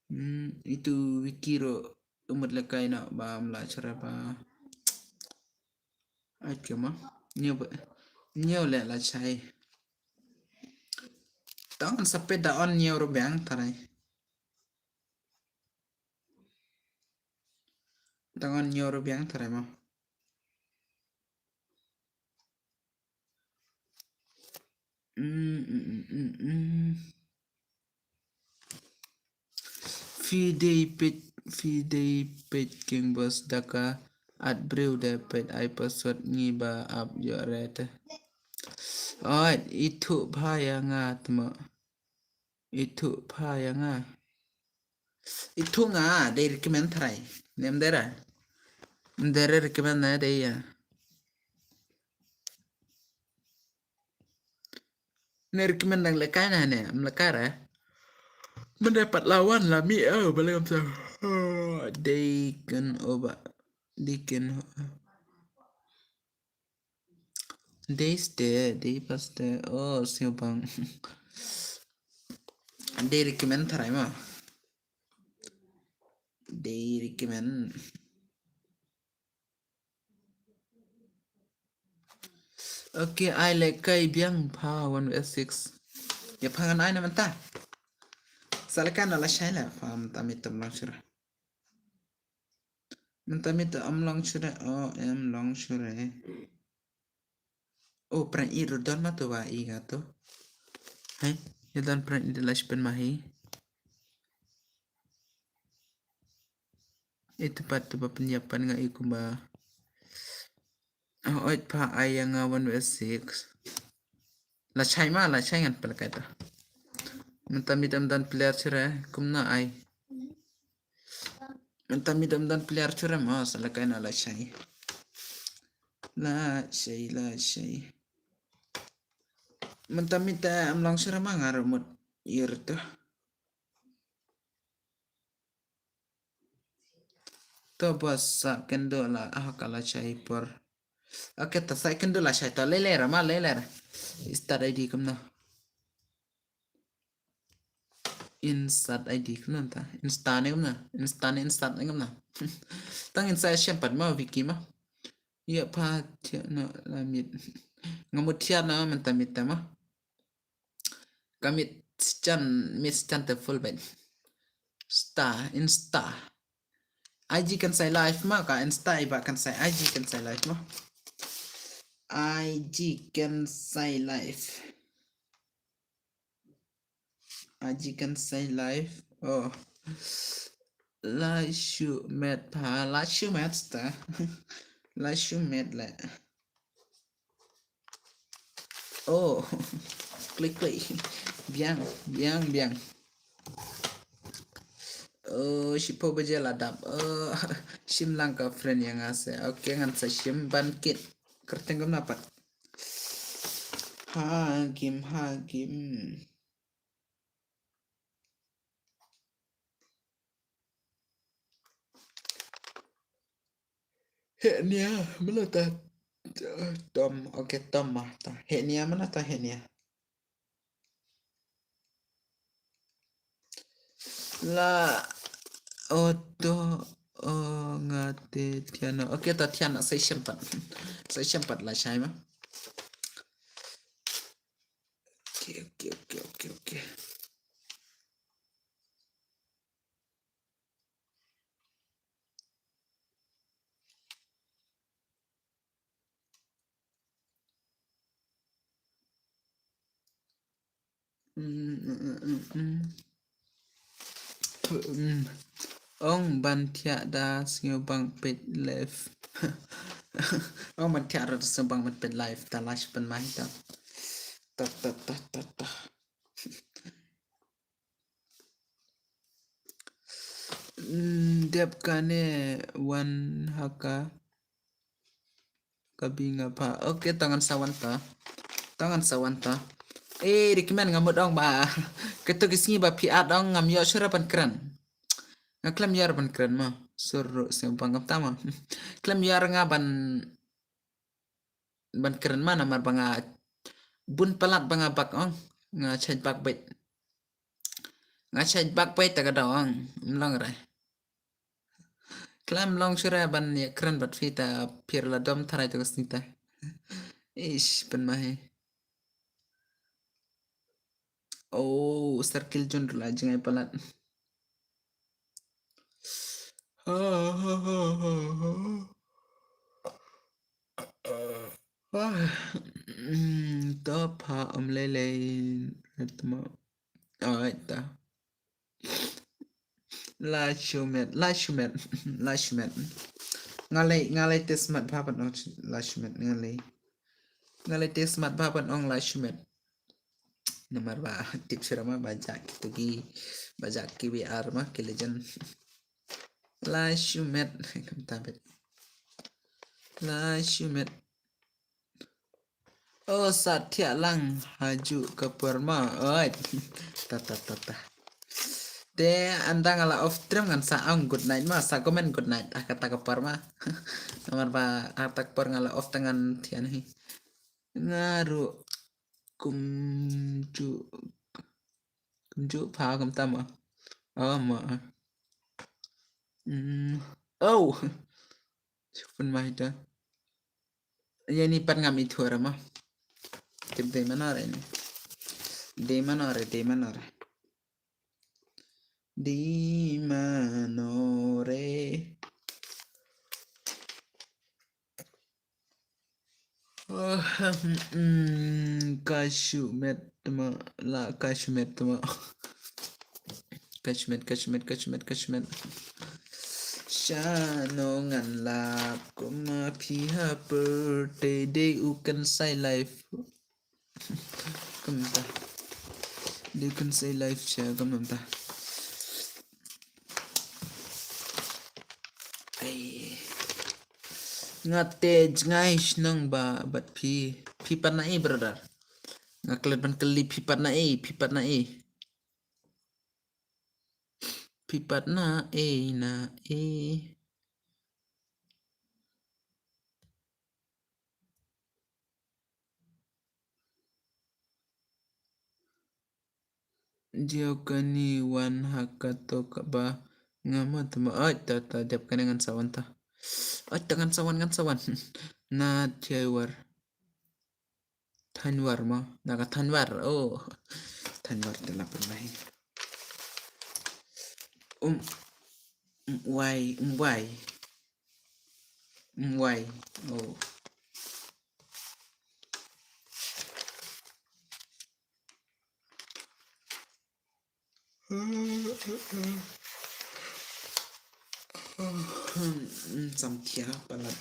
Hmm, itu Vicky ruh u mut lehkai noh ba ym lah shuh re ba. Ai ke ma. Hynñiew ba. Hynñiew leh lashai. Tang sa peit da on hynñiew ruh biang tharai. Tang on hynñiew ruh biang tharai ma. Mm, mm, mm, mm, mm. Phi dei peit, phi dei peit King Boss da ka ad briew da peit ai password ngi ba ap ïoh re te. Oi, ithuh bha ïa nga tma. Ithuh bha ïa nga. Ithuh nga dei recommend tharai. Ne ym dei re. Ym dei re recommend na dei ïa. Ne recommend dang lehkai na ne, ym lehkai re. Mynta pat la wan la mih, oh, balei kam sa. Oh, dei ken oba. Dei ken. Dei ste, dei paste. Oh, sngewbang. Dei recommend tharai ma. Dei recommend. Okay, ai lehkai biang pha one S six. Ïa pha ngan ai na mynta. Sa lehkai na lashai la pha mynta, mynta ym long shuh re. Mynta mynta ym long shuh re, oh, ym long shuh re. Oh, prank i ruh don ma to ba i nga to. Hai, ïa don prank i da lashai pyn ma hi. Itu pat tu ba pynïap pat nga i kumba. Oh, oi pha ai ïa nga one S six. Lashai ma, lashai ngan pynlehkai ta. Mynta mynta ym don player shuh re, kumno ai. Mynta mynta ym don player shuh re ma, sa lehkai na lashai. Lashai, lashai. Mynta mynta ym long shuh re ma nga ruh mut ïa ruh to. To boss sa kynduh la, ah, ka lashai por. Okay, ta sa kynduh lashai ta, lei lei ra ma, lei lei ra. Start I D kumno. Insert I D kumno ta. Insta ne kumno. Insta ne insert ne kumno. Tang insert shem pat ma Vicky ma. Ïa pha thiah na la miet. Nga mut thiah na mynta miet ta ma. Ka mit chan, mit chan te full bad. Insta, Insta. I G kan sai live ma, ka Insta i ba kan sai, I G kan sai live ma. I G kan sai live. I G kan sai live. Oh. La shu met pa, la shu met sta. La shu met le. Oh, klik klik. Biang, biang, biang. Oh, shiphew baje la dap. Oh, shim lang ka friend ïa nga se. Okay, ngan sa shim ban kit. Kyrteng kumno pat? Hakim, Hakim. Henia, mana ta? Tom, okay, Tom ma ta. Henia, mana ta Henia? La, oh, to, oh, nga te Tiana. Okay, ta Tiana, sa shim pat. Sa shim pat la shai ma. Okay, okay, okay, okay, okay. Mm, mm, mm, mm, mm. Mm. Ong ban thiah da sngewbang peit live. Ong ban thiah da sngewbang peit live, ta la shu pynmai ta. Ta, ta, ta, ta, ta. Mm, dep kane wan ha ka, ka bi nga pha. Okay, to ngan sa wan to. To ngan sa wan to. Eh, recommend nga mut ong ba. Kato ki sngi ba phi add ong ngam ïoh shuh ruh ban kren. Nga khlem ïoh ruh ban kren mo. Sur ruh sngewbang kumta mo. Khlem ïoh ruh nga ban ban kren ma namar ba nga bun palat ba nga bak ong. Nga shait bak beit. Nga shait bak beit ta ka daw ong. Ym long re. Khlem long shuh re ban ïa kren bad phi ta phi ruh la dom tharai to ka sngi ta. Ish, pynmai. Oh, circle jun ruh la jngai palat. Ah, mm, to pha ym lei lei ret mo. Ai ta. La shu met, la shu met, la shu met. Nga lei, nga lei te smat bha ban ong la shu met, nga lei. Nga lei te smat bha ban ong la shu met. Namar ba tip shuh ma ba jah kito ki, ba jah ki V R ma ki legend. La shu met, kumta beit. La shu met. Oh, sa thiah lang ha ju ka por ma. Oi. Ta, ta, ta, ta. Te ynda nga la off stream ngan sa ong good night ma, sa comment good night ha kata ka por ma. Namar ba ha kata ka por nga la off te ngan thiah hi. Nga ruh kumjuh, kumjuh pha kumta ma. Oh, ma. Mm. Oh. Shu pynmai ta. Ïa ni pat ngam ithuh re ma. Tip dei mano re ni. Dei mano re, dei mano re. Dei mano re. Ah, mm, ka shu met ma, la ka shu met ma. Ka shu met, ka shu met, ka shu met, ka shu met. Shano ngan lap kumba phi ha pyrthei, dei u kynsai live. Kumta. Dei u kynsai live sha kumta. Ai. Nga te jngai shnong ba bad phi. Phi pat na ei, brother? Nga klet ban kylli, phi pat na ei, phi pat na ei? Phi pat na ei, na ei? Jia kane wan ha kato kaba nga ma tma. Oi, ta, ta, dep kane ngan sa wan ta. Oi, ta ngan sa wan, ngan sa wan. Na Jaiwar. Thanwar ma, na ka Thanwar. Oh. Kan yor te la pynlai. Um, um, wai, um, wai. Um, wai. Oh. Hmm, samthia palat.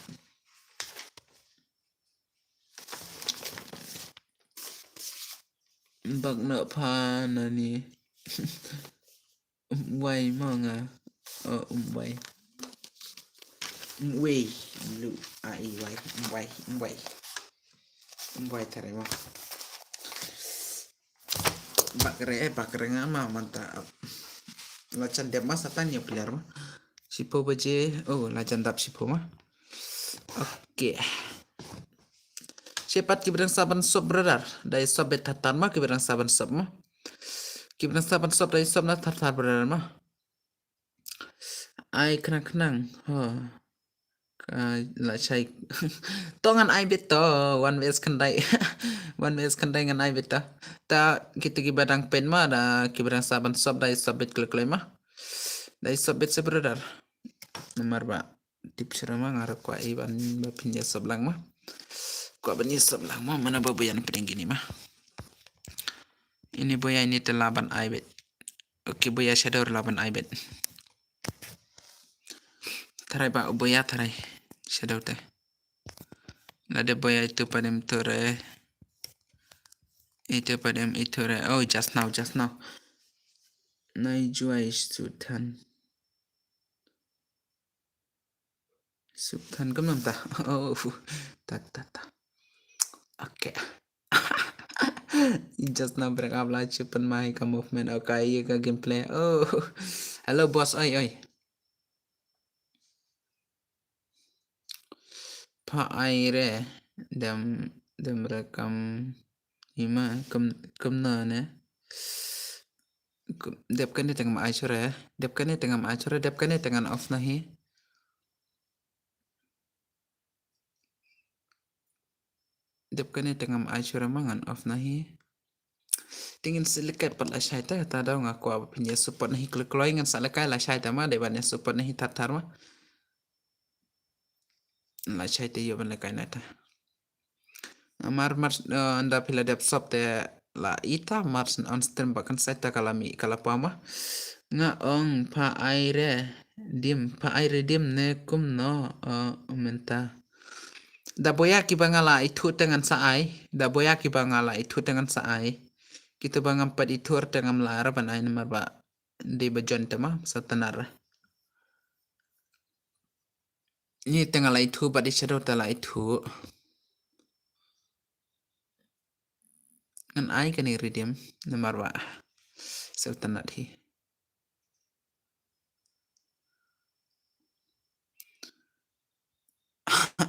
Bak na pha na ni. Wai mo nga. Oh, um, wai. Um, wei. Lu, a, i, wai. Um, wai. Um, wai. Um, wai tare mo. Bak re, eh, bak re nga ma manta. La jan dep ma satan ya player ma. Shiphew baje, oh, la jan dap shiphew ma. Okay. Shepat ki ba dang sa ban sop brother. Dei sop bet thatan ma ki ba dang sa ban sop ma. Ki ba dang sa ban sop dei sop na thatan brother ma. Ai khnang khnang. Ho. Ka la shai. To ngan ai bet to. One vs khyndai. One vs khyndai ngan ai bet to. Ta kita ki ba dang pen ma da ki ba dang sa ban sop dei sop bet kloi kloi ma. Dei sop bet sa brother. Namar ba tip shuh ma nga ruh kwah i ban ba phin ïa sop lang ma. Kwah ban ïa sop lang ma, mana ba buya na pdeng kine ma. Ini buya ini te la ban ai bet. Okay, buya shadow la ban ai bet. Tharai ba buya tharai shadow te. Lada buya itu padem tu re. Itu padem itu re. Oh, just now, just now. Nai juai sutan. Suk than kam nam ta. Oh, ta, ta, ta. Okay. Just now break up la chupan mai ka movement. Okay, ye ka gameplay. Oh. Hello boss, oi, oi. Pha ai re dem, dem re kam ima kam, kam na ne. Dep kane te ngam ai shuh re. Dep kane te ngam ai shuh re. Dep kane te ngan off na hi. Dep kane te ngam ai shuh re ma ngan off na hi. Te ngin sa lehkai pat lashai te, ta daw nga kwah ba phin ïa support na hi kloi kloi, ngin sa lehkai lashai te ma, dei ban ïa support na hi thar thar ma. Lashai te ïoh ban lehkai na te. Mar, mar, eh, ynda phi la dep sop te la ita, mar shen on stream ba kan sa ita ka la mih ka la pam ma. Nga ong pha ai re dim, pha ai re dim ne kumno, eh, mynta. Da buya ki ba nga la ithuh te ngan sa ai, da buya ki ba nga la ithuh te ngan sa ai. Kita ba ngam pat ithuh te ngam lah ra ban ai namar ba dei ba jon te ma, sa tanar. Ni te nga la ithuh bad i shadow te la ithuh. Ngan ai kane redeem namar ba sa tanat hi.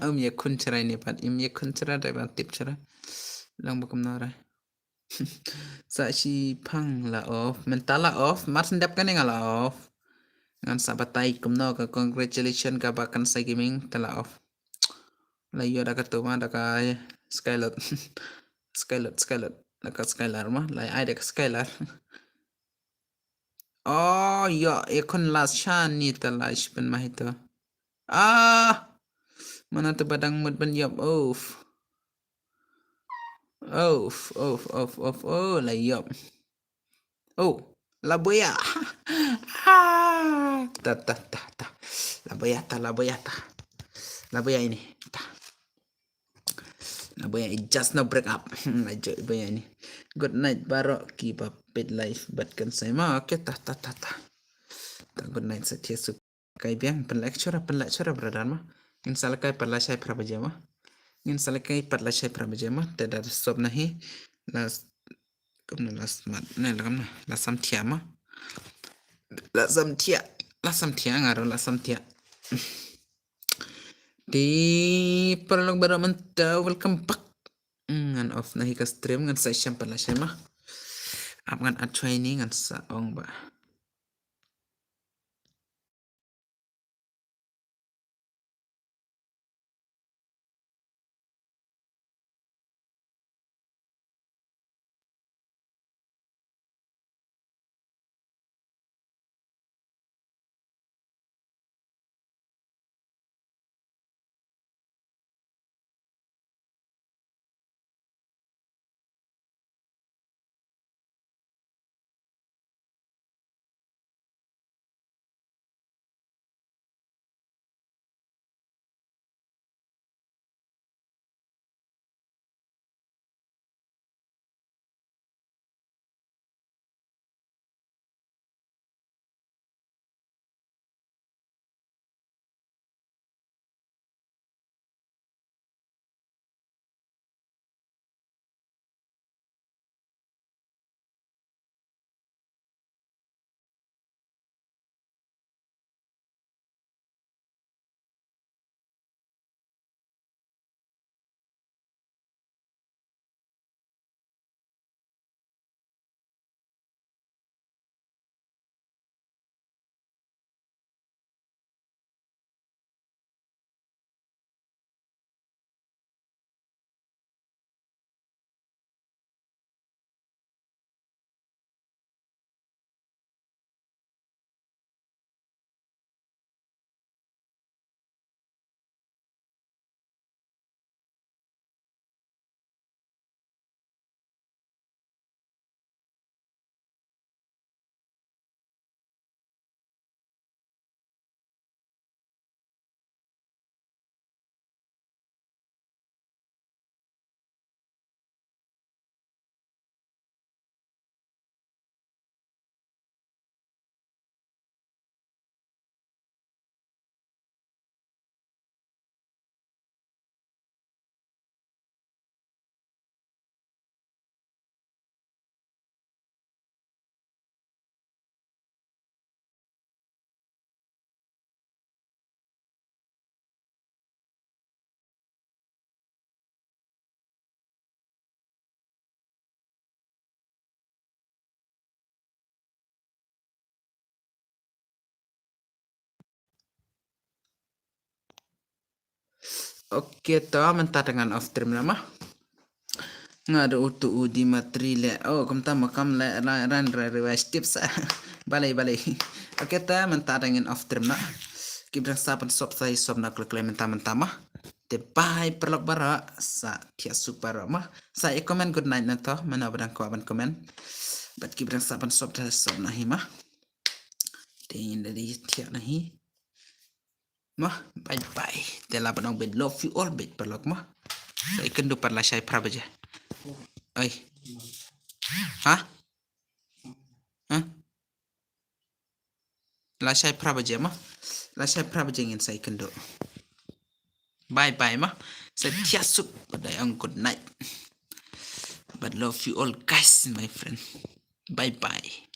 Im ïa khun chrai ne pat, im ïa khun chrai dei ban tip chrai. Lang ba kumno re. Sa shi phang la off, mynta la off, mar shen dep kane nga la off. Ngan sa batai kumno ka congratulation ka ba kan sa gaming te la off. La ïoh da ka tu ma da ka Skylord. Skylord, Skylord. Da ka Skylar ma, la ai da ka Skylar. Oh, ïoh, ïa khun la shan ni te la shi pyn ma hi to. Ah! Mana te ba dang mut ban ïoh, uff. Uff, uff, uff, uff, oh, la ïoh. Oh, la buya. Ah, ta, ta, ta, ta. La buya ta, la buya ta. La buya ini. Ta. La buya i just now break up. La jo buya ini. Good night baroh ki ba peit live bad kan sai ma. Okay, ta, ta, ta, ta. Ta good night sa thia su. Kai biang, pynlek chura, pynlek chura brother ma. Ngin sa lehkai pat lashai phra baje ma. Ngin sa lehkai pat lashai phra baje ma. Te da sop na hi. La s-, kumno la smat. Ne la kumno. La samthia ma. La samthia. La samthia nga ruh la samthia. Te paralok baroh mynta welcome back. Ngan off na hi ka stream ngan sa shem pat lashai ma. Ap ngan add chwa ini ngan sa ong ba. Okay, to mynta te ngan off stream noh ma. Nga da utu u Dimitri le. Oh, kumta ma kam le ran ran re re step sa. Balei balei. Okay, te mynta te ngan off stream noh. Ki brang sa pynsop sa i sop na kle kle mynta mynta ma. Te bye paralok baroh, sa thiah suk baroh ma. Sa i comment good night na to, mano ba dang kwah ban comment. Bad ki brang sa pynsop da sop na hi ma. Te ngin da di thiah na hi. Ma, bye bye. Te lah ban ong bad love you all bad paralok ma. Sa i kynduh pat lashai phra baje. Oi. Ha? Ha? Lashai phra baje ma. Lashai phra baje ngin sa i kynduh. Bye bye ma. Sa thiah suk bad ai ong good night. Bad love you all guys, my friend. Bye bye.